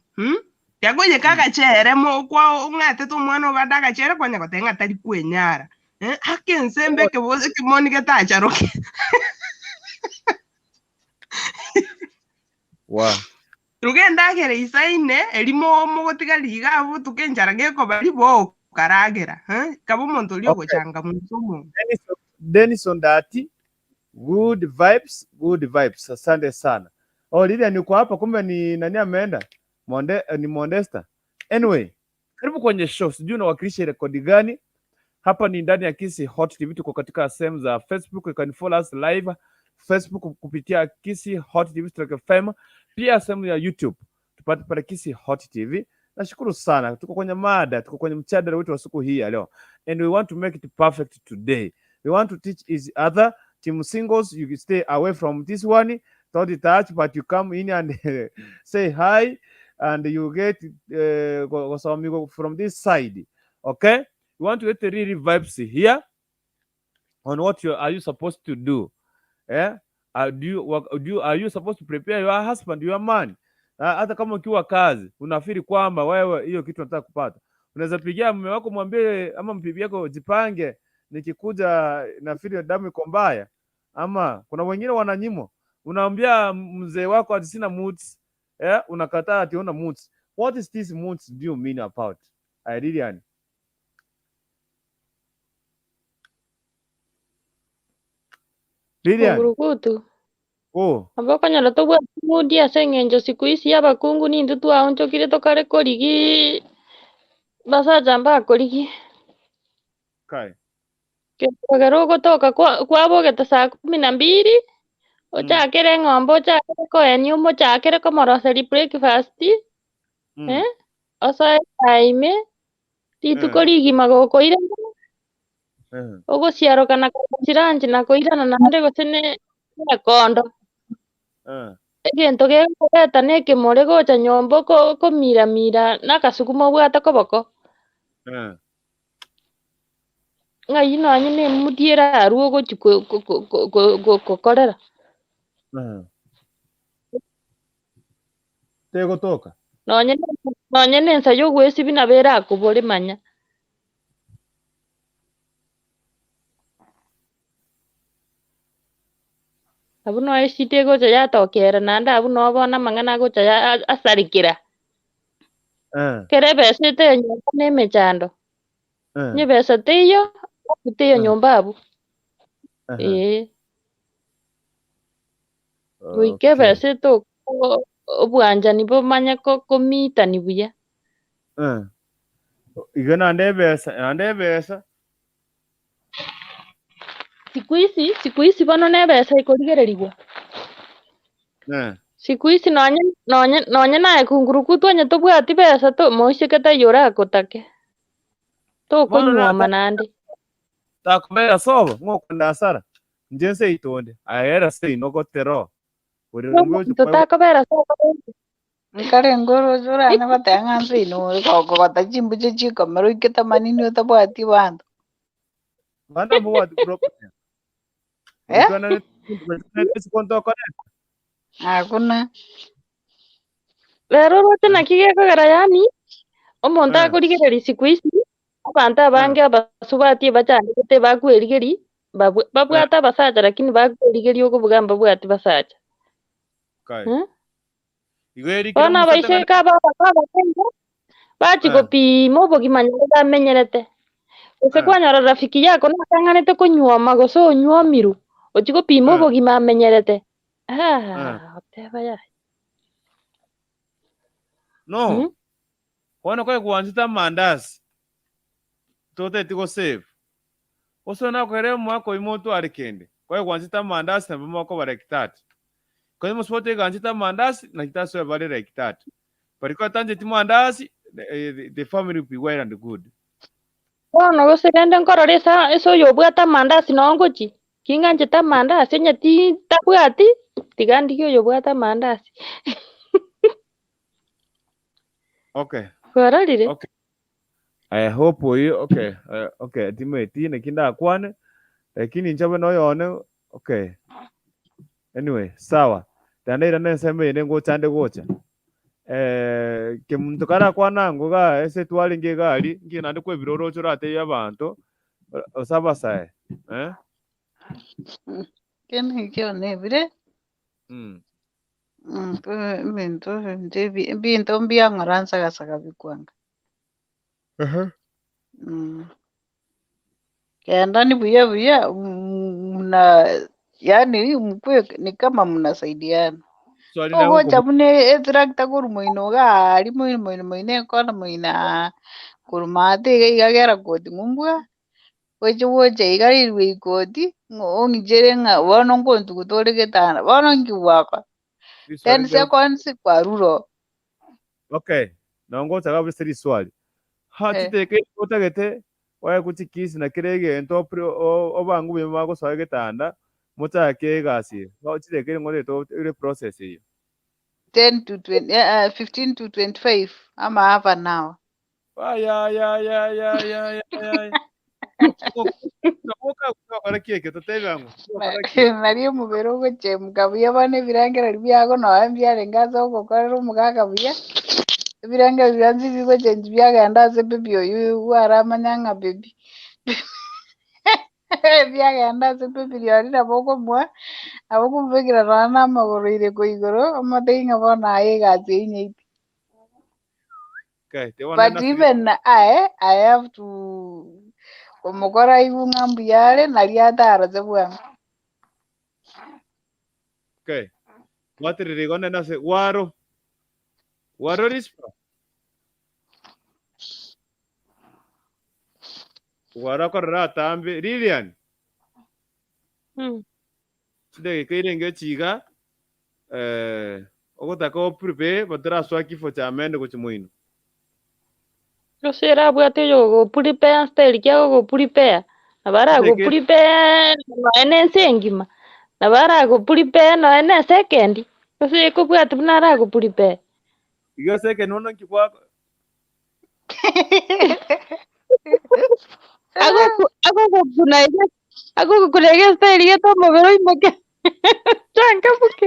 Tiakoyeka agachere mokwa ong'atete omwana obande agachere kwanya goteba ng'a tari kwenyara. Ake ense mbe ekemoni getacharoke. Wow. Rugenda agere isaine erimo mogotiga riga abotuka enchara gekobari bokaragera, Kaba omonto oria ogochanga monto omonge. Denison Dati, good vibes, good vibes. Asante sana. Oh, Lilian yuko hapa kumbe ni nani ameenda? Ni Mondesta. Anyway, karibu kwenye show. Sijui unawakilisha rekodi gani? Hapa ni ndani ya Kisii Hot TV, tuko katika sehemu za Facebook, you can follow us live. Facebook kupitia Kisii Hot TV stroke FM, pia sehemu ya YouTube tupate pale Kisii Hot TV. Nashukuru sana, tuko kwenye mada, tuko kwenye mjadala wetu wa siku hii ya leo, and we want to make it perfect today. We want to teach each other. Team singles, you can stay away from this one, don't touch, but you come in and say hi and you get some from this side. Okay, you want to get the really vibes here on what you are you supposed to do. Eh? Are you supposed to prepare your husband, your man? Hata kama ukiwa kazi unafiri kwamba wewe hiyo kitu unataka kupata, unaweza pigia mume wako mwambie, ama mpibi yako jipange, nikikuja nafiri damu iko mbaya. Ama kuna wengine wananyimwa, unaambia mzee wako ati sina moods, eh, unakataa ati una moods. What is this moods do you mean about? I really Lilian. Kungurukutu. Oh. Abo konyora tobwati mood ase eng'encho siku ici abakungu nintwe twaonchokire tokare korigi basacha mbakorigi. Kai. Kegera ogotoka kwabogete saa 12 ochakere eng'ombe ochakere koenia omochakere komoroseri breakfast osoe time rituko rigima gokoirana ogosiaroka na chiranchi na koirana naende gose ne ekondo egento gekoreta na ekemore gocha nyomba komiramira na akasukuma obwate koboko ng'ai nonye na emudi erarwe ogochi gokorera tegotoka nonye na ensa ya ogwesibi nabo erakobore manya. Abu no eshite gocha yatokera naende abu no bono amang'ana agocha asarikira. Kere ebesa ete nyomba na emechando. Onye ebesa teiyo, teiyo nyomba abu. Ee. Goika ebesa ete obwanchani bomanye komitani buya. Igo naende ebesa, naende ebesa. Siku hizi bono na ebesa ekorigererigwa. Siku hizi nonye naye kungurukutu onye tobwati besa to moiseke taiyo orakotake. Tokonyuoma naende. Takomera sobo ng'okwenda asara nje nse itonde ahera se inogotero. Totakobera sobo. Nkare ngoro zura na batanga nse ino kogota chimbuche chikomero iketa manini otabwati bantu. Bana bwati problem. Eh? Hakuna. Rero rote naki gekogera yani omonto akorigereria siku ici abanto abange abasubati bachandegete bakwerigeria babwate abasacha lakini bakwerigeria okobuga mbabwati basacha. Bono abaiseke aba abakenga bachi gopima obogima nyore bamenyerete. Gose kwanyora rafiki yako natang'anete konyuoma gose onyuomirwe ochi gopima obogima amenyerete. Oteba yaye. No. Bono kwaye kuanzita mandasi toteti go save. Oso nakwere mwako imoto arikende. Kwaye kuanzita mandasi na mwako bare kitatu. Kwa mosipote ganzita mandasi na kitaso bare like that. But kwa tanje ti mandasi the family will be well and good. Bono gose rende nkorora esa ase oyo obwate amandasi noo ngochi king'anchete amandasi onye tabwati tiga ndigie oyo obwate amandasi. Okay. Kwarorire? Okay. I hope you okay. Okay, timeti nekinda akwane lakini nchabe noyone okay. Anyway, sawa. Tandaira nenseme ende ngochande gocha. Kemuntu kara kwanango ga ese twaringe gari ngi nande kwebirorocho rateiyo abanto osabasae. Eh? Kene kyo nebire? Binto mbiang'ora nsagasaga bikwanga. Kenda ni buya buya mna yani mkwe ni kama mnasaidiana. Swali Ogocha mune etractor koru moino gari moino moino moino ekona moina korumate iga igagera koti ng'umbwa Oche gocha iga rirwe ikoti, ng'o ong'ichere ng'a bono nkontuguta ore getanda, bono nki gwakora? Riswali 10 leo. seconds kwarure oo. Okay. Naongoza kabisa riswali. Ha Eh. chiteke otagete waye kuchikisi na kire egento obangu buya bagosoa getanda mochake egasi. Chiteke ngore to ire process eyo. 10 to 20, 15 to 25 ama half an hour. Ay ay ay ay ay ay ay. Gokora kieke totebango. Gokora kieke. Nari omobere ogochemuka buya bono ebirengereri biago noe mbiarenge ase ogokorera omogaka buya, ebirengereri bionsi bigochengi biagenda ase baby oywo bwaramanya ng'a baby biagenda ase baby riori nabo okomoa, nabo okomobekera nonya na amagoro ire koigoro, omotebi ng'a bono aye egasi eywo nyaite. Okay, te wana But na even I have to komokora igu ng'a mbuya are, nari atarose bwango. Okay. Watiriri gone na se waro. Waro rispa. Waro korora tambe Lilian. Chidege irenge chiga ogotaka oprepare bataraswa kifo cha mende gochimuino. Gose rabwate oyo ogoprepare style ki agogoprepare, nabo Chidege aragoprepare nonya na ense engima, nabo aragoprepare nonya na esekendi, gose ekobwati buna aragoprepare. Igo second ono nki kwa Agogokuna iga agogokuna iga style gete omobere oimoke changamuke,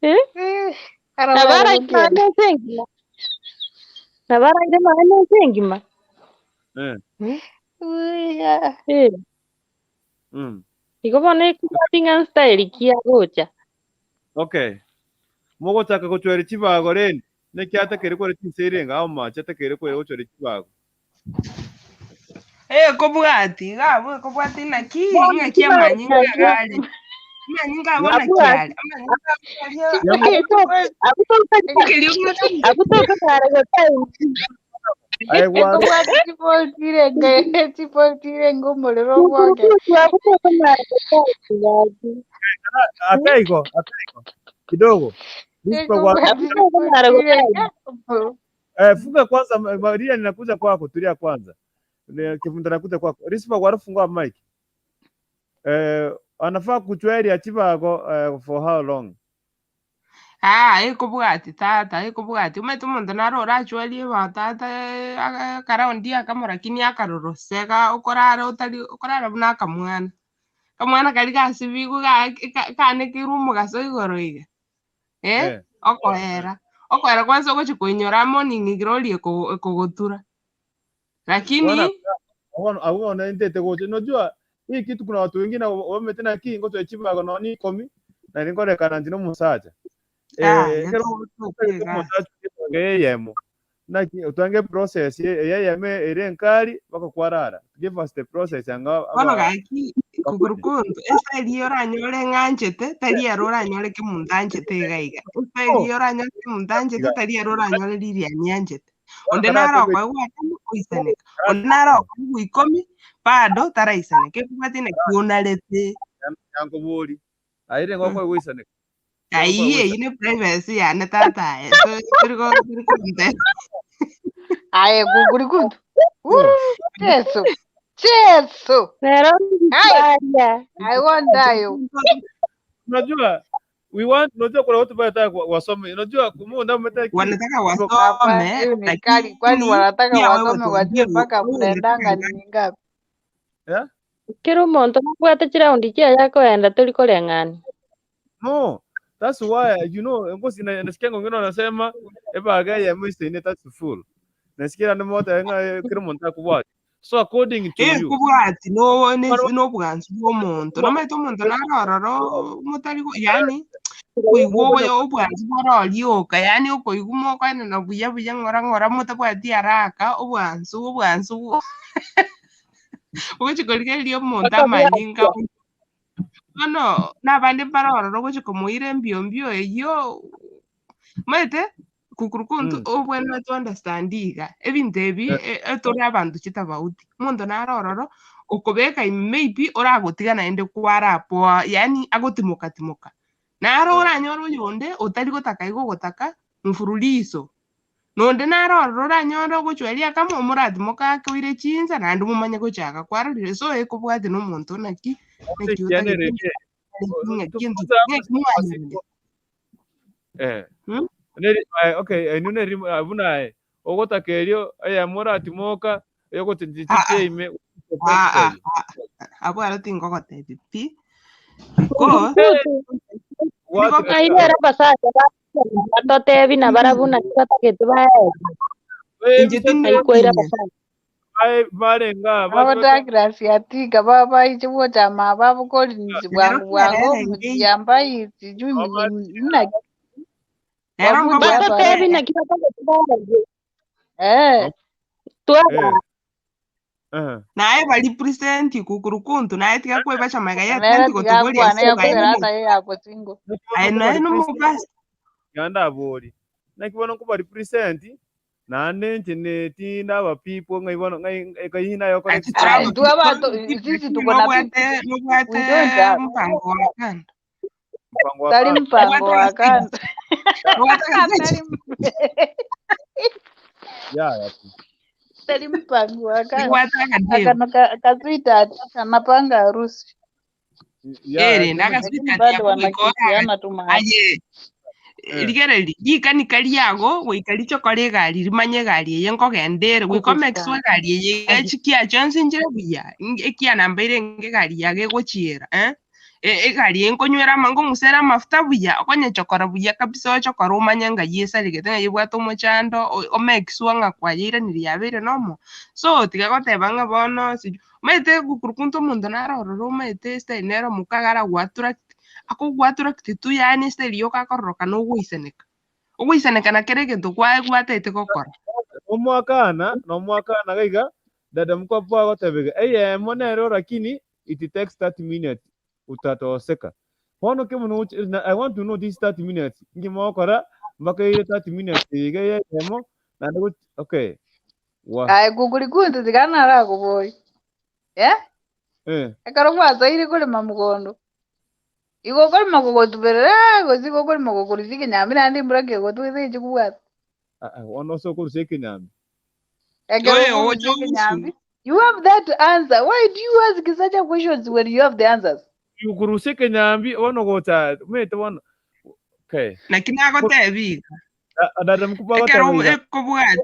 eh? Nabo Arabare araire nonya gokienda. na ense engima, nabo araire nonya na ense engima. Uya. Igo bono ekobwati ng'a style ki agocha. Okay. Mogochaka gochwera chibago rende neki atakere kore chinsere nga amache atakere kore gochwera chibago. Eh, kobwati iga abwo ekobwati naki Bono ng'aki chibago amanyinga nachio agare amanyinga abo naki abwati are amanyinga abo aria ekerio ng'aki abutokonyara gotaini. Aye gwaro Ekobwati chiboltirenge chiboltirenge omorero ogwoke. Muturukutu abutokonyara gotaini gaki. Akaigo akaigo kidogo. Rispa kwa Ekobwati Abutokonyara chiboltirenge gotaini. omorero. Funga kwanza Maria, ninakuja kwako, tulia kwanza. Kifunda nakuja kwako. Rispa kwa fungua mic. Anafaa kuchweri achibago for how long? Ah, ekobwati tata ekobwati omanyete omonto naro orachwarie ba tata akaraundi akamo lakini akarorosega okorara otari okorara buna akamwana kamwana kari gasibigwe kaanekirwe omogaso igoro iga okoera okoera kwanza ogochi koinyora morning glory ekogotura lakini Wana awana ndete goche. Unajua hii kitu kuna watu wengine wametena kingo cha chibago no ni komi na ningorekana ndino musacha. Kero yatogotokega musacha ngeyemo. Na utange process yeyeme ere nkali bakakwarara. Give us the process anga bono aba gaki bakuje. kukurukuntu estyle iyo oranyore ng'anchete tari ero oranyore kemunto anchete iga iga estyle Oh, iyo oranyore kemunto anchete tari ero oranyore Lilian anchete onde karate naro okoigwa akamo oisaneka onde naro okoigwa ikomi bado taraisaneka ekobwati naki onarete yankobori. Aire ngoko gwisaneka. ai Ngoko eyi gwisaneka. ni privacy yane tata aye turiko turiko Aye kukurikuntu. Jesu. Jesu. Rero Ai, ndikwaria. I want ayo. Unajua we want, unajua kuna watu wanataka wasome. Unajua kumunda mmetaki wanataka Hapa wasome hiyo ni kali, kwani lakini wanataka pia wewe wasome wajue tuambie mpaka wewe unataka mnaendanga ngapi ni ngapi? Yeah? Kera omonto nabwate chiraundi chiaye akoenda tori koreng'ani. No. That's why you know ngosi na nasikia wengine wanasema eba gaya ya mwisi ni that's full. Nasikia na moto nga kila muntu akubwati. So according to you, ekobwati Mara- nobwansu bwa omonto nomanyete omonto narororo motari yaani okoigwa oboyo obwansu bororioka yaani okoigwa mokoenana buya buya ng'ora ng'ora motabwati haraka obwansu obwansu ogochi korigereria omonto amanyinga Bakabwatwa. bono nabande mbarororo ogochi komoira embio mbio eywo omanyete Kukurukuntu obwenerete understand iga ebinto ebi etore abanto chitabauti omonto naro ororo okobeka ime maybe oragotiga naende kwarapoa yaani agotimoka timoka naro oranyore oyonde otari gotaka igo ogotaka mfurulizo nonde naro ororo oranyore ogochweria akamo omoratimoka ake oire chinsa naende momanye gochaka kwarorire so ekobwati na omonto naki naki otagete ng'aki ng'aki mwanyire. Neri okay enu neri buna ogotaka erio eyamoratimoka eyogotindichiche ime abwo aro tingogotebi pi because Aire abasacha batotebi na barabwo naki batagete bae. Inche Aikwire tindamanya. abasacha. Barenga Abatakirasi atika babaiche bwochama babukorinisi Rero bwangu bwangu kiarere ngei mujiyambai sijui mnaki rero wabuja nkobwate hapa Batotebi naki batagete bae. Twaba naye bari present kukurukuntu naye tiga kwebacha maega ya nera 20 gotoboria tigakwana ase yakugera hata ye yako single. Aye naye nomobasi ganda abori nakibona ko bari present nande nche tinda aba people ngaibona ngayina yoko ati Ai, turaba tu abato sisi tuko na nobwate people. nobwate We don't have mpango wa kando mpango wa tari kando mpango nobwate wa kando. nobwate Tari ya tari mpango wa kando. nobwate akademu Akano kasweetheart anapanga harusi. ere Lakini nagasweetheart bado yako goika wanakisiana tu mahali. aye rigereri rikanika riago goika richokora egari rimanye egari eye nkogenda ere goika omekiswa egari eye echikia chionsi nchire buya ekianambeire enge egari yago egochiera egari eye nkonywera ama nkong'usera amafuta buya okonyechokora buya kabisa ochokora omanye ng'a yesarigete ng'a yebwate omochando omekiswa ng'a kwayeiranire yabeire nomo so tiga goteba ng'a bono sijui omanyete gukurukuntu omonto naro ororo omanyete estyle nero omokagara gwaturakt akogwaturakt tu yaani estyle yoka akororoka na ogoisaneka ogoisaneka na kere egento gwataete gokora omwakana nomwakana gaiga dada mkwapwa agotebega eyemo nero lakini it takes 30 minutes utatoseka bono kemono I want to know this 30 minutes ngimokora mpaka ire 30 minutes iga eyemo nande okay wa Ai kukulikuntu tikanara kuboi. Eh? Ekero gwasaire kulima mugondo. Igo okorima gogotuberera gose igo okorima gokorusia ekenyambi naende embura kegotwete echikobwata. ono sokorusia ekenyambi Ekero oye okorusia ogocha ekenyambi you have that answer. Why do you ask such a questions when you have the answers? Ukurusia ekenyambi bono gocha mete bono okay naki nagotebi iga dada mkubwa ekero agoteba iga ekobwati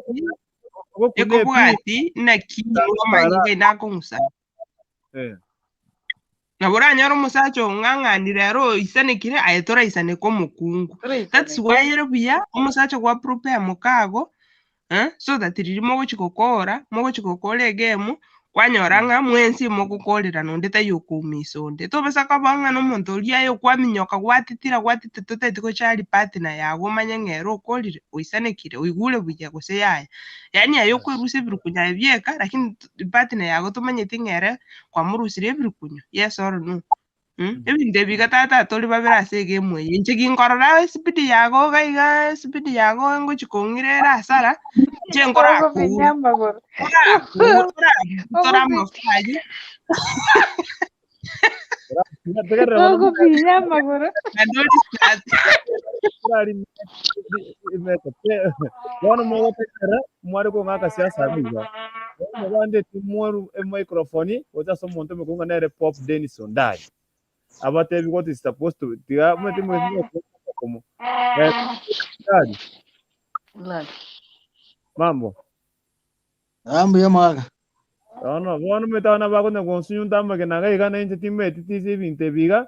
ogokuna epiu ekobwati naki omanye ngai nakong'usa nabo oranyore omosacha ong'ang'anire ero oisanekire aye toraisaneka omokungu that's why ere buya omosacha gwa prepare mokago so that riri mogochi gokora mogochi gokora egemu kwanyora ng'a mwensi mogokorera nonde taiyo okoumisa onde tobasa koba ng'a na omonto oria aye okwaminyoka gwatitira gwatete totaeti gochari partner yago omanye ng'a ere okorire oisanekire oigure buya gose yaya yaani aye okwerusia ebirukunyo aye bieka lakini partner yago tomanyeti ng'a ere kwamorusirie ebirukunyo yes or no. Ebinto ebi iga tata tori babere ase egemu eye inche ginkorora esipidi yago iga iga esipidi yago ngochi kong'irera asara inche nkorakoura Ogopinya amagoro. nkorakoura tora amafuta aye Ogopinya amagoro. naende ori start bono mogotekera mwari kong'aka siasa biga bono bandete mwaru emicrophone gocha ase omonto omokunga nere Pop Dennis Ondari abatebi what is supposed to tiga mwete mwete Ondari mambo Ambuya mwaga. bono bono metana bakonya gonsunyunta amagena gaiga na inche timeti tisi ebinto ebiga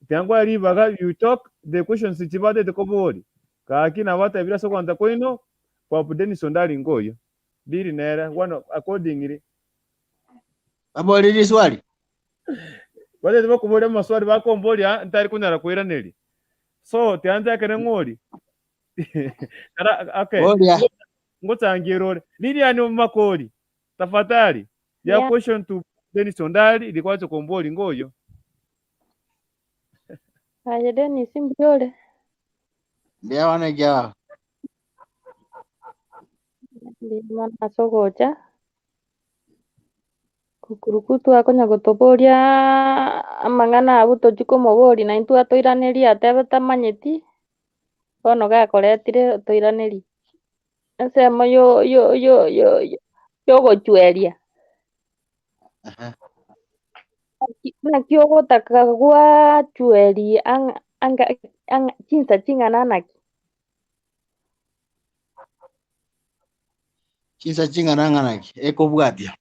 tiangwa ribaga you talk the questions chibatete kobori kaki nabatebire ase okwanza kwaino Pop Dennis Ondari ngoyo diri nere one accordingly Baborire swali. batete bakoboria amaswali bakomboria ntari kunyara kwiraneri so tianjakere ng'ori okay Boria. ngochangira ore Lilian Makori tafadhali ya question to Dennis Ondari likwacho kombori ngoyo Aye Dennis mbuyore. Ndiawana kya. Mbuya mono ase ogocha. Kukurukutu akonya gotoboria amang'ana abwo tochi komoboria na intwe atoiranerie atebe tamanyeti, bono gakoretire otoiranerie. Ensemo yogochweria. Naki ogotaka gwachweria anga chinsa ching'ana naki? Chinsa ching'ana ng'anaki ekobwatia.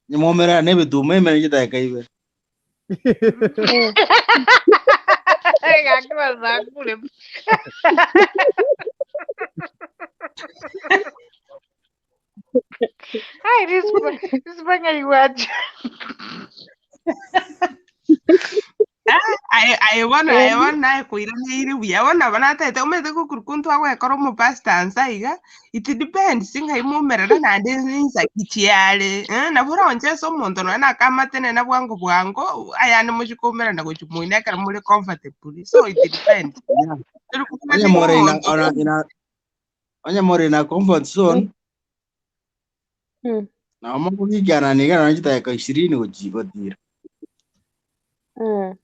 Nyamomera n'ebituma emere chidakika ibere. Gakibazakure. Ai, this banga iwacha. Aye bono aye bono naye koiraneire buya bono aba natete omanyete gokurukuntu agwekora omopastor nsa iga it depends ng'ai momerera naende ninsa ki chiare nabo oronche ase omonto nonya nakamatene na bwango bwango ayande mochi koumerana gochi moino ekero more comfortable so it depends. Tori Onye kobwati more ina omonto ona ina onye more ina comfort zone na omokugikiana niga nonya chidakika 20 gochi gotira.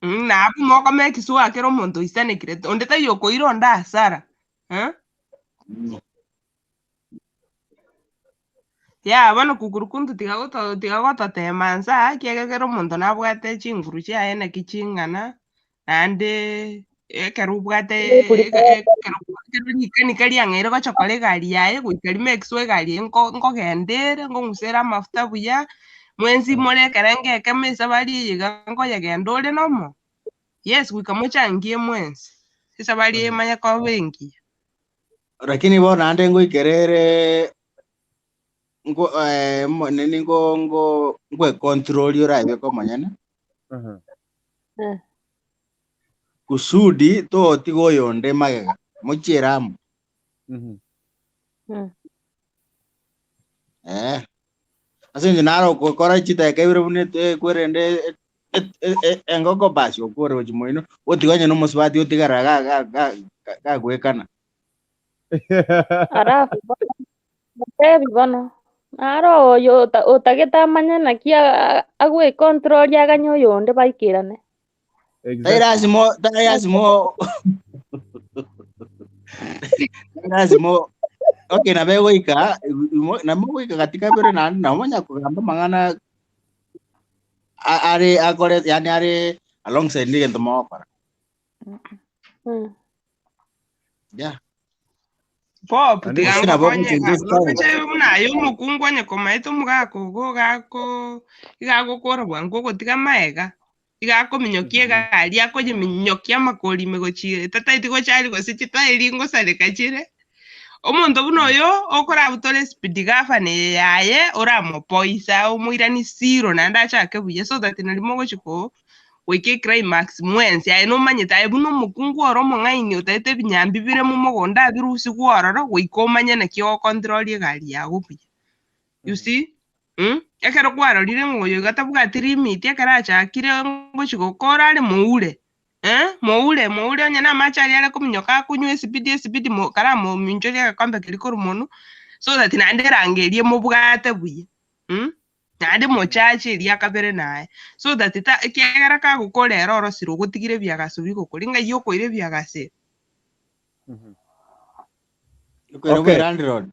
Nabu mokome sure kero omonto oisanekire onde taiyo okoira onde asara Ya bono kukurukuntu tiga tiga gototema nsa kiagera kero omonto nabwate chinguru chiaye naki ching'ana naende ekero obwate ekero rikanika riang'eire gochokora egari yaye goika rimake sure egari eye nkogenda ere nkong'usera amafuta buya mwensi more ekerenge ekemo esabari eye iga nkoyegenda ore nomo yes goika mochangie mwensi esabari eye emanye koba engiya. Lakini bono naende ngoikerere ngo nini ngo ngo ngwecontrol orabe komonyene kusudi totiga oyonde magega mochiere amo. Ase inche naro gokora chidakika ibere buna ekwerende engoko basi okore gochi moino otiga onye na omosubati otigara gagwekana. Alafu bono bono naro oyo otagete amanye naki agwecontrol aganye oyonde baikerane. Tai lazima tai lazima okay nabe goika namo goika katika bere naende namonya kogamba mang'ana are akore yani are alongside nigento mogokora. Yeah. Pop Ande tiga Gose nabo nkokonye ogochunga esitari. roche buna aye omokungu onye komaete omogaka ogo gako igagokora bwango ogotiga maega igakominyokia egari akoyeminyokia amakori ime gochi tataeti gochari gose chitairi ngosareka chire omonto buna oyo okorabutore speed gavana eye yaye oramopoisa omoirani zero naende achake buya so that nari mogochi ko goika eclimax mwensi aye nomanyete aye buna omokungu ore omong'aini otaete ebinyambi bire momogondo abirusigwe ororo goika omanye naki ogocontrol egari yago buya. You see? Ekero kwarorire ng'a oyo iga tabwati limit ekero achakire ngochi gokora are moure moure moure onye na amache aria are kominyoka akonywa espeed espeed karamominchoria egekombe keria korwa monwe so that naende erangi eria emobwate buya Naende mochache eria akabere naye so that ta ekiagera kagokora ere orosire ogotigire ebiagaso bigokori ng'ai okoira ebiagaso ebi. Okoira Okay. bwa landlord.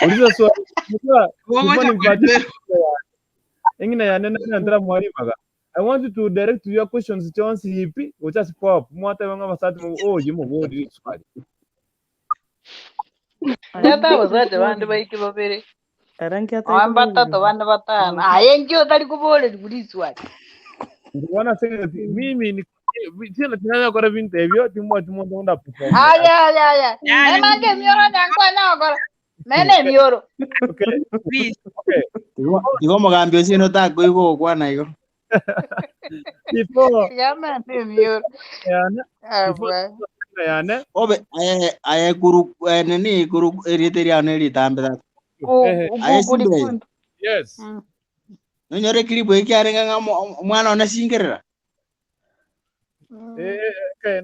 Uliza swali. Unajua, Gogocha before nimpatie korimera. engine ya nene nantara mwarimaga. I want you to direct your questions chonsi hipi gocha pop mwate banga basati mu oyi mu bodi swali. Leta abasacha bande baike babere Erangi aba batatu abande batano aye nkio otari kuboreri buri swali. Ndibona sasa mimi ni tena tunaanza kora vintu ebyo timwa timwa ndonda perform. Aya aya aya Yani nemange emioro nyankwana okora mene emioro. Okay. please Okay. Igo omogambi ocio notakoigwa ogokwana igo. Before Yamene emioro yana before abwa yana Obe aye kuru nini kuru eriete riao neritambe tata. Aye kuri simbe kundu. Yes. Nonyore clip ekiarenge ng'a omwana one singerera. Eh okay.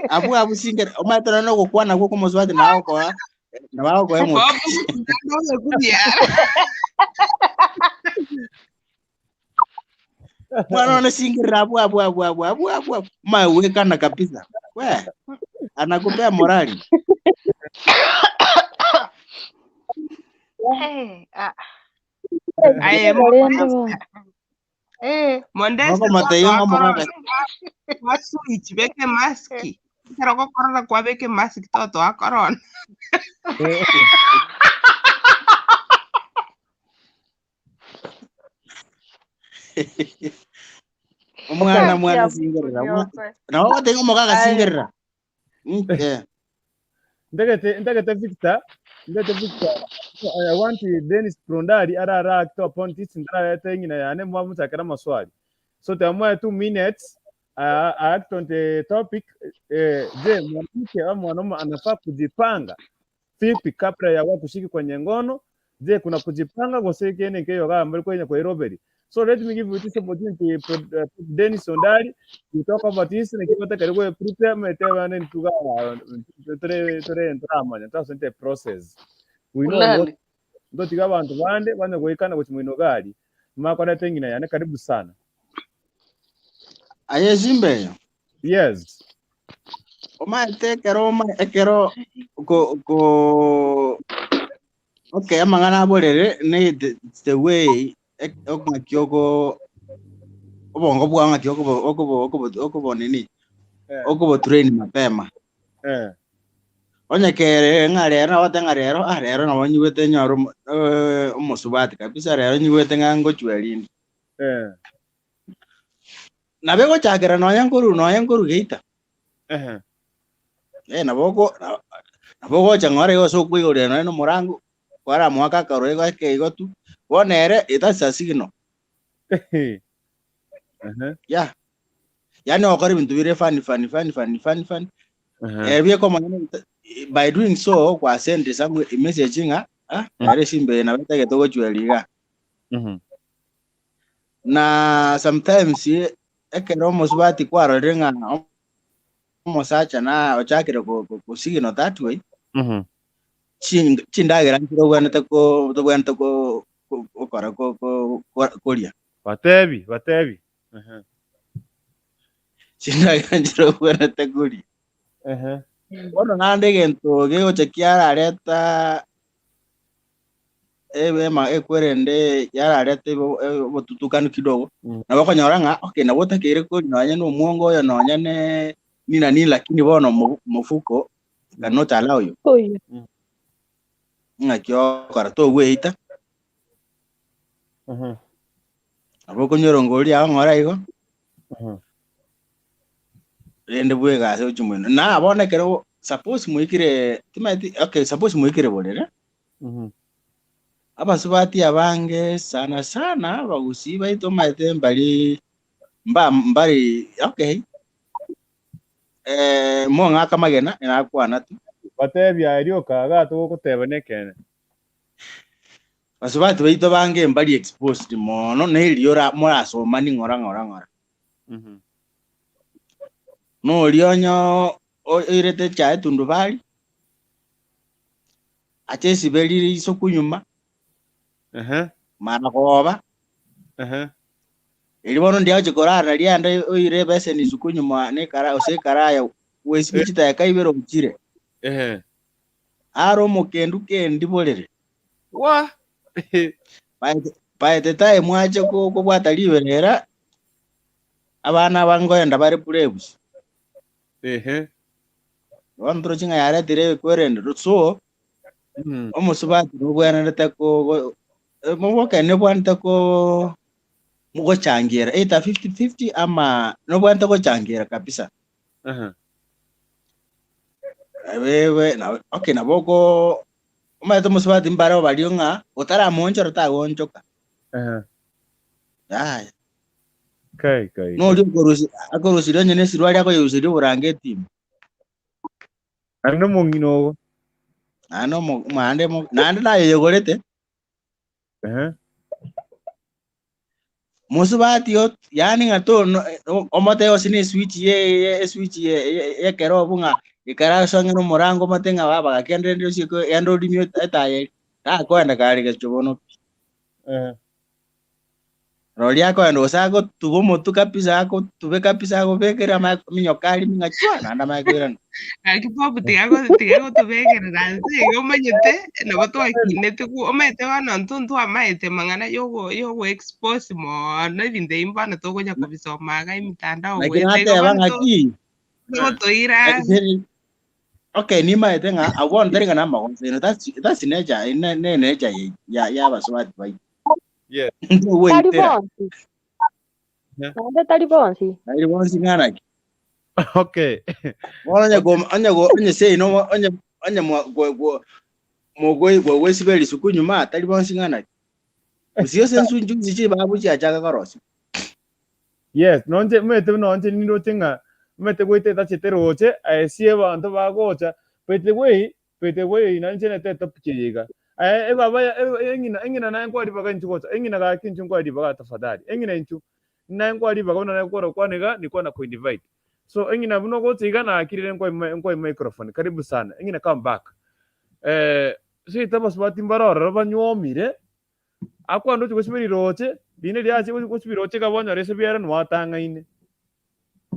Abu abu singere omaete nonya na ogokwana gwo komosubati nawe okoa nawe okoa emote. Mwana one singere abu abu abu abu abu abu abu mawekana kabisa. We anakupea morali. Eh, ah. Aye, Rende bo. Eh, Mondeste Moko mateyo kwa ng'o corona. mogoka. Kwa switch beke maski. Kero ko corona kwa beke maski toto wa corona. Omwana mwana singerera. Nawe ogotenga omogaga Aye. singerera. Eh. Ndegete Victor, ndegete Victor. I want Dennis Prondari arara act upon this ndararete ngina yane mwa mutakera maswali. So tamwa 2 minutes act on the topic. Je, mwanamke au mwanaume anafaa kujipanga vipi kabla ya wao kushiriki kwenye ngono? Je, kuna kujipanga gosekene keyo kama mbali kwenye kwa robbery? So let me give you this opportunity, Dennis Ondari, to talk about this and give karibu prepare metewa ntuga tore tore ntrama ntasente process. We know what Ulali. ndo tiga abantu bande bane goikana gochimwino gari makora tengina yane karibu sana. Aye simbe. Yes. Omaete ekero ekero ko ko okay amang'ana aborere ne the way okong'aki oko obongo bwao ng'aki okobo okobo okobo okobo nini okobo train mapema. Onye kere ng'a rero nagote ng'a rero ah rero nabo nyiwete nyore omosubati kabisa rero nyiwete ng'a ngochwe rinde. Nabe gochakera nonya nkoru geita. Nabo nabo gocha ng'ore gose okoigorera nonya na omorango kwaramoaka akarore gake igo tu bono ere that's a signal. Yeah. Yani okora ebinto bire funny funny funny funny funny funny. Biekomanya by doing so kwa send some message ng'a ah ere simbe na betagete gochwera iga. Na sometimes ekero omosubati kwarorire ng'a omosacha na ochakire ko signal that way chindagera nchire obwenerete ko tobwenerete ko okora ko koria. Batebi batebi. Chindagera nchire obwenerete koria. Bono naende egento gegocha kiarareta ema ekwerende yarareta obotutukanu kidogo nabo okonyora ng'a okay nabo otakeire koria nonya na omwongo oyo nonya ne nini na nini lakini bono mofuko cannot allow you. Oyo. Ng'aki okora togweita nabo okonyora ngori ago ng'ora igo rende bwegase gochia moino na bono ekero suppose moikire timaeti okay suppose moikire borere abasubati abange sana sana abagusii baito omanyete mbari mba mbari okay mong'aka magena enakwana tu. Batebi ario kaga tugogoteba nekene. Basubati baito bange mbari exposed mono na erio morasoma ni ng'ora ng'ora ng'ora. Noria onyo oirete echae tundubari ache esiberire iso kunyuma mara koba eri bono ndiagochi korara rianda oire ebeseni isuku kunyuma na ekara ase ekaraya wesibia chidakika ibere ochire. Aro omokendu kendi borere. Wa By the time mwache kobwata riberera abana aba ngoenda bare plebs. Bono torochi ng'a yaretire ekwerende so omosubati nobwenerete ko moboke nobwenerete ko mugochangira either 50-50 ama nobwenerete gochangira kabisa. Wewe na okay nabo ko omanyete omosubati mbare bario ng'a otaramoonchora tagoonchoka. Yaya. Kai kai. Noria okorusia akorusirie onye na esirwari akoyeruseria oborangeti ime. Naende omong'ina ogo. Naende omo naende naende nayeyogorete. Mosubati yaani ng'a to omote ose ne switch ye switch ye ekero obu ng'a ikara ase ang'e na omorango omote ng'a baba gaki ende rende osieke ende orimie etaya eri, takoenda kare gecho bono pi. Roria akoenda gose agotuba omotwe kabisa agotube kabisa agobekere amaye minyoka arimi ng'a chwa naende amaye koirana. Gaki Bob tiga tiga gotobekerera nse iga omanyete nabo twakinete omanyete bono intwe ntwamaete mang'ana yogo yogo expose mono ebinto ebi bono tokonya kobisoma iga emitandao Naki goeta igo nateba bono to ng'aki togotoira okay nimaete ng'a abwo bono tari ng'a namagoso ino that's nature ne nature ya abasubati baito. Yes. Tari Ntogoitera. bonsi. Naende tari bonsi. Tari bonsi ng'a naki. Okay. Bono onye onye onye seino onye onye mogoi gwesiba risuku nyuma tari bonsi ng'a naki. Gose ase ensunchu nchi chibabu chiachaka korosia. Yes, nonche omanyete buna nonche nindoche ng'a omanyete goeta etachete roche aye abanto bagocha by the way by the way nainche nete etopic eye iga. Aye ebaba ya eng'ina eng'ina naye nkoa ribaga inchu gocha eng'ina gaki inchu nkoe ribaga tafadhali eng'ina inchu naye nkoa ribaga buna naye gokora gokwana iga nilikuwa na kuinvite. So eng'ina buna ogocha iga nakirire nkoe nkoe microphone karibu sana eng'ina come back. Seito abasubati mbare ororo banywomire akwande oche gosibia riroche rinde riache gosibia roche iga bwanyora ase biara nwatang'aine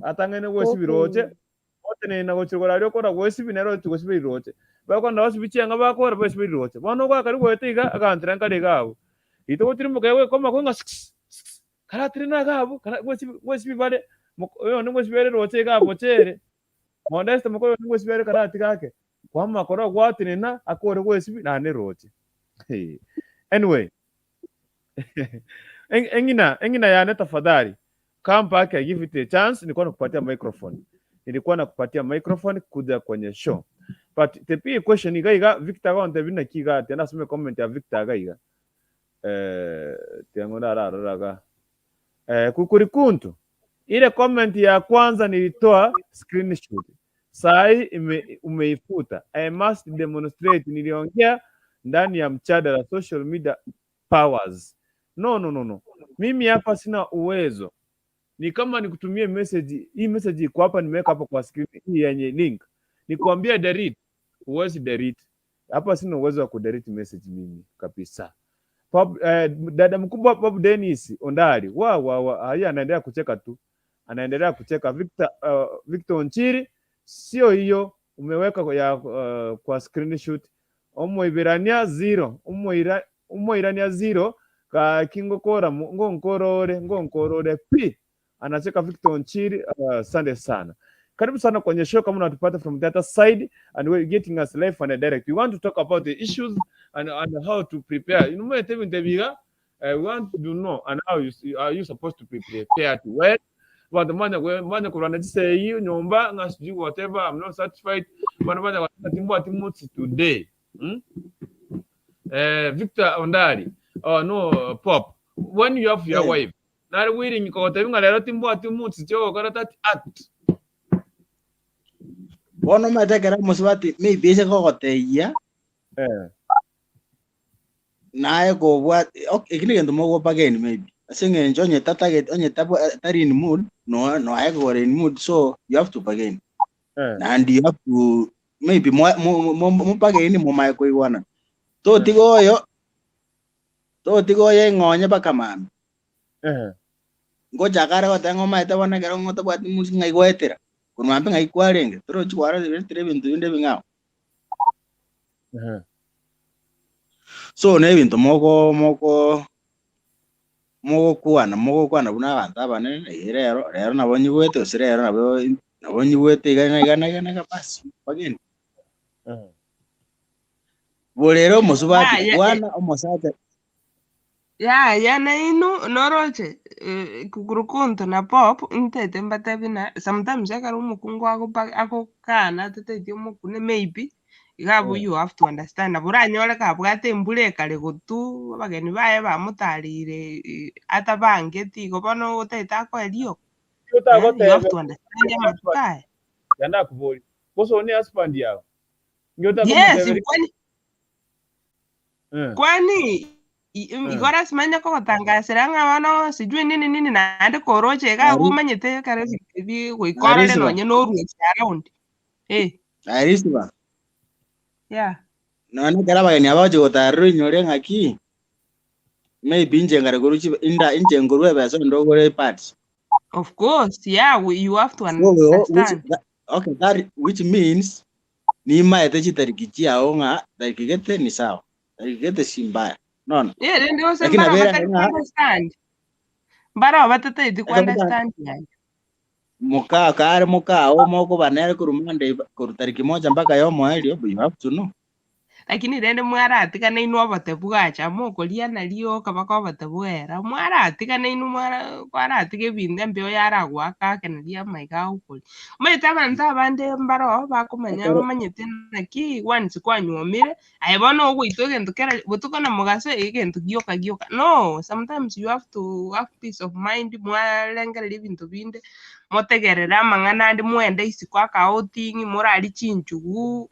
atang'aine gwesibia roche otenene gochia igoro aria okora gwesibia nere oche gosibia riroche bakogenda basibia chianga bakora basibia riroche bono ogoaka rigoeta iga agantera nkare iga abwo rituko gotirimboka egwekoma ng'a sss sss karatenene iga abwo kara gwesibia gwesibia bare oyonde ngwesibia ere roche iga abwo chere Modeste moka oyonde ngwesibia ere karatiga ake kwamanya korora gwatenena akore gwesibia naende roche. Anyway eng'ina eng'ina yane tafadhali come back I give it a chance nilikuwa nakupatia microphone nilikuwa nakupatia microphone kuja kwenye show but the big question iga iga Victor agontebia naki iga ati nasome comment ya Victor iga iga tiang'o ndararora iga kukurikuntu ile comment ya kwanza nilitoa screenshot sai umeifuta. I must demonstrate niliongea ndani ya mjadala social media powers. No, no, no, no. Mimi hapa sina uwezo. Ni kama nikutumie message, hii message iko hapa nimeweka hapa kwa screen hii yenye link. Nikwambia delete, huwezi delete. Hapa sina uwezo wa kudelete message mimi kabisa. Pop, dada mkubwa Bob Dennis Ondari wa wa wa haya anaendelea kucheka tu. Anaendelea kucheka Victor, Victor Onchiri sio hiyo umeweka ya kwa screenshot omoibirania zero omoirania zero gaki ngokora ngonkorore ngonkorore pi anacheka Victor Onchiri. Asante sana. Karibu sana kwenye show kama unatupata from the other side and we're getting us live and direct. We want to talk about the issues and how to prepare. You know, we want to know and how you are you supposed to be prepared well. But manya manya kurana chiseyi nyomba nga sijui whatever I'm not satisfied. Bana bana timbwa timutsi today. Victor Ondari. Oh no, Pop. When you have your wife, nari willing kogotebi ng'a rero timbwa timutsi chiogokora that act. Bono omanyete ekero omosubati maybe ase kogoteyia naye kobwa okay, eki negento mogopa again maybe ase eng'encho onye tatagete onye tari in mood no no aye kogora in mood, so you have to bargain and you have to maybe mo bargain momaye koigwana totiga oyo totiga oyo eng'onye mpaka mambia ngochaka are goteba ng'a omaete bono ekero ng'otabwati mood ng'ai goetera korwa mambia ng'ai kwarenge torochi kwaretire ebinto binde ebing'ao. So na ebinto mogo mogo mogokwana mogokwana buna abanto abanene rero rero nabo nyigwete gose rero nabo nabo nyigwete iga na iga na iga na iga basi bagende. Borero omosubati kwana omosacha Ya nainu noroche kukurukuntu na Pop ntete mbatebi na sometimes ekero omokungu agokana atateti omokune maybe iga abwo you have to understand nabo oranyore kabwate embura ekare gotu abageni baye bamotarire atabangeti igo bono otagete akoe rioka you have to understand amatuko aya. Yandakubori boso ni husband yao Yes, kwani kwani Igo lasima onye kogotangasera ng'a bono sijui nini nini naende koroche iga abwo omanyete ekero ebinto ebi goika orore Arisiba. nonye na oruoche around. Eh, Arisiba. yeah. Nonye ekero abageni aba bagochia gotarera oinyore ng'aki, maybe inche nkare korwa chibe inda inche nkorwa ebesa onde ogore epads. Of course, yeah, you have to So which, understand. that, okay, that which means nimaete chitariki chiao ng'a tariki gete ni sawa, tariki gete si mbaya. Nono. Eh, rende gose Lakini mbaro nabere batari ng'a understand. Mbaro batataeti ku ekero muta understand yaye. mukaa kare mukao mokoba nere korwa Monday korwa tariki moja mpaka yomoerio, you have to know. Lakini rende mwaratigana inwe obote bwacha mokoriana rioka mpaka obote bwera mwaratigana inwe mwara kwaratiga ebinto embeo yaragoaka ake naria amaiga agokoria. Omanyete abanto abande mbaro bakomanya Ekero bamanyete naki once kwanyuomire, aye bono ogoitwa egento kera botuko na mogaso egento gioka gioka. No, sometimes you have to have peace of mind mwarengereria ebinto binde, motegerere amang'ana ande mwende isiko aka outing, morarie chinchugu,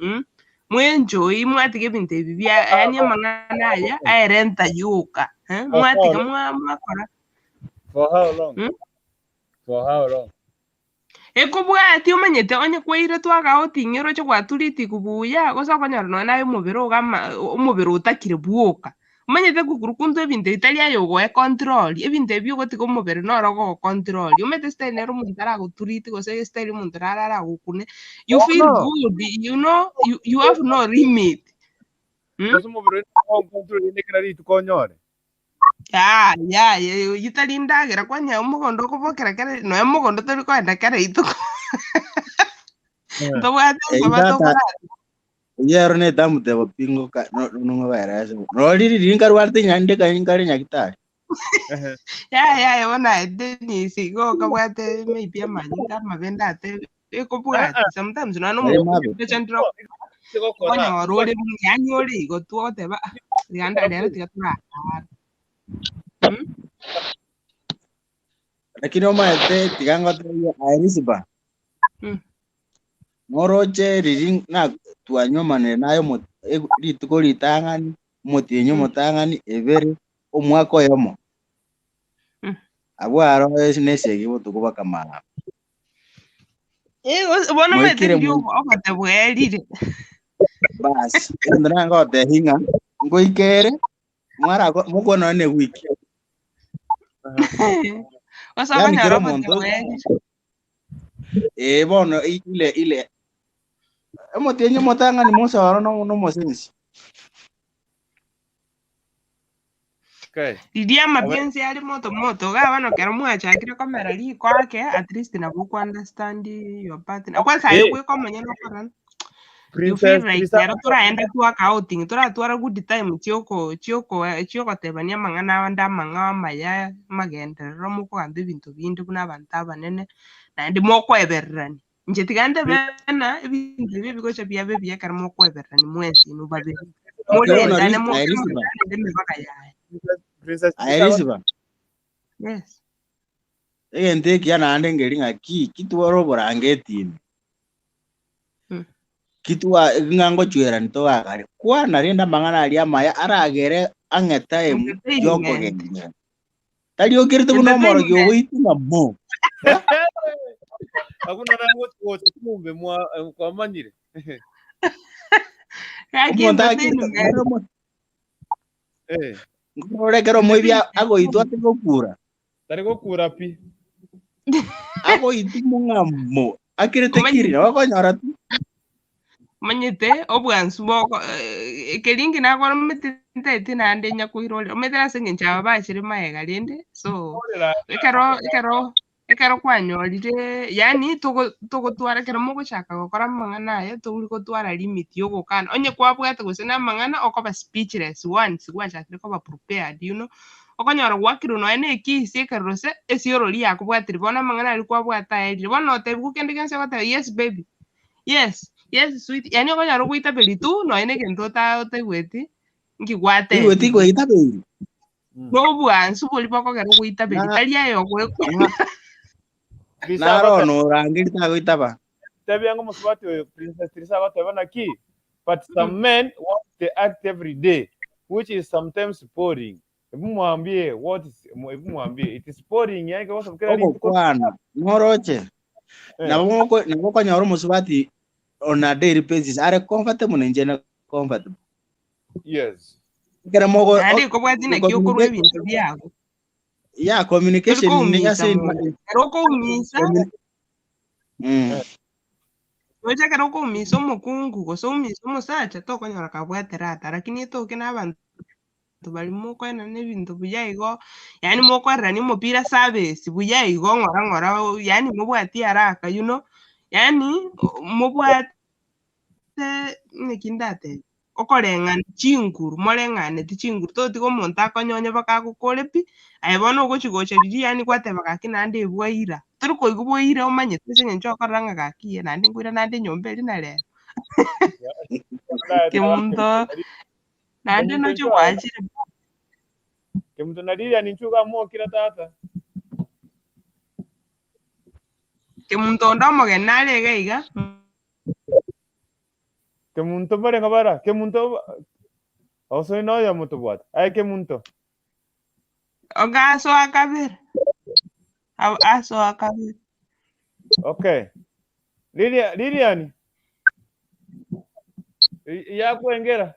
mwenjoy mwatiga ebinto ebi bia yaani amang'ana aya aerenta yoka, For how mwatiga long? mwakora. For how long? For how long? Ekobwati omanyete onye kwaire twaka outing oroche gwaturiti buya gose okonyora nonya naye omobere ogama omobere otakire bwoka. Omanyete kukurukuntu ebinto bitari aye ogoe control, ebinto ebi ogotiga omobere noro ogogocontrol. Omanyete style nere omonto aragoturiti gose style omonto nare aragokune, you Oh feel no. good, you know, you have no limit. Gose omobere oyo control ende kera rituko onyore. Ya, ya, itari ndagera kwanya omogondo okobokera kere nonya mogondo tori koenda kera rituko. Ntobwate Eyio nkoba tata tokorara. eyio ero na etamutebo pi ngoka nong'obaerese. Noro riri nkarwarete nyande nkare nyagitari. Ya, ya, ya, bono aye Dennis igo okabwate maybe amanyinga amabe ndatebe ekobwati sometimes nonya na Nari omonto mabe. ochandire okonyora ore yaani ore igo tu ogoteba ah, tiga rero tiga torarara. Lakini omaete tiga ngotebie aye Elizabeth. Noroche riri na twanyuomanire naye rituko ritang'ani, omotienyi omotang'ani, ebere, omwaka oyomo. Abwo aro nesegi botuko bakamara. Eh, bono omanyete Moikire riria obote bwerire. Basi, egento nangotebia ng'a ngoikere mwara mokwana ne wiki. Gose Yaani okonyora kera obote omonto bwerire. Bono ile ile omotienyi omotang'ani mosoro nomosensi. Okay. Riria amapenzi are moto moto iga bono ekero mwachakire komera riko ake at least nabo okwa understand your partner. Kwanza aye bweka omonyene okorora you feel Princess like Trisa rero toraenda twaka outing toratwara good time chioko chioko chiogotebania amang'ana ande amang'ao amaya amagenderero mokogamba ebinto binde buna abanto abanene naende mokoebererania. Inche tiga ntebe ng'a ebinto ebi ebigocha biabe ebiya ekero mokoebererania mwensi inwe babere. Okay, bono Morendane aye Elizabeth. morendane emebaka yaye. Princess Aye Trisa Elizabeth. Yes. Egento ekiya naende nkeri ng'aki kitware oborangeti ime. Kitwa ng'a ngochwerani togakare. Kwana rende amang'ana aria amaya aragere ang'e time Entertainment. yokogenderera. Tari okerete buna omorogi Entertainment. ogoiting'a mo. Hakuna nangogocha kumbe mwa kwamanyire. Gaki Omonto akirete entertainment. nere nkorora ekero omoibi agoitwa atigokura. Tari gokura pi. Agoitwa mong'amo. Akirete kiri Omanyete nabo okonyora tu. omanyete obwansu boko ekeringi nakoromete ntaete naende nyakoirorera omanyete ase eng'encho aba bachire maega rende so ekero ekero ekero kwanyorire yaani togotwara ekero mogochaka gokora amang'ana aya tori gotwara limit yogokana onye kwabwate gose na amang'ana okoba speechless once gwachakire koba prepared you know okonyora gwakirwe nonya na ekisi ekero gose esiorori yakobwatire bono amang'ana aria kwabwate aerire bono notebiwa kende gionsi ogoteba yes baby yes yes sweet yaani okonyora ogoitaberi tu nonya na egento otaigweti nki Igweti gwatebiwe goitaberi. Nobwansu bori bokogera ogoitaberi Na tari aye ogoekuna. Trisa naro agoteba norangeri tagoitaba. tebia ngo musubati oyo Princess Trisa agoteba naki but some men want to act every day which is sometimes boring. Hebu mwambie what is, hebu mwambie it is boring yani kwa sababu kila rituko Ogokwana noroche. Nabo nabo okonyora omosubati on a daily basis are comfortable na inche ne comfortable. Yes. Ekero mogo Naende ikobwati naki okorwa ebinto biago. Yeah, Tori communication ni koumisa ase monto. Ekero okoumisa, roche ekero okoumisa omokungu gose oumise omosacha tokonyora kabwate rata, lakini etoke na abanto baria mokoenana ebinto buya igo, yaani mokoererania omopira service buya igo ng'ora ng'ora yaani mobwati haraka you know, yaani mobwate naki ndatebe, okoreng'ana chinguru, moreng'aneti chinguru, totiga omonto akonyonya mpaka agokore pi, aye bono ogochi gocha riria yaani gwateba gaki naende ebwaira, tori koigwa bwaira omanyete ase eng'encho okorora ng'a gaki iye naende nkoira naende enyomba eria na rero. Kemunto naende Kemunto noche inchuo gwachire. Kemunto na Lilian inchuo gamokira tata. Kemunto onde omogeni nare iga iga. Kemunto mbarenga bara Kemunto osoi noyo motobwate aye Kemunto. Ogasoa kabere. Asoa kabere. Okay. Lilian Lilian yakwengera.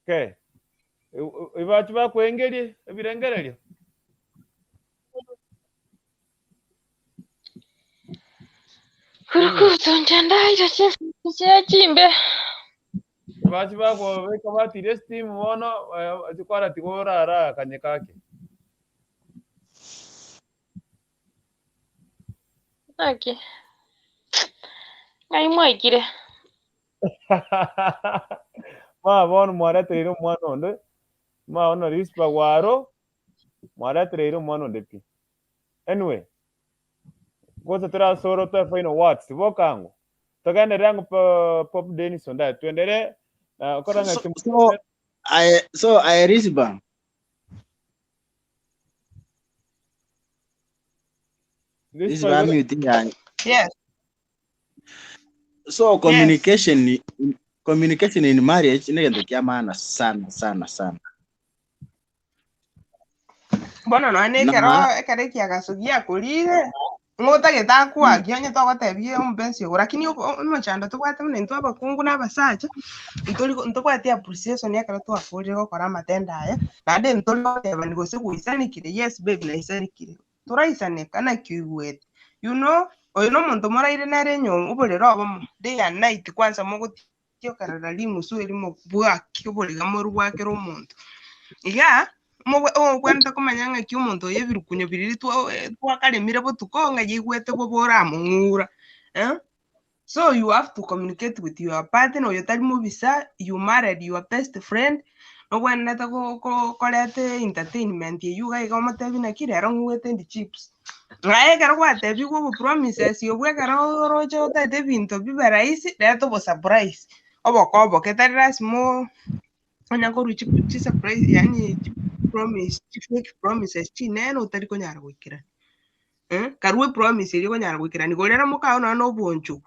Okay. Ibachi bakwengerie ebirengererio. Kurukutu njendaire chimbe. Ibachi bakobeka batire steam bono chikwara tigorara kanye kake. Naki. Ngai mwaikire. Ma bono mwaretereire omwana onde. Ma bono rispa gwaro mwaretereire omwana onde pi. Anyway, gocha torasoro toe final words bokango. Togenderere ango Pop Dennis ondaye tuendelee na okora ng'a So I Rispa. Rispa Rispa mute yaye. Yes. So communication communication in marriage ni gento kia maana sana sana sana. Bono nonya na ekero ekero ekiagaso giakorire, ng'otagete akwakia onye togotebia omopensi ogo, lakini omochando tobwate buna intwe abakungu na abasacha, ntori ntobwati appreciation ekero twakorire gokora amatendo aya, naende ntori gotebani gose gwaisanikire, yes babe naisanikire. Toraisaneka naki oigwete. You know, oyo na omonto moraire nere enyomba oborere obomo, day and night kwanza mogotiokerera rimusu erimo bwaki oboriga moru bwakera omonto. Iga, ogokwanete komanya ng'aki omonto oyo ebirukunyo biriri twakaremire botuko ng'a yaigwete bobe oramong'ura. Eh? So you have to communicate with your partner oyo tari mobisa, you married your best friend, nobwenerete koreta entertainment eywo iga iga omotebi naki rero ng'igwete ndi chips. Naye ekero gwatebigwe obopromises obwo ekero oroche otagete ebinto bibe rahisi, reta obosurprise, oboke oboke tari lasima onya korwa chisurprise yaani chipromise chifake promises chinene otari konyara goikerania. Karue epromise eria okonyara goikerania, gorera mokao nonya na obonchogu,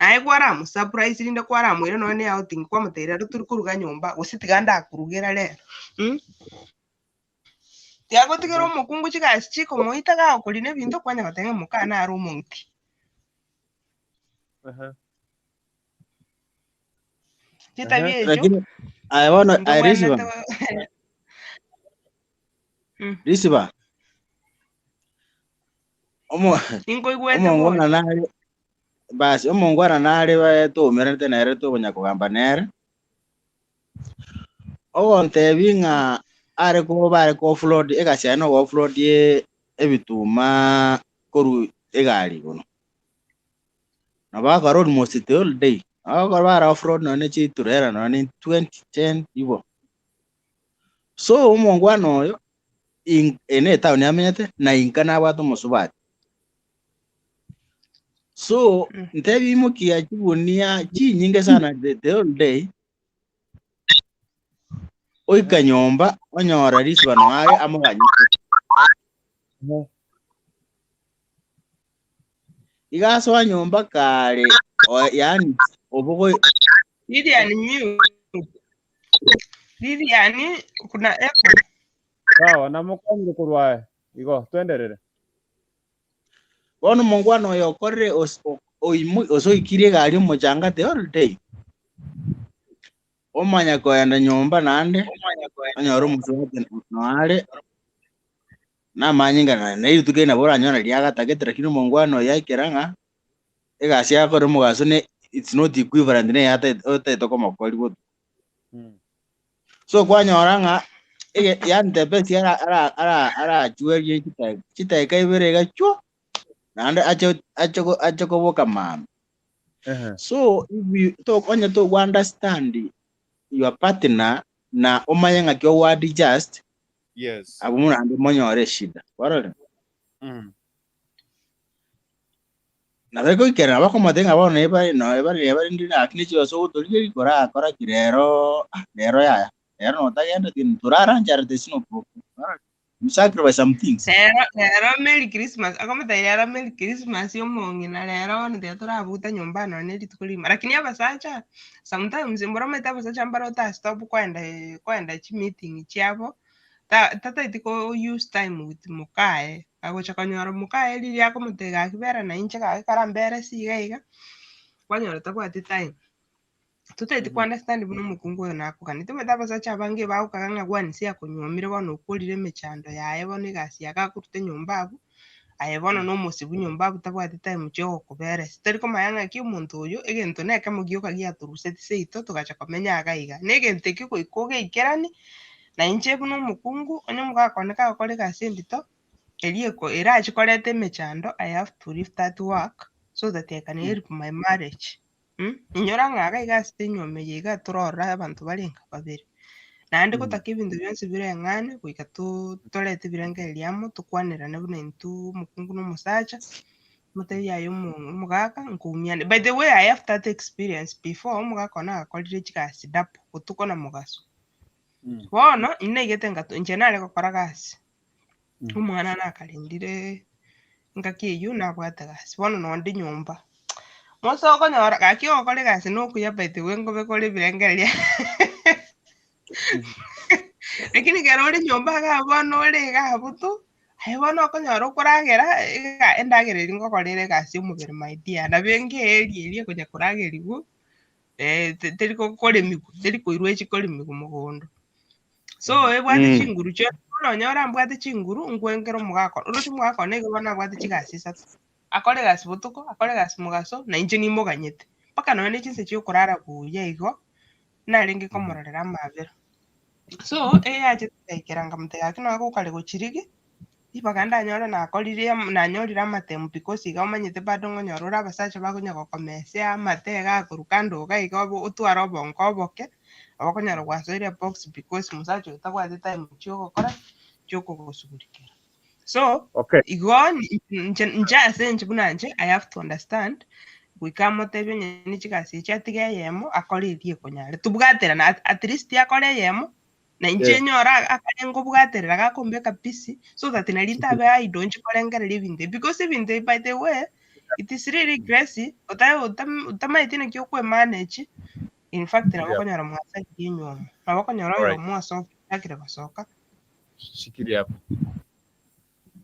naye kwaramosurprise rinde kwaramoira nonya na eouting kwamotebia rero tori koruga nyomba gose tiga ndakorugera rero. Tiagotigera omokungu chigasi chikomoita gakorina ebinto kwanya goteba ng'a moka nare omong'iti. Chitabia echio, Lakini aye bono aye Rispa. ntobwenerete Rispa. Omo Ninkoigwete omongwana bono. nare basi omongwana nare toumerete nere tokonya kogamba nere. Ogontebi ng'a are ko bare ko offload egasi yaye no offload ebituma koru egari kono. Na bakora almost the whole day. Bakora bara offload nonye chiturera nonye 2010 igo. So omongwana oyo ene etown amenyete na inka nabwate omosubati. So ntebi imokia chigunia chinyinge sana the whole day. Oika nyomba onyora riswa noare amoganyete. Igasoa nyomba kare yaani obogo Lilian mute. Lilian kuna echo. Sawa, namokonyire korwa igo twenderere. Bono omongwana oyo okorire osoikire egari omochanga the all day. Omanya koenda nyomba naende, onyore omosubati noare, namanyinga na rituko eri nabo oranyore riagatagete lakini omongwana oyo aikera ng'a egasi akore omogaso ne it's not equivalent na eyataete otaete komokori botuko. So kwanyora ng'a ege yaani the best ara ara ara arachuerie chidakika chidakika ibere iga chwo, naende ache ache ache koboka mambia. So if you to onye togo understand your partner na omanye ng'aki ogo adjust, Yes. abwo naende monyore eshida, kwarorire? Nabo ekoikerana bakomotebia ng'a bono ebare no ebare ebare ndire lakini chibesa ogotorigeria korakora ki rero ah rero yaya, rero notagendeti torarancherete ase no problem, kwarorire? You sacrifice some things. Rero rero Merry Christmas. Akomotebia rero Merry Christmas omong'ina rero bono tiga torabuta nyomba nonye rituko rigima. Lakini abasacha, sometimes mboro omanyete abasacha mbare otastop koenda koenda chimeeting chiabo, tataeti ko use time with mokaye. Agocha konyora mokaye riria akomotebia gaki bera nainche gaki karambere ase iga iga, kwanyora tabwati time. Totaeti ku understand buna omokungu oyo nakoganeti. Omanyete abasacha abange bagokaga ng'a gwansi akonyuomire bono okorire emechando yaye bono egasi yaye gakorute nyomba abwo, aye bono na omosibu nyomba abwo tabwati time chiogokoberesa. Tari komanya ng'aki omonto oyo, egento na ekemo gioka giatoruseti seito togacha komenya iga iga. Na egento ekio goika ogeikerani, na inche buna omokungu, onye omogaka one kagokora egasi endito, eria eko erachi koreta emechando, I have to leave that work so that I can help my marriage. Inyora ng'a iga iga ase enyomba eye iga tororora abanto barenge babere. Naende gotaka ebinto bionsi bireng'ane, goika torete ebirengererio amo, tokwanerane buna intwe omokungu na omosacha, motebie aye omogaka nkoumiane. By the way, I have that experience before, omogaka one agakorire chigasi double, botuko na mogaso. Bono, inaigete inche nare gokora gasi, omwana nakarendire engaki eywo nabwate gasi, bono nonde nyomba. Mose okonyora, gaki ogokora egasi na okuya by the way nkobe kore ebirengererio. Lakini ekero ore nyomba iga bono ore iga abwo tu, aye bono okonyora okoragera, iga endagera eria ngokorera egasi omobere my dear, nabo enga eria eria ekonya koragerigwa, teri koremigwa, teri koirwa echi koremigwa mogondo. So ebwate chinguru chionsi, bono onyore mbwate chinguru, nkwenkera omogaka one. Oroche omogaka one igo bono abwate chigasi isato. Akore egasi botuko, akore egasi mogaso, na inche nimoganyete. Mpaka nonye na chinsa chia okorara buya igo, narenge komororera amabera. So, eyachete egaikera nkamotebia gaki nonya gokare gochirigi, ribaga ndanyore nakorire nanyorire amatemu because iga omanyete bado ng'onyora ore abasacha bakonya gokomesea amate iga akorwa kando iga iga otware obongo oboke, nabo okonyora gwasoire ebox because omosacha oyo tabwati time chiogokora chiokogosugurikera. So, igo inche inche ase inche buna inche, I have to understand, goika amotebie onye ne chigasi echi atige eyemo, akore eria ekonyare. Tobwaterane at least akore eyemo, na inche nyore akare nkobwaterera gakombeka busy, so that nari ntabe idle inche korengereria ebinto ebi. Because ebinto ebi by the way, it is really crazy, otamaeti naki okwemanage, in fact nabo okonyora mwasaririe enywomo. Nabo okonyora oyomo asokire ochakire gosoka. Shikilia hapo.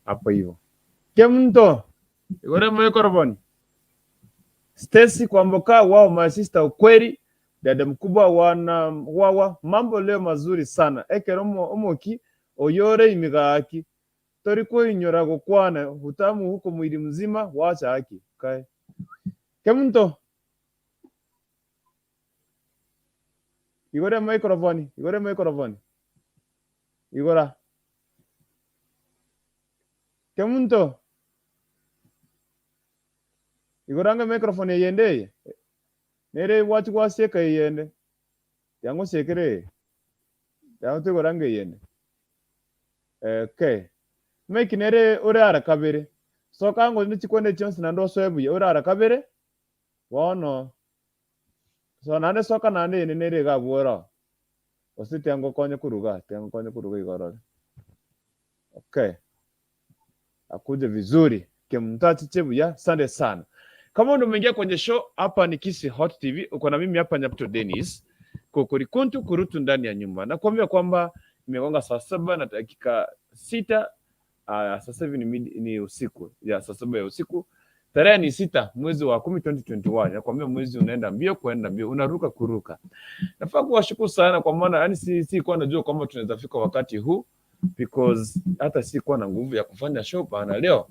Hapo hivyo. Kemunto, igore microphone. Stacy Kwamboka, wow my sister, ukweli dada mkubwa wana wawa mambo leo mazuri sana ekero omoki oyore imigaki tori koinyora gokwana hutamu huko mwili mzima wacha haki kae Kemunto igore microphone igore microphone igora Kemunto igora ange microphone eyende eye nere gwachi gwasieka eyende yangosiekere eye yango toigora ange eyende. Okay mike nere ore ara kabere soka ango nichikwende chionsi naende osoe buya ore ara kabere bono so naende soka naende eyende nere iga abwo ore oo gose tiangokonye koruga tiangokonye koruga iga orore. Okay akuje vizuri Kemunto achiche buya asante sana. Kama ndio umeingia kwenye show, hapa ni Kisi Hot TV, uko na mimi hapa Nyabuto Dennis Kokorikuntu kurutu ndani ya nyumba. Nakuambia kwamba imegonga 7:06. Sasa hivi ni usiku ya saa 7 ya usiku, tarehe ni 6 mwezi wa 10 2021. Nakwambia mwezi unaenda mbio kuenda mbio, unaruka kuruka. Nafaa kuwashukuru sana kwa maana yani si kuwa najua kwamba tunaweza fika wakati huu because hata sikuwa na nguvu ya kufanya show bana. Leo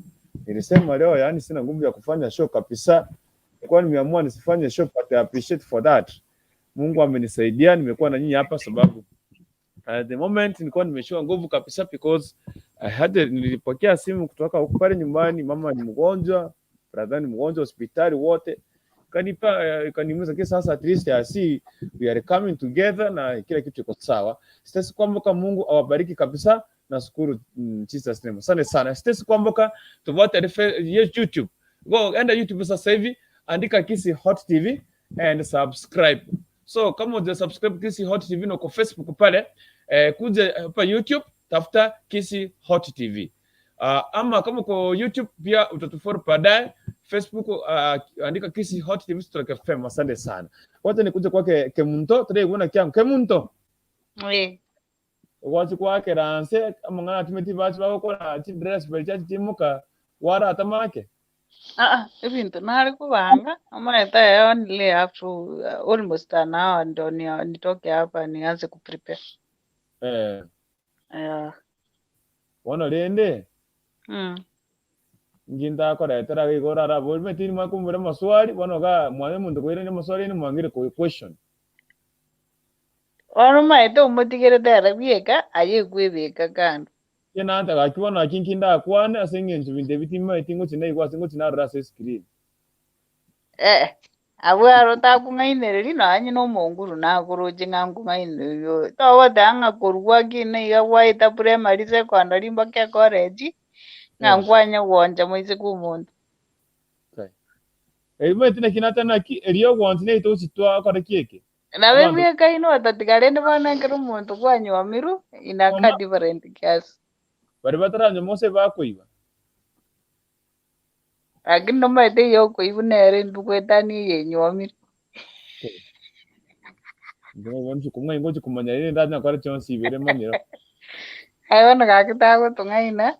nilisema leo, yani sina nguvu ya kufanya show kabisa, nilikuwa nimeamua nisifanye show, but I appreciate for that. Mungu amenisaidia, nimekuwa na nyinyi hapa sababu at the moment nilikuwa nimeshiwa nguvu kabisa because nilipokea simu kutoka huko pale nyumbani, mama ni mgonjwa, brother ni mgonjwa, hospitali wote kanipa kaniumiza kisa. Sasa at least I see we are coming together na kila kitu iko sawa. Stacy Kwamboka, Mungu awabariki kabisa. Nashukuru Jesus name. Asante sana. Stacy Kwamboka, tufuate YouTube. Go enda YouTube sasa hivi, andika Kisi Hot TV and subscribe. So kama uja subscribe Kisi Hot TV na uko Facebook pale, kuja hapa YouTube tafuta Kisi Hot TV. Ama kama uko YouTube pia utatufollow baadaye Facebook, andika Kisi Hot TV Stroke FM. Asante sana. Wacha nikuje kwake Kemunto, tare kuona kyangu Kemunto. Eh. Wachi kwake ranse amangana timeti bachi bakora chi dress bali chachi timuka wara atamake. Ah, ah, ebintu nari kubanga amaeta I only have to almost an hour ndo nitoke hapa nianze kuprepare. Yeah. Bono rende ngindakoretera igoro ara bori metini mwakumbura maswali bono ga mwane mundu kwire ni maswali ni mwangire ku question. Ono maete umutigere dera bweka aye kwibika kando. Ye nanta gakibona kinki ndakwane ase eng'encho bintu ebitima etingo china igwa ase ngochi narora ase screen. Eh. Abwo aro takung'ainereria nonye na omonguru nakoroche ng'a nkung'ainereria togoteba ng'a korwa kina iga gwaeta primary, secondary mpaka ecollege ng'a nkwanya gwancha moiseke omonto. Okay. Maete naki natana ki erio gwanchi neito gochitwa kore kieke. Nabo Abanto ebwekaine otatiga rende bono ekero omonto kwanywomirwe inaka Mama. Different kiasi. Bari bataranywa mose bakoiba. Lakini nomaete iga okoigwa nere ndukwetania eyenywomire. Ngochi ngochi kumanya rende ndanya kore chonsi ibere manyero. Aye bono gaki tagotong'aina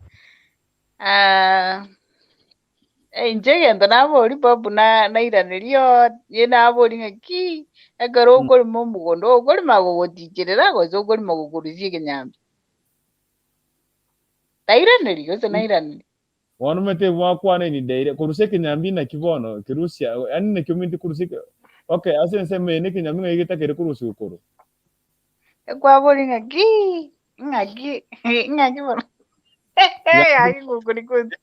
inche egento nabori Bob nairaneria ye nabori ng'aki ekero okorema omogondo okorema gogoticherera gose okorema gokorusia ekenyambi tairaneria gose nairaneria. Bono mete wakwana ni deire kurusia kenyambi na kibono kirusia yani ne kiuminti kurusia. Okay, ase nseme ne kenyambi ng'igita kere kurusia ukuru. Ekwabori ng'aki ng'aki ng'aki bono gaki gokorikuti.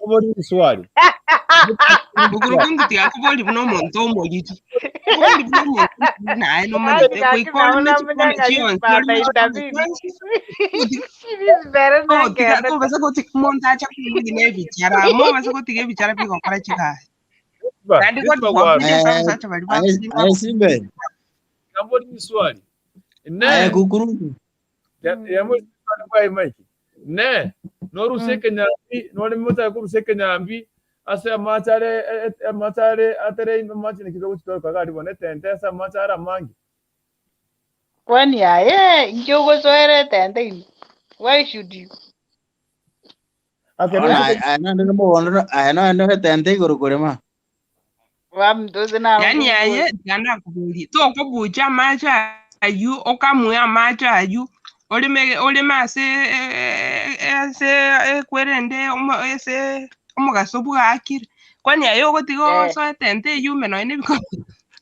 Bori swali. Bukurukungu tigakubori buno omonto omoriri kubori buno omonto omoriri naye nomanyete Gaki gaki goika nabo orime namanya chikwana ng'aki chionsi pata orime chikwana itabidi chionsi bere tiga nakenda tobasa gotiga omonto acha kobugia na ebichara mobasa gotiga ebichara bigokora chigasi Ba, naende Ritba gotiga gwaro. buya ase abasacha bari bagotinda Aye, Ngambori ni swali. aye Ne kukurutu. ya mo swali kwa Mike. Ne norusia kenyambi nore mota kurusia kenyambi ase amachare amachare atere amachi kidogo chitoro kagari bone tente ase amachare amangi. Kwani aye inche ogosoera etente ime why should you Ake Ona norusia aye nande mogondo aye nande tente igoro kurema. wamtose nawe Yani aye kubuza tiga tokobucha amache ayu okamue amache ayu orime orime ase ase ekwerende ase omogaso bwakire kwani aye ogotiga eh, osoe etente eyume nonya na ebikoro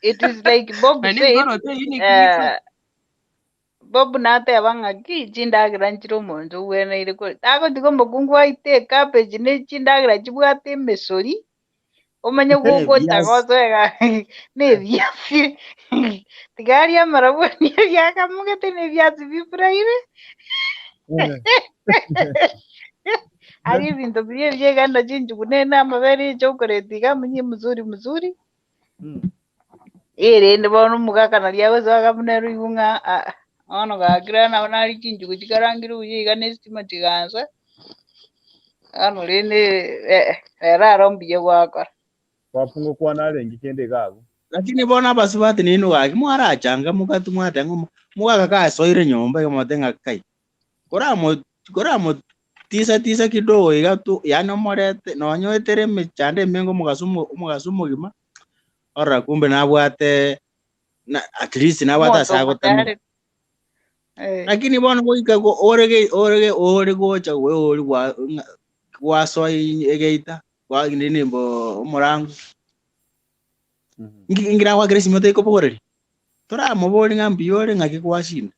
it is like Bob nonya na said ebikoroto ebi neki bikoro Bob nateba ng'aki chindagera nchire omonto obweneire kore tagotiga omokungu aite ecabbage ne chindagera chibwate emesori omanye gogotaka Ebiasi. osoega na ebiasi tigaria amarabwani ebiakamogete na ebiasi bifuraire ari ebinto biria ebieganda chinchugu nene amabere echokoreti iga munye mzuri mzuri erende bono omogaka naria agosoa buna ere oigwe ng'a ah, bono gakire nabo nari chinchugu chikarangire buya iga na estima chigansa bono rende ere aro mbuya gwakora. Wapungo kwa narengi kende gago. Lakini bona abasubati ninu gaki mwarachanga mukatu mwatenga mugakakasoire nyomba imotenga kai. Koramo tisa tisa kidogo iga tu yani omorete nonyoetere emechando emenge omugaso omogima ora kumbe nabwate na at least nabwate Moto ase agotamia. mutare. Lakini bono goika orege orege ore gocha we ori gwasoa egeita kwa nini mbo omorango ngira gwakire esimi otaikobogoreri toramobori ng'a mbuya ore ng'aki gwashinda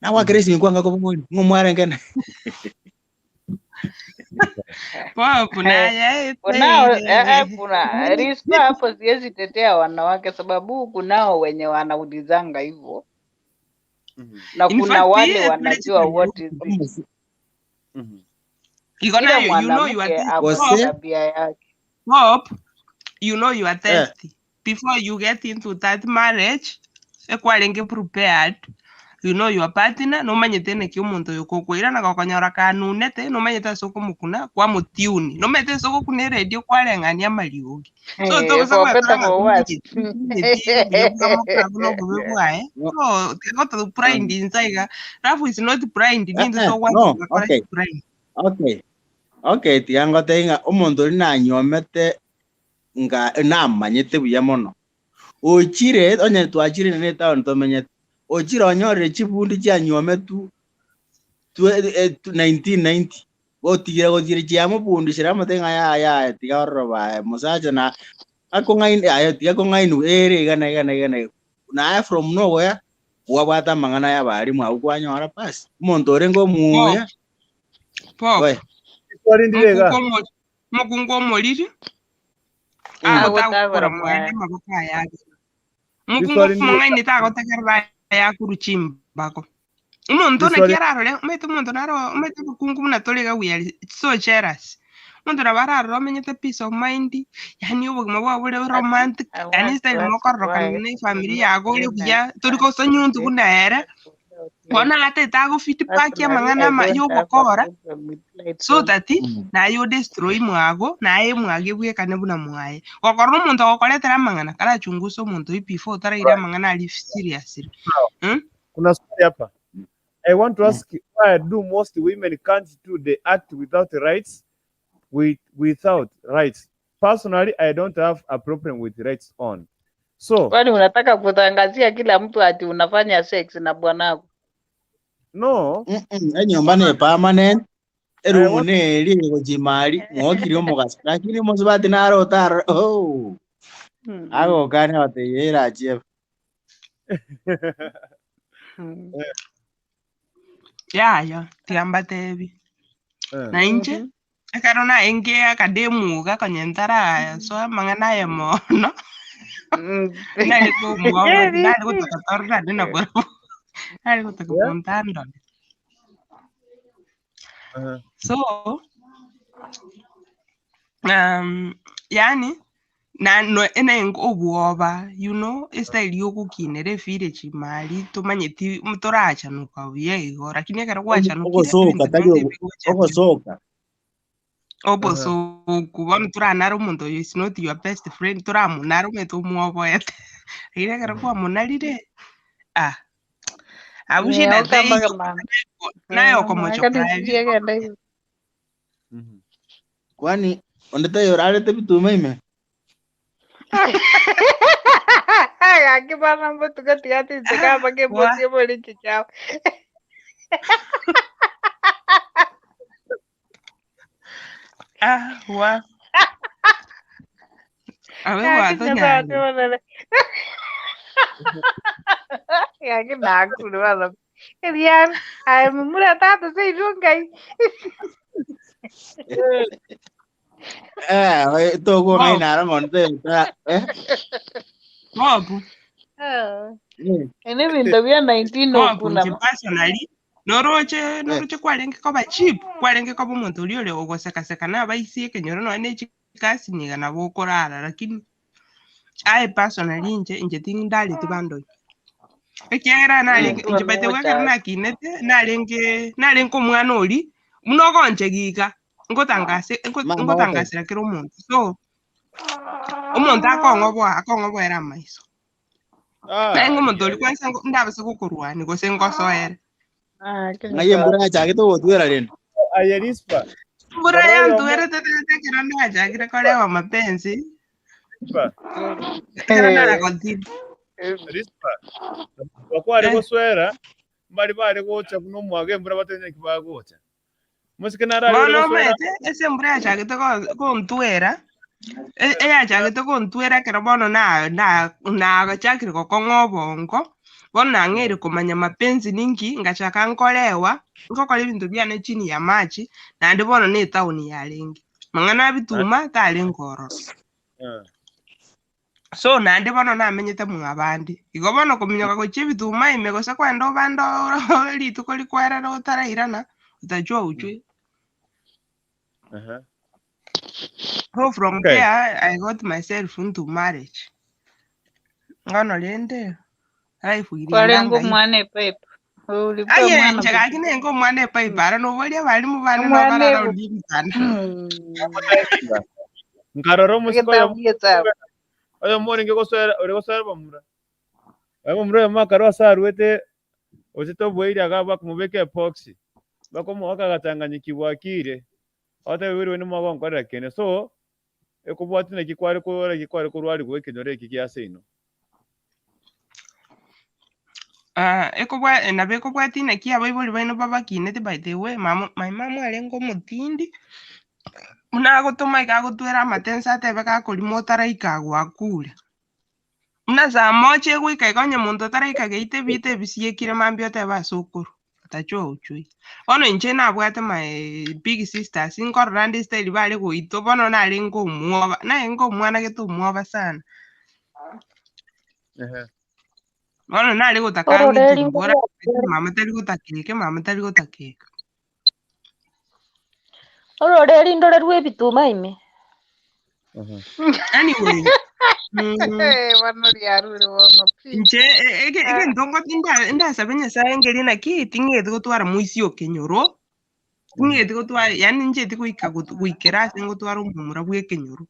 nagwakire esimi kwanga kobogori ng'a omwarengene. Pop naye Kunao kuna Rispa hapo, siwezi tetea wanawake sababu kunao wenye wanaulizanga hivyo na In kuna fact, wale wanajua what is it. Iko Kila nayo, you know you are mwanamke ako na thirsty. tabia yake. Pop, you know you are thirsty. Before you get into that marriage, ekwarenge prepared. You know your partner, nomanyete neki omonto oyo kokwira na gokonyora kanunete, nomanyete ase okomokuna kwamotune. Nomanyete ase ogokuna eredio kwareng'ania amariogi. So togosa For better gwekora for worse. ng'a nobobe bwaye. So tigoto blind inside. Rafu is not blind, ninto No, togwancha gokora okay. blind. Okay. Okay, tiga ngotebi ng'a omonto oria nanyomete nga namanyete buya mono. Ochire onye twachire nene etown tomenyete. Ochire onyorire chibundi chianyometu 1990. Gotigire gotire chiamobundisire amotebi ng'a yaya yaya tiga ororo baye mosacha na akong'aini aye tiga kong'ainu ere iga na iga na iga na iga. Naye from nowhere gwabwata amang'ana ya abarimu abwo kwanyora pasi. Omonto orenge omuya. Pop. Oe. Mukungu omoriri agotagokora mwaye amaboko aya abere. Mukungu omong'aini tagotegerera ayakuru chimbako. Omonto naki ararore omanyete omonto naro omanyete obokungu buna tore iga we are so jealous. Omonto nabo ararore omenyete peace of mind, yaani obogima bwabo bore romantic, yaani style mokororokana na efamiri yago ore buya, tori gosanyuntu buna ere, bono atete ago feedback amang'ana ama ya obokora, so that naye odestroy mwago, naye mwage bwekane buna mwaye. Gokorora omonto agokoretera amang'ana, karachungusa omonto oyi before otaraira amang'ana ari seriously. Kuna swali hapa. I want to ask why do most women can't do the act without rights? Without rights. Personally, I don't have a problem with rights on. So, Kwani unataka kutangazia kila mtu ati unafanya sex na bwanako? No. Enyomba ne permanent. Erumu ne eri egochimari mwokire omogaso lakini mosubati narota arore oh agokania batebia erachie. Yaya, tiga mbatebi. Na inche ekero naenge akademu gakonyentara so amang'ana aye mono. Nari komuogo nari gotaka tororane na barabwo. Nari gotaka omonto andore. So yani na no enengo obwoba, you know, estyle yogokinera efire chimari tomanyeti torachanuka buya igo, lakini ekero gwachanukire Ogosoka ebinto tari bionsi ebigocha ogosoka. Obosoku bono toranara omonto oyo is not your best friend, toramonara omanyete omwoboete. Lakini ekero kwamonarire, ah, abwo shida teiyo, naye okomochoka aye. Kwani onde taiyo orarete bituma ime? Gaki bana mbotuka tigatite kaba ke botie bori chichao. Ah, wa. Abe Gaki wato nyasaye nyanya. tibonere. Gaki nakuru bana. Erian, ay mumura tata sei rungai. Tokong'aini aro ng'o onde taiyo eh? Bob. Ene binto bia 19 Bob, okuna. inche personally, noroche noroche kwarenge koba cheap, kwarenge koba omonto oria ore ogosekaseka na abaisi ekenyoro nonya na echikasi niga nabo okorara, lakini aye personally inche inche tindareti bando. Ekiagera narenge inche by the way ekero nakinete narenge narenge omwana oria buna ogonche giga ngotangase Mama ngotangasera kera omonto. So Omonto akong'oboa akong'oboera amaiso. Ah, Naye omonto yeah, ori kwanza ndabase gokorwani gose ngosoere. Ah, Ng'ai embura yachagete gotwera rende. Aye Rispa. Mbura Barora yomo yantwerete tekero ndachakire korewa mapenzi. Rispa. Ekero naragotirie. Rispa. Bakware Eh. goswera mbari bare gocha kuno omwaga embura batenya ki bagocha. Mosike narare Bono goswera. omanyete ase embura yachagete gontwera, eyachagete gontwera ekero bono nagachakire gokong'a obongo, bono nang'eire komanya mapenzi ninki, ngachaka nkorewa, nkokora ebinto biane chini ya machi, naende bono na etown yarenge. Mang'ana abituma tarenge ororo. So naende bono namenyete mwa abande. Igo bono kominyoka gochia ebituma ime gose kwenda obande rituko rikwerera otarairana, utajua ujue. So from Okay. there, I got myself into marriage. Ngono rende, life Kwarenga iriendanga omwana epipe. Ulikuwa Aye, mwana nche gaki nenga omwana epipe ara noboria abarimu bane Omwana nobarara ebu. ondibikana. Nkarora omusiko oyo Egetambu getabo. oyo morenge goswera ore goswera bamura. Oyo mura oyo makaro asarwete ochete obweire agaba bakomobeka epoxy. Bakomoaka agatanganyikibwa akire. Abatebirwe nimwagonkorera kene. So ekobwati naki kware kora ki kware korwarigwa ekenyoro eki giase ino. Ah, ekobwa nabo ekobwati naki abaibori baino babakinete by the way, mama my mama arenge omotindi. Buna agotoma iga agotwera amatenso atebe gakorima otaraika gwakure. Buna saa moja egoika iga onye monto otaraika geite ebite ebisiekire mambia otebe ase okorwa, otachua ojue. Bono inche nabwate my big sisters, nkorora ande style bare goitwa, bono narenge omwoba, narenge omwana gete omwoba sana. Bono nare gotaka Ororeri ng'iti mbora, mama tari gotaka eke, mama tari gotaka eke. Ororeri ndore rwa ebituma ime. Anyway, Bono riarure bono pi. Inche egento ndasabe Nyasaye ngeri naki ting'eti gotwara moisia okenyoro, ting'eti gotwara, yaani incheti goika goikera ase ngotwara omomura bwa ekenyoro.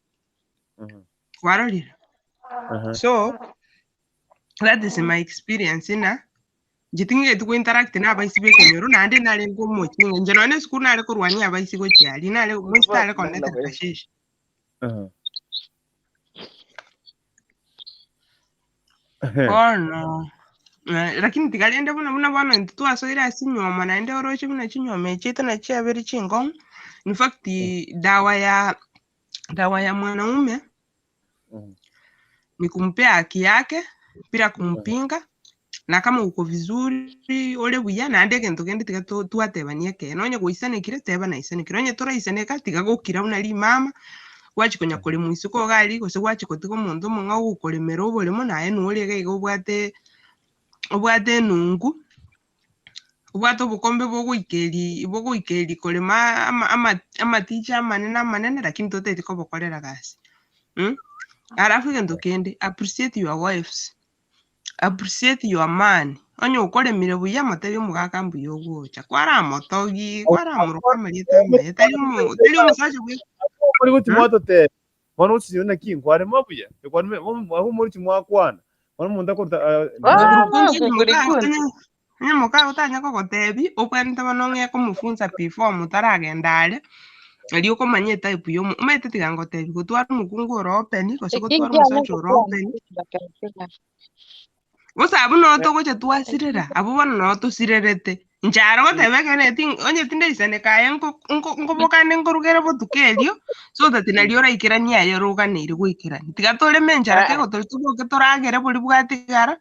Kwarorire? So, that is my experience na inche ting'eti gointeract na abaisi ba ekenyoro naende narenge omochinga. Inche nonye na esukuru nare korwania abaisi gochia aria, nare moisia tare kondetera kasheshe. Bono lakini tiga rende buna buna bono intwe twasoire ase chinyoma naende oroche buna chinyoma echi chiaito nachi chiabere chinkong'u. In fact, dawa ya mwanaume ni kumpea haki yake bila kumpinga, na kama uko vizuri ore buya naende egento kende tiga twatebania ekeene. Onye goisanekire teba naisanekire, onye toraisaneka tiga gokira buna rimama, gwachi konya korema isiko iga aria gose gwachi kotiga omonto omong'ao ogokoremera oboremo naye nore iga iga obwate obwate enungu, obwate obokombe bogoikeri bogoikeri korema amaticha amanene amanene lakini toteti kobokorera gasi. Alafu egento kende, appreciate your wives, appreciate your man. Onye okoremire buya motebie omogaka mbuya ogocha, kwaramotogi, kwaramoruka amarieta amaya, tari tari omosacha bwe Muri goti mwatote. Bono uchi naki nkwarema buya. Ekwareme aho muri timwakwana. Bono omonto akoreta Kurukunzi onye moka otanya kogotebi obwenerete bono ng'e komofunza before motaragenda aria, erio okomanya etype ya omanyete tiga ngotebi gotwara omokungu ore open gose Eki gotwara nkianya omosacha ore open. Gose abwo noo togocha twasirera, abwo bono noo tosirerete. Inche aro goteba ekero onye tindaisaneka aye nkobokane nkorugere botuko erio, so that nario oraikeranie aye oroganeire goikerania. Tiga toreme enchara kegotore toboke toragere boria bwatigara,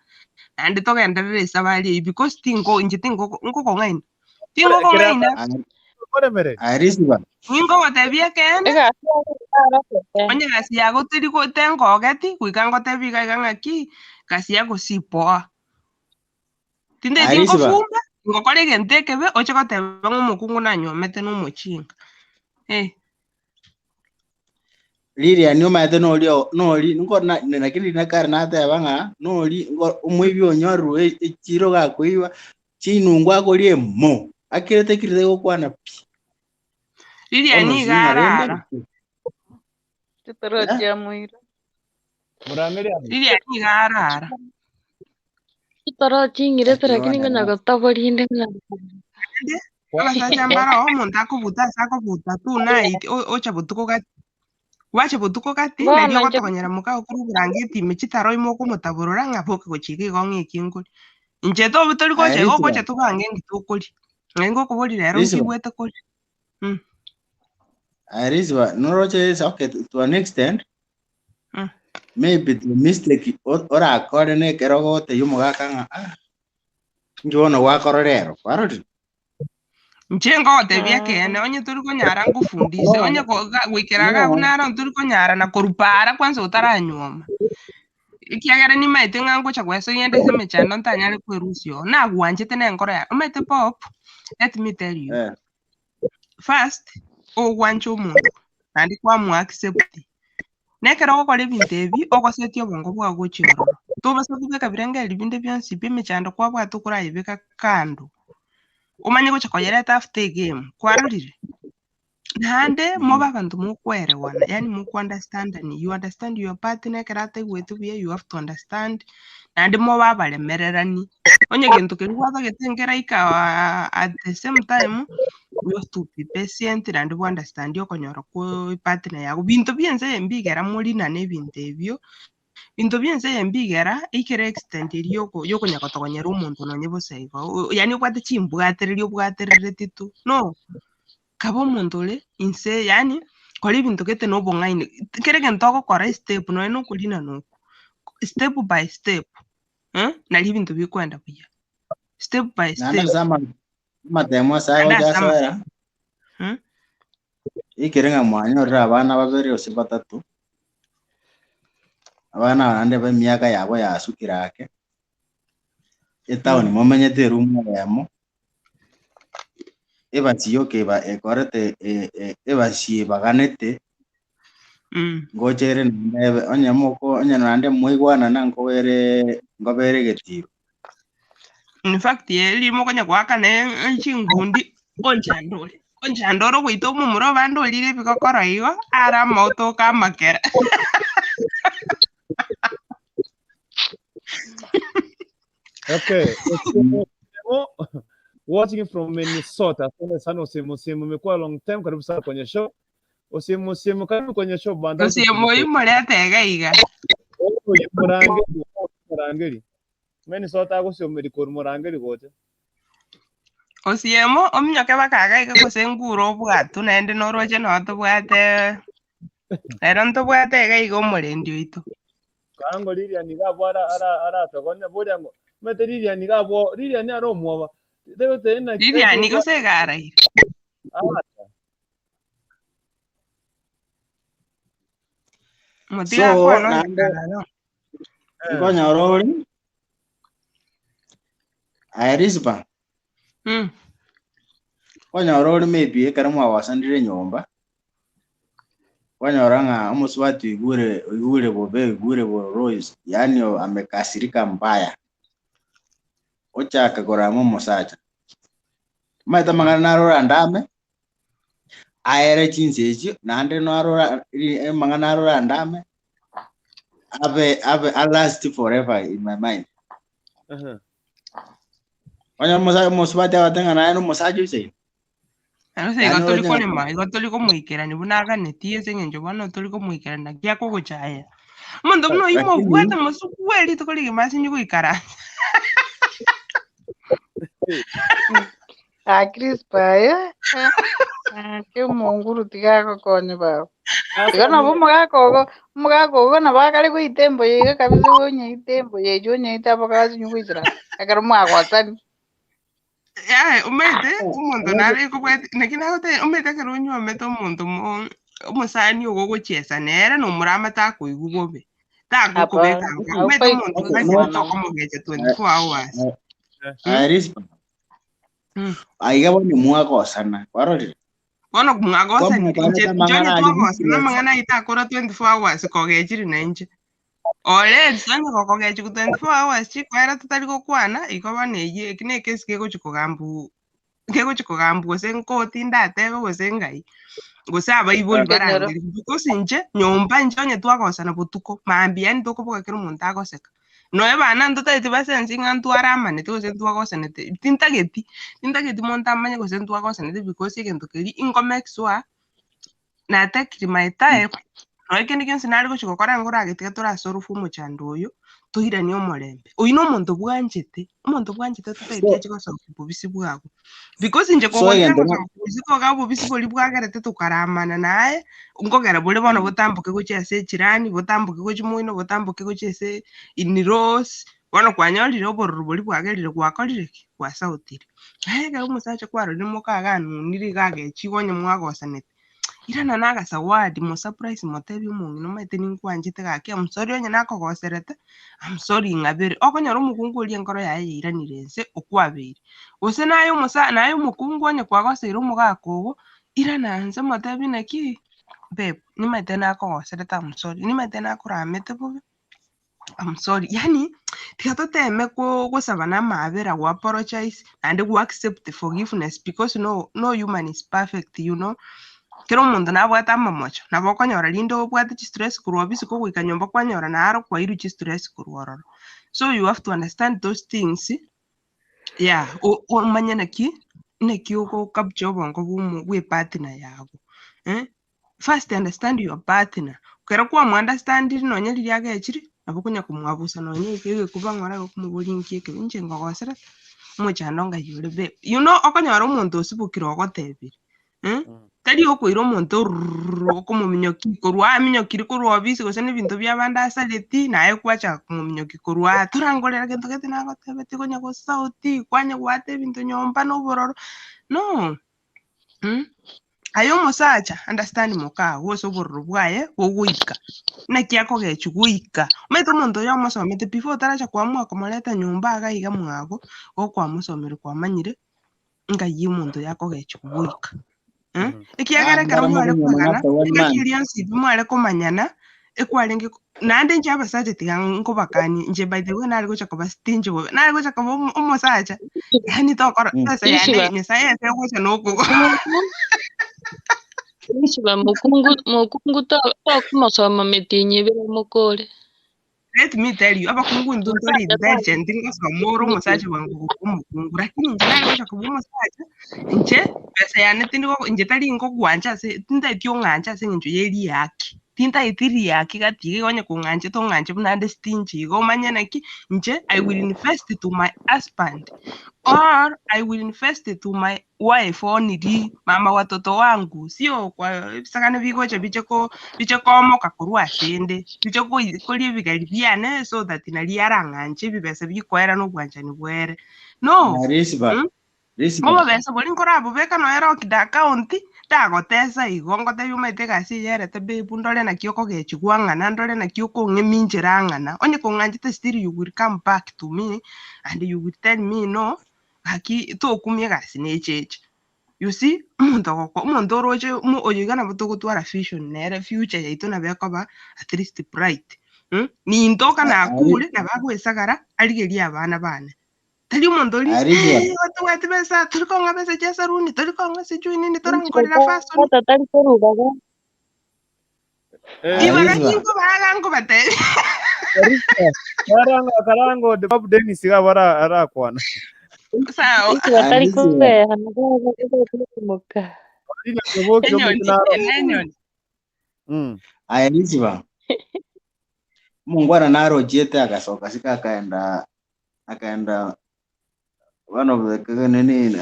naende togenderere esabari eywo because tingo inche tingo nkokong'aina. Tingokong'aina. Koremere. Arisiba. Ningogotebia ekeene, onye gasi yago teri tengogeti, goika ngotebi iga iga ng'aki, gasi yako si poa. Tindeti Arisiba. nkofumba, ngokora egento ekebe, oche goteba ng'a omokungu nanyomete na omochinga. Lilian omanyete nori nori nko lakini nakare nateba ng'a nori omwibi onyorwe echiro gakoiba chinungu akorie mo akirete kirete gokwana pi. Lilian Ono iga sing'a rende arara. Titorochia mwira. Murangeri amo. Lilian niga arara. Toro ching'irete lakini Akiona ngonya gotoborinde ng'a. Ande abasacha mbaro omonto akobuta ase akobuta tu night ocha botuko gati. Gwacha botuko gati Bono nario inche ogotogonyera moka okorwa oborangeti ime chitaro ime okomotaborora ng'a boke gochika igo ng'a eki nkori. Inche tobe tori Aya gocha igo Rispa, ogocha tobange nki tokori. Ng'ai ngokoboria rero Rispa, nkibwete kori. Aya Rispa, noroche is okay to an extent, maybe the mistake orakore nekero ogotebia omogaka ng'a ah, inche bono gwakora rero, kwarorire? Inche ngogotebia ekeene onye tori konyara nkofundise onye No, goikera iga abwo no. naro ntori konyara na korwa para kwanza otaranyuoma. Ekiagera nimaete ng'a ngocha gwesoyia ende ase emechando ntanyare kwerusia oo, nagwanchete na enkoro yaye. Omanyete pop, let me tell you, first, ogwancha omonto, naende kwamoaccept. Nekero ogokora ebinto ebi, ogosetia obongo bwago gochia ororo. Tobasa kobeka birengererio binde bionsi pi emechando kwabwate okorayebeka kando. Omanye gocha koyereta after egame, kwarorire? Naende mobe abanto mokoerewana, yaani mokounderstandani, you understand your partner ekero ataigwete buya you have to understand, naende mobe abaremererani. Onye gento keria gwatagete nkeraika at the same time, you have to be patient naende bwa understand okonyora kwa epartner yago. Binto bia ense eye mbigera morinane ebinto ebio, binto bia ense eye mbigera ekere extent eria yokonya gotogonyera omonto nonye bosa igo, yaani obwate chimbwatereri obwaterereti tu, no. Kaba omonto ore inse yaani kora ebinto gete na obong'aini, kere egento ogokora estep nonye na okorinana oko, step by step, nari ebinto bikoenda buya. Step by Naende step. ase amatemo ase Naende agocha ase asoera, ekere ng'a mwanyorire abana babere gose batato, abana aba naende ba emiaka yabo yasukire ake, etown momenyete eroom eyemo, ebasi yoka eba ekorete ebasi ebaganete, ngochere naende onye moko onye naende mwaigwanana nkobere nkobere egetiro. In fact, eri mokonya goakana chingundi onchandore. Onchandore ogoita omomura obande orire ebigokoro igo, ara amaoto okamakera. Okay. Watching from Minnesota. Asante sana Osimu Simu. Imekuwa long time, karibu sana kwenye show. Osimu Simu, karibu kwenye show banda. Osimu oimorete iga iga. Oyo Murangeri, Murangeri. Minnesota agosiomeri koru Murangeri gocha. Osiemo ominyoke bakaga iga gose ngure obwatu naende noroche noo tobwate rero ntobwate iga iga omorendi oito. Kango Lilian iga abwo ara ara aratogonya boria ngo. Mete Lilian iga abwo Lilian ara omwoba. Tebe na Lilian gose iga araire. Ah, Motiga So akwana naende onye nkonyora ore, aya Rispa, nkonyora ore maybe ekero mwagosanire enyomba, kwanyora ng'a omosubati oigure oigure bobe oigure bororo yaani amekasirika mbaya, ochaka korama omosacha. Omanyete amang'ana narora ndame, aere chinsa echio, naende narora amang'ana narora ndame, abe abe alast forever in my mind. Onye omosubati agote ng'a naye na omosacha oisaine. Ase igo Yaani tori oroche ng'a korema, igo tori komoikerani buna aganetie ase eng'encho bono tori komoikerani naki akogochaya. Omonto buna oyio lakini mobwate mosuku rituko rigima asinye goikaransa. Ah, Crispa, eh? Ke omonguru tiga agokonya baba. Igo nabo omogaka ogo nabo akare goita emboyo iga kabisa onyeite emboyo eywo onyeite abo kasinye goisera ekero mwagosani. Yaye omanyete omonto nare kobwati naki nagotebia omanyete ekero onywomete omonto omosani ogo ogochiesa nere na omorama takoigwa bobe. Tagokobeka Hapana, nka omanyete haufai omonto okay, gasi no, kusukumana. tokomogecha 24 hours. Aya Rispa, aiga bono mwagosana, kwarorire? Bono mwagosanire Kwamokwanete inche inche amang'ana onye aria twagosana business. amang'ana aito akora 24 hours kogechire na inche. Already onye gokogechiwa 24 hours chikoera totari gokwana, igo bono eywo eki na ekesi kegochi kogamba Ngegochi kogambwa gose nkoti ndatebe gose ngai. Gose abaibori Kenyoro. barangeri because inche nyomba inche onye twagosana botuko mambia yani tokoboka kero omonto agoseka. Noe bana ntotaeti basensi ng'a ntwaramanete gose ntwagosanete tintageti tintageti monto amanye gose ntwagosanete because egento keria ingo make sure natekire my time noe kende gionsi nare gochi gokora ngoragetiga torasolve omochando oyo toiranie omorembe. Oyo na omonto bwanchete totaeti So ache gosoka obobisi bwago because inche so kogontira egento gosoka obobisi koga obobisi boria bwagerete tokaramana naye nkogera bore bono botamboke gochia ase echirani botamboke gochia moino botamboke gochia ase iniros bono kwanyorire obororo boria bwagerire gwakorire ki gwasautire. Aye ekero omosacha kwarorire mokaganunire iga agechigwa onye mwagosanete irana na agasawadi mosurprise motebi omong'ina omanyete ninkwanchete gaki I'm sorry onye nakogoserete I'm sorry ng'abere okonyora omokungu oria enkoro yaye yairanire ense okwabeire gose naye omosa naye omokungu onye kwagoseire omogaka ogo irana nse motebi naki babe nimanyete nakogoserete I'm sorry nimanyete nakoramete bobe I'm sorry yani tiga toteme gosaba na amabera go apologize and go accept forgiveness because no human is perfect, you know. Kero omonto nabwate amamocho nabo okonyora rinde obwate chistress korwa obisi kogoika nyomba kwanyora naro kwairwe chistress korwa ororo. So you have to understand those things. Yeah, omanye naki naki ogokapture obongo bwa epartner yago. First understand your partner. Kero kwamuunderstandire nonye riria agechire nabo konya komwabusa nonye eke egekuba ng'ora gokomoboria nki ekebe inche ngogosera omochando ngai ore babe. You know okonyora omonto osibokire ogotebire. Tari okoira omonto okomominyoki korwa aminyokire korwa obisi gose na ebinto bia abande asareti naye kwacha komominyoki korwa torangorera gento gete nagotebeti konya gosauti kwanya gwata ebinto nyomba na obororo no. Aye omosacha understand mokago ase obororo bwaye bogoika naki akogechi goika omanyete omonto oyo omosomete before otaracha kwamua komoreta nyomba iga iga mwago gokwamosomire kwamanyire ngai omonto oyo akogechi goika. Ekiagera ekero mware kwegana engaki eria yonsi mware komanyana ekwarenge naende inche abasacha tiga nkobakani inche by the way nare gocha koba stingy bobe nare gocha koba omosacha yaani tokora ase yane Isiba nyasaye ase ogocha nokogo isiba mukungu tokumosoma mitinyi ibere mokore. Let me tell you abakungu intwe ntori Omusacha intelligent ngosoma ore omosacha bwango goka omokungu lakini inche nare gocha koba omosacha inche pesa yane tindi inche tari nkogwancha ase tintaeti ong'ancha ase eng'encho ya eriaki tintaeti riaki gati iga onye kong'anchete ong'anche buna ande stingy igo omanye naki inche I will invest to my husband or I will invest to my wife only mama watoto wangu sio kwa ebisagane bigocha biche komoka korwa asende biche koria ebigari biane so that nari arang'anche ebibesa bikoera na obwanchani bwere no. Risiba Risiba Obobesa bori nkorabobeka noe rocked account tagotesa igo ngotebia omanyete egasi eyerete babe ndore naki okogechigwa ng'ana ndore naki okong'eminchera ng'ana onye kong'anchete still you will come back to me and you will tell me no gaki tokumia egasi na echeche. You see omonto ogoko omonto oroche oyo iga nabo togotwara vision nere future yaito nabo ekoba at least bright. Nintoka nakure nabo agoesagara arigerie abana bane. Tari omonto ori Arisiba otobwati besa torikong'a besa chia esaruni torikong'a sijui nini torankorera fashion Tata tari korugaga. ibaga Arisiba kinkobaga nkobatebia Karango de Babu Dennis iga bara arakwana. sawa Isiba tari Arisiba kobehana gagokumuka. Ina koboki enyoni omutinaro. enyoni. Aya Risiba mungwana narochiete akasoka sika akaenda one of the nini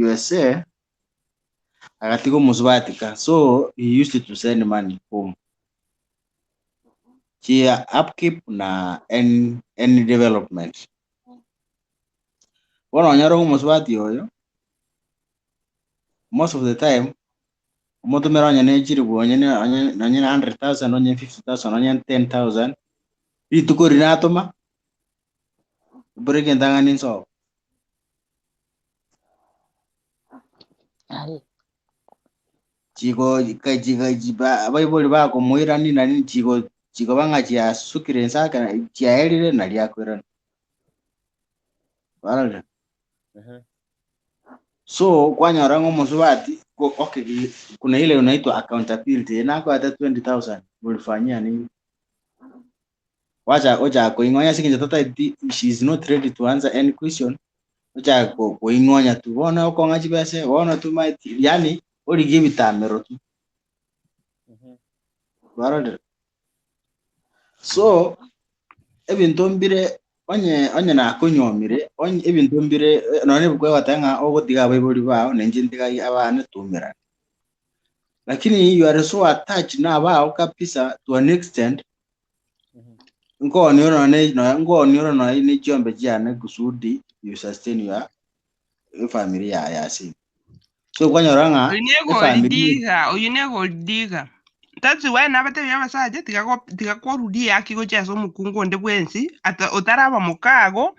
USA akatiga omosubatika so he used to send money home chia upkeep na any development bono onyora omosubati oyo most of the time omotumera onye ne chiribu onye ne onye 100,000 onye 50,000 onye 10,000 rituko rinatoma break entang'ani nsobo Aye. chiko chika abaibori bakomoirani nani chiko chiko bang'a chiasukire ensaka chiaerire nari akoirana barore. So kwanyora ng'o mosubati okay, kuna ile unaitwa accountability nako hata 20,000 ulifanyia nini? Wacha ocha kuingonya sikinja tata she is not ready to answer any question. Ocha kuingonya tu bona ukonga chibese bona tu maiti yani origie bitamero tu. Barode. So ebintu mbire onye onye nakunyomire onye ebintu mbire none bukwe watanga ogotiga abaibori bao nenje ntiga abana tumira. Lakini you are so attached na bao kabisa to an extent. Ngo ni ngo ni ni chombe chiane kusudi you sustain your family ya si. So kwanyora nga Oyu ne gold digger, oyu ne gold digger. That's why nabatebia abasacha tiga korudia aki gochia ase omokungu onde bwensi ata otaraba mokago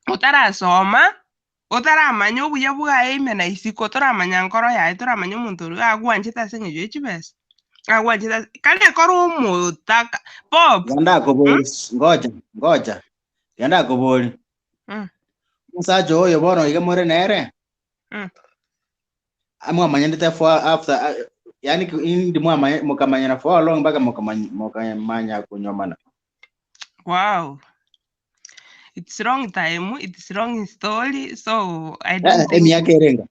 otarasoma otaramanya obuya bwaye ime na isiko toramanya nkoro yaye toramanya omonto oria agwanchete ase eng'encho ya chibesa agwanchete kare kore omotaka pop. Ganda kobori ngoja ngoja ganda kobori musacha oyo bono iga more nere amwamanyete for after yani indi mwamanya mukamanyana for how long mpaka mukamanya kunyomana. Wow, it's wrong time, it's wrong story, so I don't think Emiaka erenga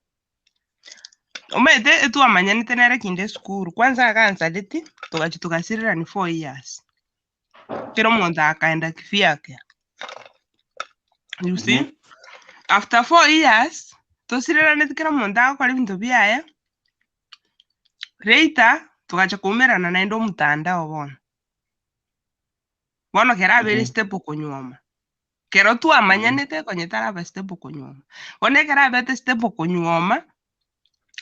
omete etwamanyanete nere kinde esukuru kwanza akansaliti tugachi tugasirira ni 4 years kero omonto akaenda kivyake you see. After 4 years tosiriranete kera omonto agokora ebinto biaye later tugacha kuumerana naende omotandao bono bono kera abere step konyuoma kero twamanyanete konye taraba step konyuoma bono ekero abete step konyuoma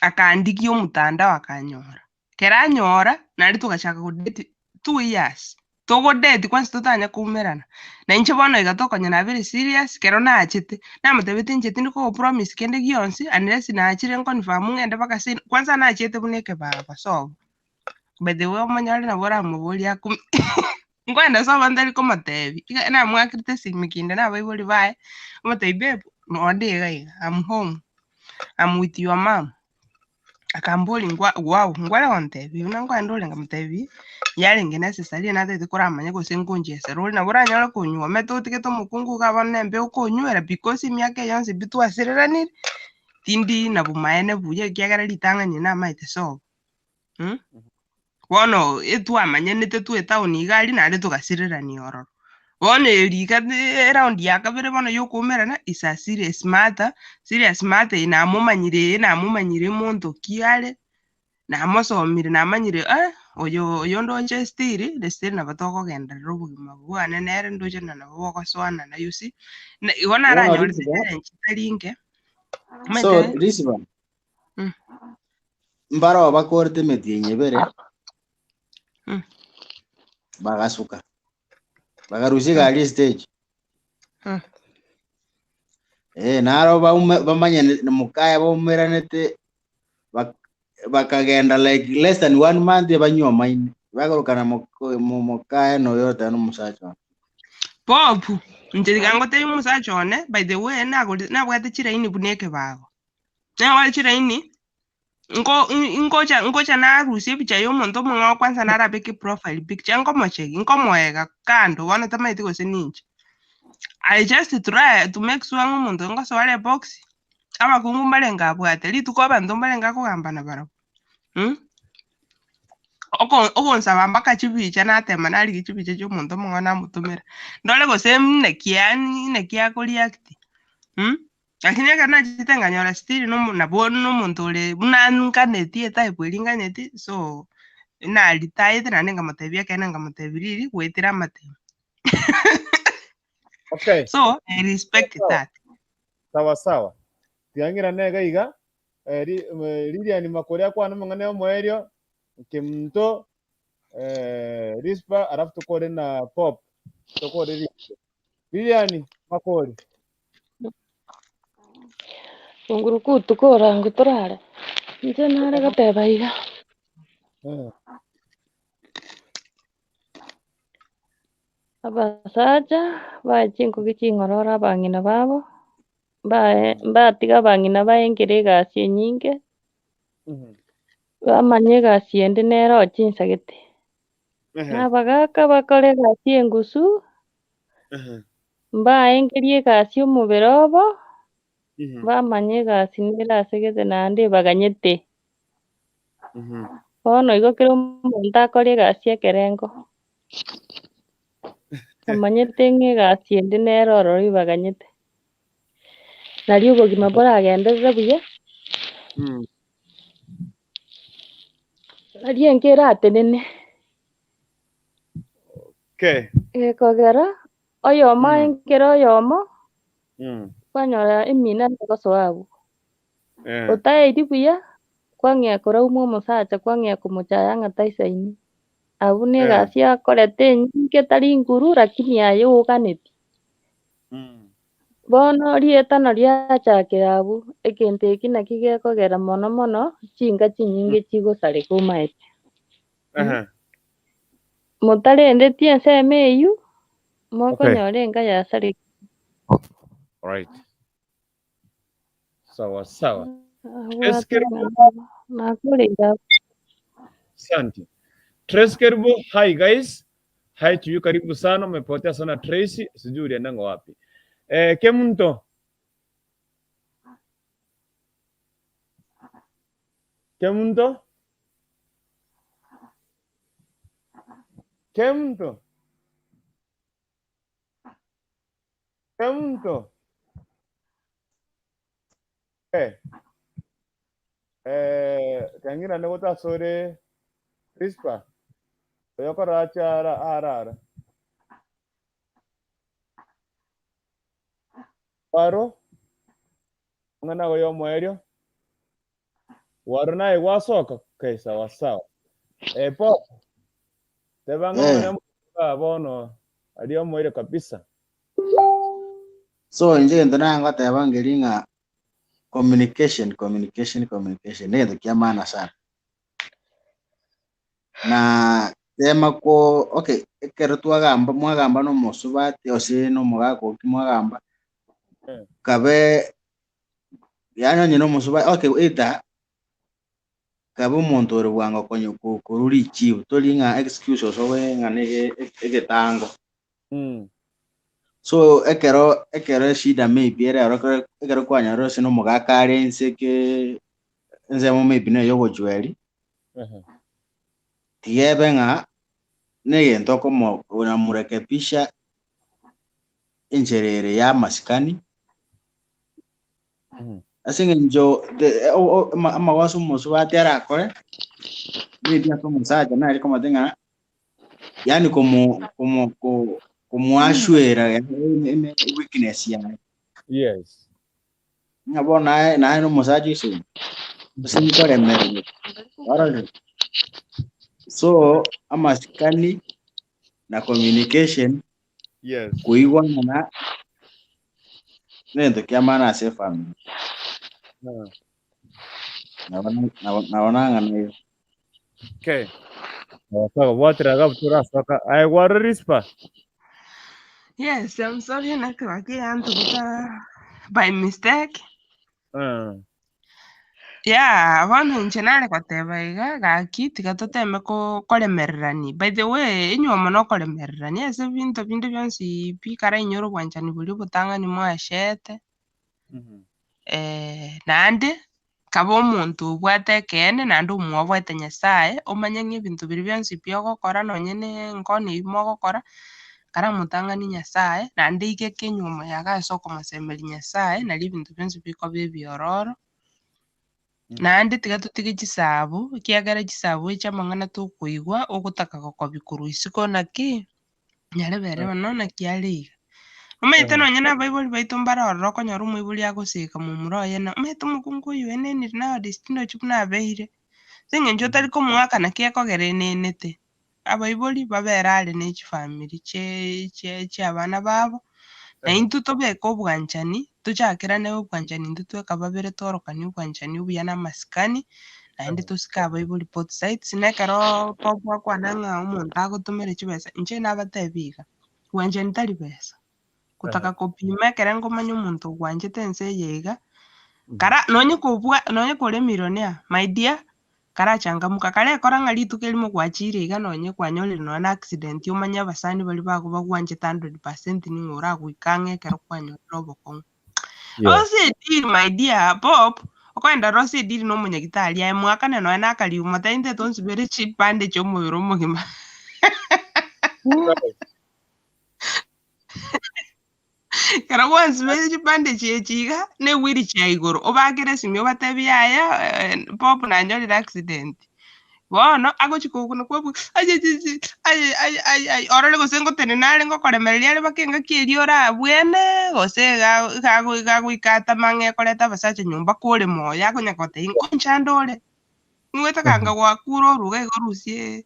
akaandikia omotandao akanyora kera anyora nari tugachaka kodate 2 years togodate kwanza totanya kuumerana na inche bono iga tokonya nabere serious kero nachete namotebete inche tindi kogopromise kende gionsi unless nachire nconfirm ng'ende mpaka kwanza nachete buna ekebaba sobo by the way omonyore nabo oramoboria nkwenda sobo ntari komotebi iga namwakirete esimi kinde nabaibori baye omotebi babe nonde iga iga I'm home I'm with your mom akambori ngwa wow ngware ontebi buna nkwenda ore ngamotebi yarenge necessary natete koramanya gose nkonchiesera ore nabo oranyore konywa omete otigete omokungu iga bono nembe okonywera because emiaka eyonsi pi twasireranire tindi na bomaene buya ekiagera ritang'ani namaete sobo. Bono etwamanyanete twa etown iga aria naende tugasirerania ororo bono erika eround ya kabere bono yokomerana is a serious matter eye namomanyire namomanyire monto ki are namosomire namanyire oyo ndoche still the still nabo tokogenderera obogima bwane nere ndoche na nabo bogosoanana you see. Igo Bono naranyorete Elizabeth, challenge tarinke so omanyete. Elizabeth mbaro bakorete emetienyi ebere bagasuka bagarusia egari stage naro bamanyane mukaya baumeranete bakagenda like less than 1 month banyomaine bagorokana mukaya noyo tano musacha Pop inche tiga ngotebi omosacha one by the way nabwate chiraini buna ekebago nabwate chiraini ngocha narusia epicha ya omonto omong'ao kwanza narabeke profile picture nkomocheki nkomoega kando bono tamaeti gose ninche I just try to make sure ng'a omonto ngosoare ebox abakungu mbarenge abwate rituko abanto mbarenge akogambana barabwo. Ogonsaba mpaka chibicha natema narigia chibicha chia omonto omong'ao namotomera ndore gose neki akoreact. Lakini ekero nachete nkanyora still nabo nomonto ore buna nkaneti etype eria nkaneti so naritaete naende nkamotebia ekeene nkamotebia riri goetera amatemo. Okay. So I respect Sawa that. sawa sawa tiang'ira nega iga Lilian Makori akwana amang'ana ya omoerio Kemunto Rispa alafu tukore na Pop tukore Lilian Makori Ungurukutu korangu torare inche nare goteba iga abasacha bae chinkuki ching'ororo abang'ina babo Mbae mbatiga abang'ina baengere egasi enyinge, bamanye egasi ende nero chinsagete. Na abagaka bakore egasi engusu, mbaengerie egasi omobere obo, bamanye egasi nere asegete naende ebaganyete. Bono igo kera omonto akore egasi ekerengo, bamanyete ng'a egasi ende nere ororo ebaganyete. Nario obogima boragenderere buya, nario enka eratenene. Okay. Gekogera, oyomo aengere oyomo, kwanyora emina negosoa abwo. Otaeiri buya, kwang'ea koraumwa omosacha, kwang'ea komochaya ng'a taisaini. Abwo na egasi akorete enyinge tari nguru lakini aye oganeti. Bono rietano riachakire abwo, egento eki naki gekogera mono mono chinka chinyinge chigosareka omaete. Motarendeti ensemo eywo, mokonyora enka yasarekire. Alright. Sawa sawa. Abwate Tracy Kerubo, nakoreire abwo. asante. Tracy Kerubo, hi guys. Hi to you, karibu sana. Umepotea sana Tracy, sijui uliendanga wapi. Kemunto. Kemunto? Kemunto? Kemunto? Kangina negotasore Rispa. Oyokora acha ara ara ara. Waro ng'ana goyo mwerio. Waro naye gwasoka. Okay, sawa sawa. Po. Tebanga mwana bono alio moire kabisa. So inche gento nangoteba ngeri ng'a communication, communication, communication negento kia maana sana. Na tema ko okay, ekero twagamba mwagamba n'omosubati ose n'omogaka oki mwagamba kabe yaani onye n'omosubati okay either kabe omonto ore bwango konyo korura richibu tori ng'a excuse osobe ng'a nege egetango. So ekero ekero eshida maybe ere oro ekero ekero kwanyora ase n'omogaka are ense ke ensemo maybe na eyobochweri tigebe ng'a negento okomo onamurekebisha enchera ere ya amasikani ase eng'encho amagoso omosubati arakore maybe ase omosacha nare komotebia ng'a yaani komo komo ko komoashwera weakness yaye. Ng'a bono naye naye na omosacha oise gose nkoremereria ororire. So amasikani na communication koigwanana negento kia maana ase efamily. Nabo nabo nabo nang'ana igo. Okay. Sawa sawa, bwatira gabu turasoka. Aye gwaro Rispa. Yes, I'm sorry network yantuguta by mistake. Yeah, bono inche nare goteba iga gaki tiga toteme koremererani. By the way, enywomo nokoremererani ase ebinto binde bionsi pi karainyore obwanchani boria obotang'ani mwashete. Naende kaba omonto obwate ekeene naende omwobwate Nyasaye, omanye ng'a ebinto biria bionsi pi ogokora nonye na enkono eywo mogokora, karamotang'ani Nyasaye, naende igeke enywomo yago ase okomosemeria Nyasaye, nario ebinto bionsi bikoba ebiororo. Naende tiga totige chisabu, ekiagera chisabu echi amang'ana tokoigwa, ogotaka gokobia korwa isiko naki, nyarebere bono naki are iga. Omanyete nonye na abaibori baito mbare ororo okonyora omoibori agoseka momura oye na omanyete omokungu oyo oenenire nowadays tindochi buna abeire. Ase eng'encho otari komoaka naki ekogera enenete. Abaibori babere are na echifamiri chia abana babo, na intwe tobeke obwanchani, tochakerane obwanchani intwe tweka babere tworokanie obwanchani obuya na amasikani, naende tosike abaibori both sides, na ekero twakwana ng'a omonto agotomera chibesa, inche nabatebi iga, bwanchani tari besa. Gotaka kopima ekere nkomanya omonto ogwanchete ense eye iga, kara nonye kobua nonye kore millionaire, my dear, karachangamuka karekora ng'a rituko erimo gwachire iga nonye kwanyorire nonye na accident omanye abasani baria bago bagwanchete 100% ning'o oragoika ang'e ekero kwanyorire obokong'u. Rose ediri my dear Bob, okoenda rose ediri na omonyagitari aye mwakane nonye na akariuma taintete onsibere chibande chia omobere omogima. Kero gwansibere chibandage echi iga, na ewheelchair igoro, obakere esimi obatebie yaya Bob nanyorire accident. Bono agochi koguna kwabua aye aye aye aye aye orore gose ngotenena are ngokoremereria are mpaka engaki eria orabwene, gose iga iga iga goika atama ng'a ekoreta abasacha nyomba kore moyo akonya gotebia nkonchande ore. Nigoeteka anga gwakure oruga igo orusie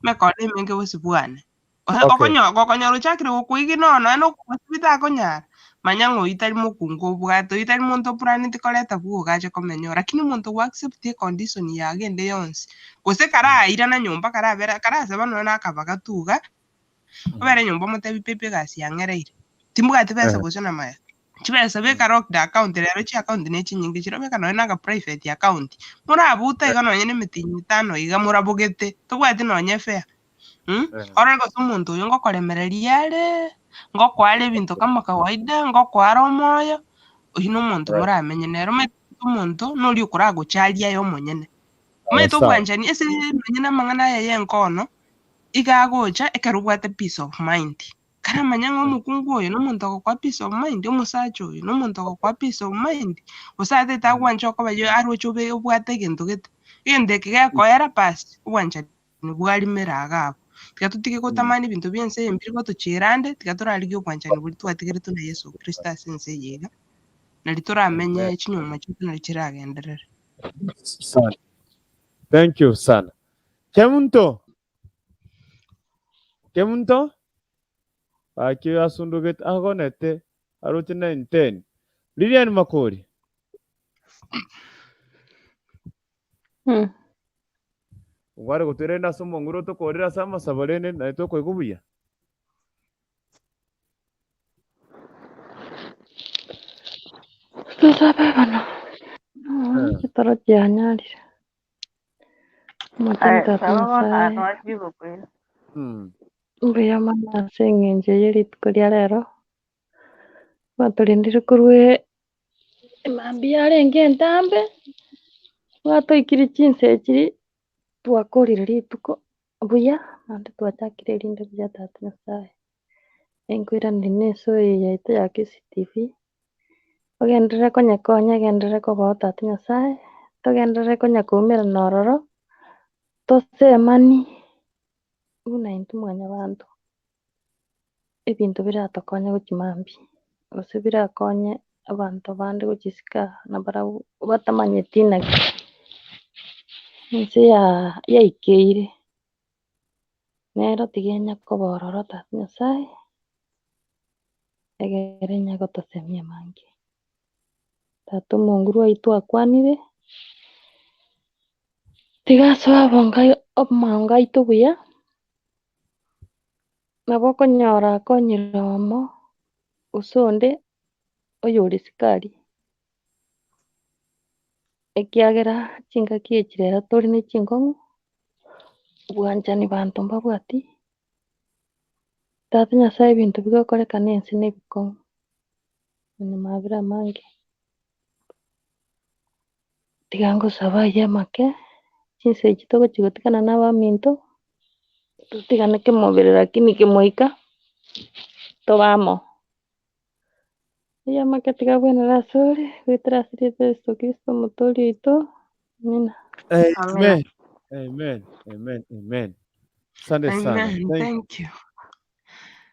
emekora emenge bosio bwane. Okonyo gokonyora ochakire gokoigina oo nonya na okobosibia takonyara, manya ng'a oyio tari mokungu obwate, oyio tari monto opuraneti koreta bwogo ache komenya oo. Lakini omonto gwa accept econdition yago ende yonsi, gose karairana nyomba karabera karasaba nonya na akabaga tu iga, obere nyomba omotebi pepe egasi yang'ereire, timbwati besa bosio na maega. Chibesa beka locked account rero chiaccount ne chinyinge chiro beka nonya na aka private account, morabuta iga nonya na emitinyi etano iga morabogete, tobwati nonya efare. Orore gose omonto oyo ngokoremereria are, ngokoa are ebinto kama kawaida, ngokoa are omoyo, oyio na omonto moramenye nere. Omanyete omonto noria okoragocharia aye omonyene. Omanyete obwanchani ase nonye na amang'ana aya ya enkono, iga agocha ekero obwate peace of mind. Karamanya ng'a omokungu oyo na omonto ogokoa peace of mind, omosacha oyo na omonto ogokoa peace of mind, gose atete agwanche okoba yo aroche obe obwate egento gete. Egento eke gekoera bas, obwanchani bwarimera iga abwo. Tiga totige gotamani ebinto bia ense eye mbiri gotochiera ande, tiga torarigie obwanchani boria twatigeretwe na Yeso Kristo ase ense eye iga, nari toramenye chinyomba chiaito nari chiragenderere. Sana. Thank you sana. Kemunto. Kemunto. Gaki asundugete agonete aroche 9:10. Lilian Makori. Obware gotwerenda ase omonguru otokorere ase amasabo rende naye tokoigwa buya. Tosabe bono. Chitoro chianyarire. Omochenu Aye, Tata saba bono Nyasaye. ano achigokwira. Mbuya mono ase eng'encho ye rituko ria rero, gwatorendire korwa emambia yarenge entambe, gwatoikire chinsa echi twakorire rituko buya, naende twachakire erinde buya Tata Nyasaye. Enkoiraneria na ense eye yaito ya KCTV, ogenderere konyekonya egenderere kobao Tata Nyasaye, togenderere konya koumerana ororo, tosemani buna intwe mwanyabanto, ebinto biratokonye gochia mambia, gose birakonye abanto bande gochia isiko aa nabarabwo batamanyeti naki ense yaikeire. Nero tiga enya koba ororo Tata Nyasaye, egere enya gotosemia amange. Tata omonguru oito akwanire, tiga asoe abonga omonga aito buya, nabo okonyora akonyire omo, gose onde, oyore isiko aria. Ekiagera chingaki echi rero tore na chinkong'u, obwanchani banto mbabwati, Tata Nyasaye ebinto bigokorekana ense na ebikong'u, nyuma abere amange. Tiga ngosaba aywo amake, chinsa echi togochia gotigana na abaminto, totigane kemobere lakini kemoika, tobe amo. Aywo amake tiga abwenere ase ore, goetera ase erieta Yeso Kristo omotoori oito, amina. Amen. Amen. Amen. Amen. Asante sana. Amen. Thank, Thank you.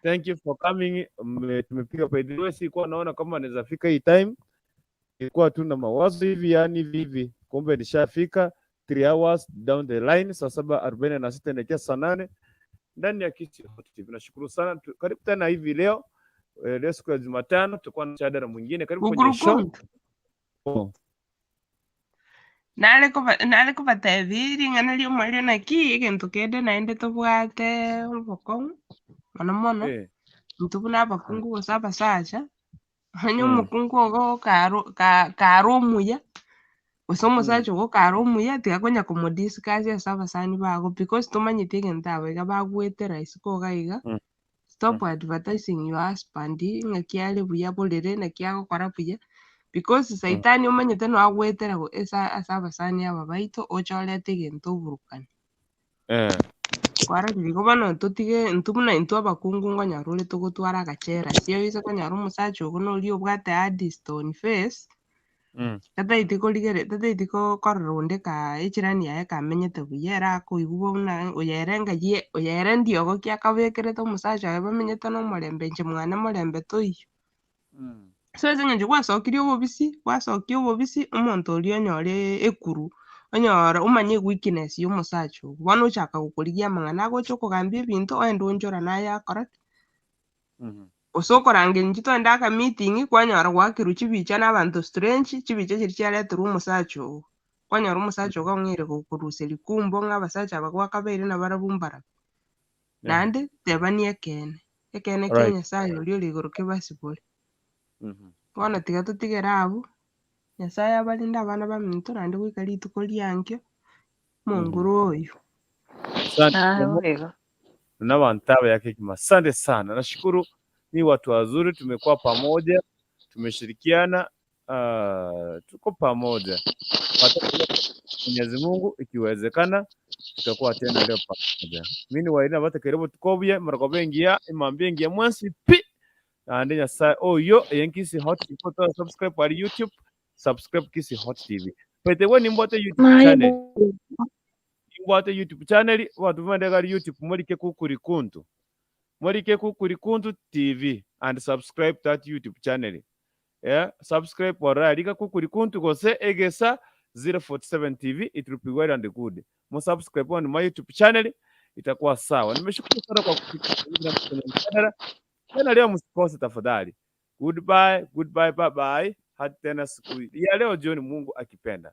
thank you for coming. Tumepiga by the way, sikuwa naona kama naweza fika hii time. Nilikuwa tu na mawazo hivi yani hivi hivi, kumbe nishafika 3 hours down the line, saa 7:46 inaelekea saa 8 ndani ya Kisii Hot TV. Nashukuru sana. Karibu tena hivi leo. Leo siku ya Jumatano tutakuwa na mjadala mwingine. Karibu kwenye show. Kukurukuntu. Oh. Nare kobatebia ring'ana ria omorero naki egento kende naende tobwate obokong'u mono mono. Intwe buna abakungu gose abasacha, onye omokungu ogo karo kare omuya, gose omosacha ogo kare omuya, tiga konya komodiscuss ase abasani bago because tomanyeti egento aba iga bagwetera isiko iga iga, stop advertising your husband ng'aki are buya borere, naki agokora buya, because saitani omanyete noagwetera ase ase abasani aba baito, oche orete egento oburukani. Kwarorire igo bono totige intwe buna intwe abakungu nkonyora ore togotwara agachera ase oise konyora omosacha ogo noria obwate hard stone face, tataeti korigere tataeti korora onde ka echirani yaye kamenyete buya, ere akoigwa buna oyo ere ng'ai oyo ere ndiogo ki akabekerete omosacha oye bamenyete na omorembe inche mwane morembe toiyo. So ase eng'encho gwasokirie obobisi, gwasokia obobisi, omonto oria onyore ekuru, onyora omanye eweakness ya omosacha ogo. Bono ochaka gokorigia amang'ana, agocha okogambia ebinto, oende oonchora naye akora ki? Gose okorangeria inche twende aka meeting, kwanyora gwakerwa chibicha na abanto strange, chibicha chiria chiareterwa omosacha ogo. Kwanyora omosacha ogo ong'eire gokoruseria kumbo ng'a abasacha aba gwakabeire nabarabwo mbarabwo. Naende, tebani ekeene, ekeene kia Nyasaye oria ore igoro kebasibore. Bono tiga totigere abwo, Nyasaye abarinde abana baminto naende goika rituko riankio, omonguru oyo. Asante. Ah, igo. Na wantaba ya hekima. Asante sana, nashukuru. Ni watu wazuri, tumekuwa pamoja, tumeshirikiana, tuko pamoja. Mwenyezi Mungu ikiwezekana tutakuwa tena leo pamoja. Mimi ni Wairina batekerebo tukobye murakobe ngiya imambie ngiya mwansi pi ande Nyasaye oyo eyenkisi Hot TV to subscribe ali YouTube, subscribe Kisi Hot TV petewe nimbote YouTube channel, nimbwate YouTube channel watu vande kali YouTube mulike Kukuri Kuntu, mulike Kukuri Kuntu TV and subscribe that YouTube channel. Yeah, subscribe waralika Kukuri Kuntu gose Egesa 047 TV, it will be well and good. Mo subscribe on my YouTube channel, itakuwa sawa. Nimeshukuru sana kwa kufika kwenye mjadala tena leo, msikose tafadhali. Goodbye, goodbye, bye bye, hadi tena siku ya leo jioni, Mungu akipenda.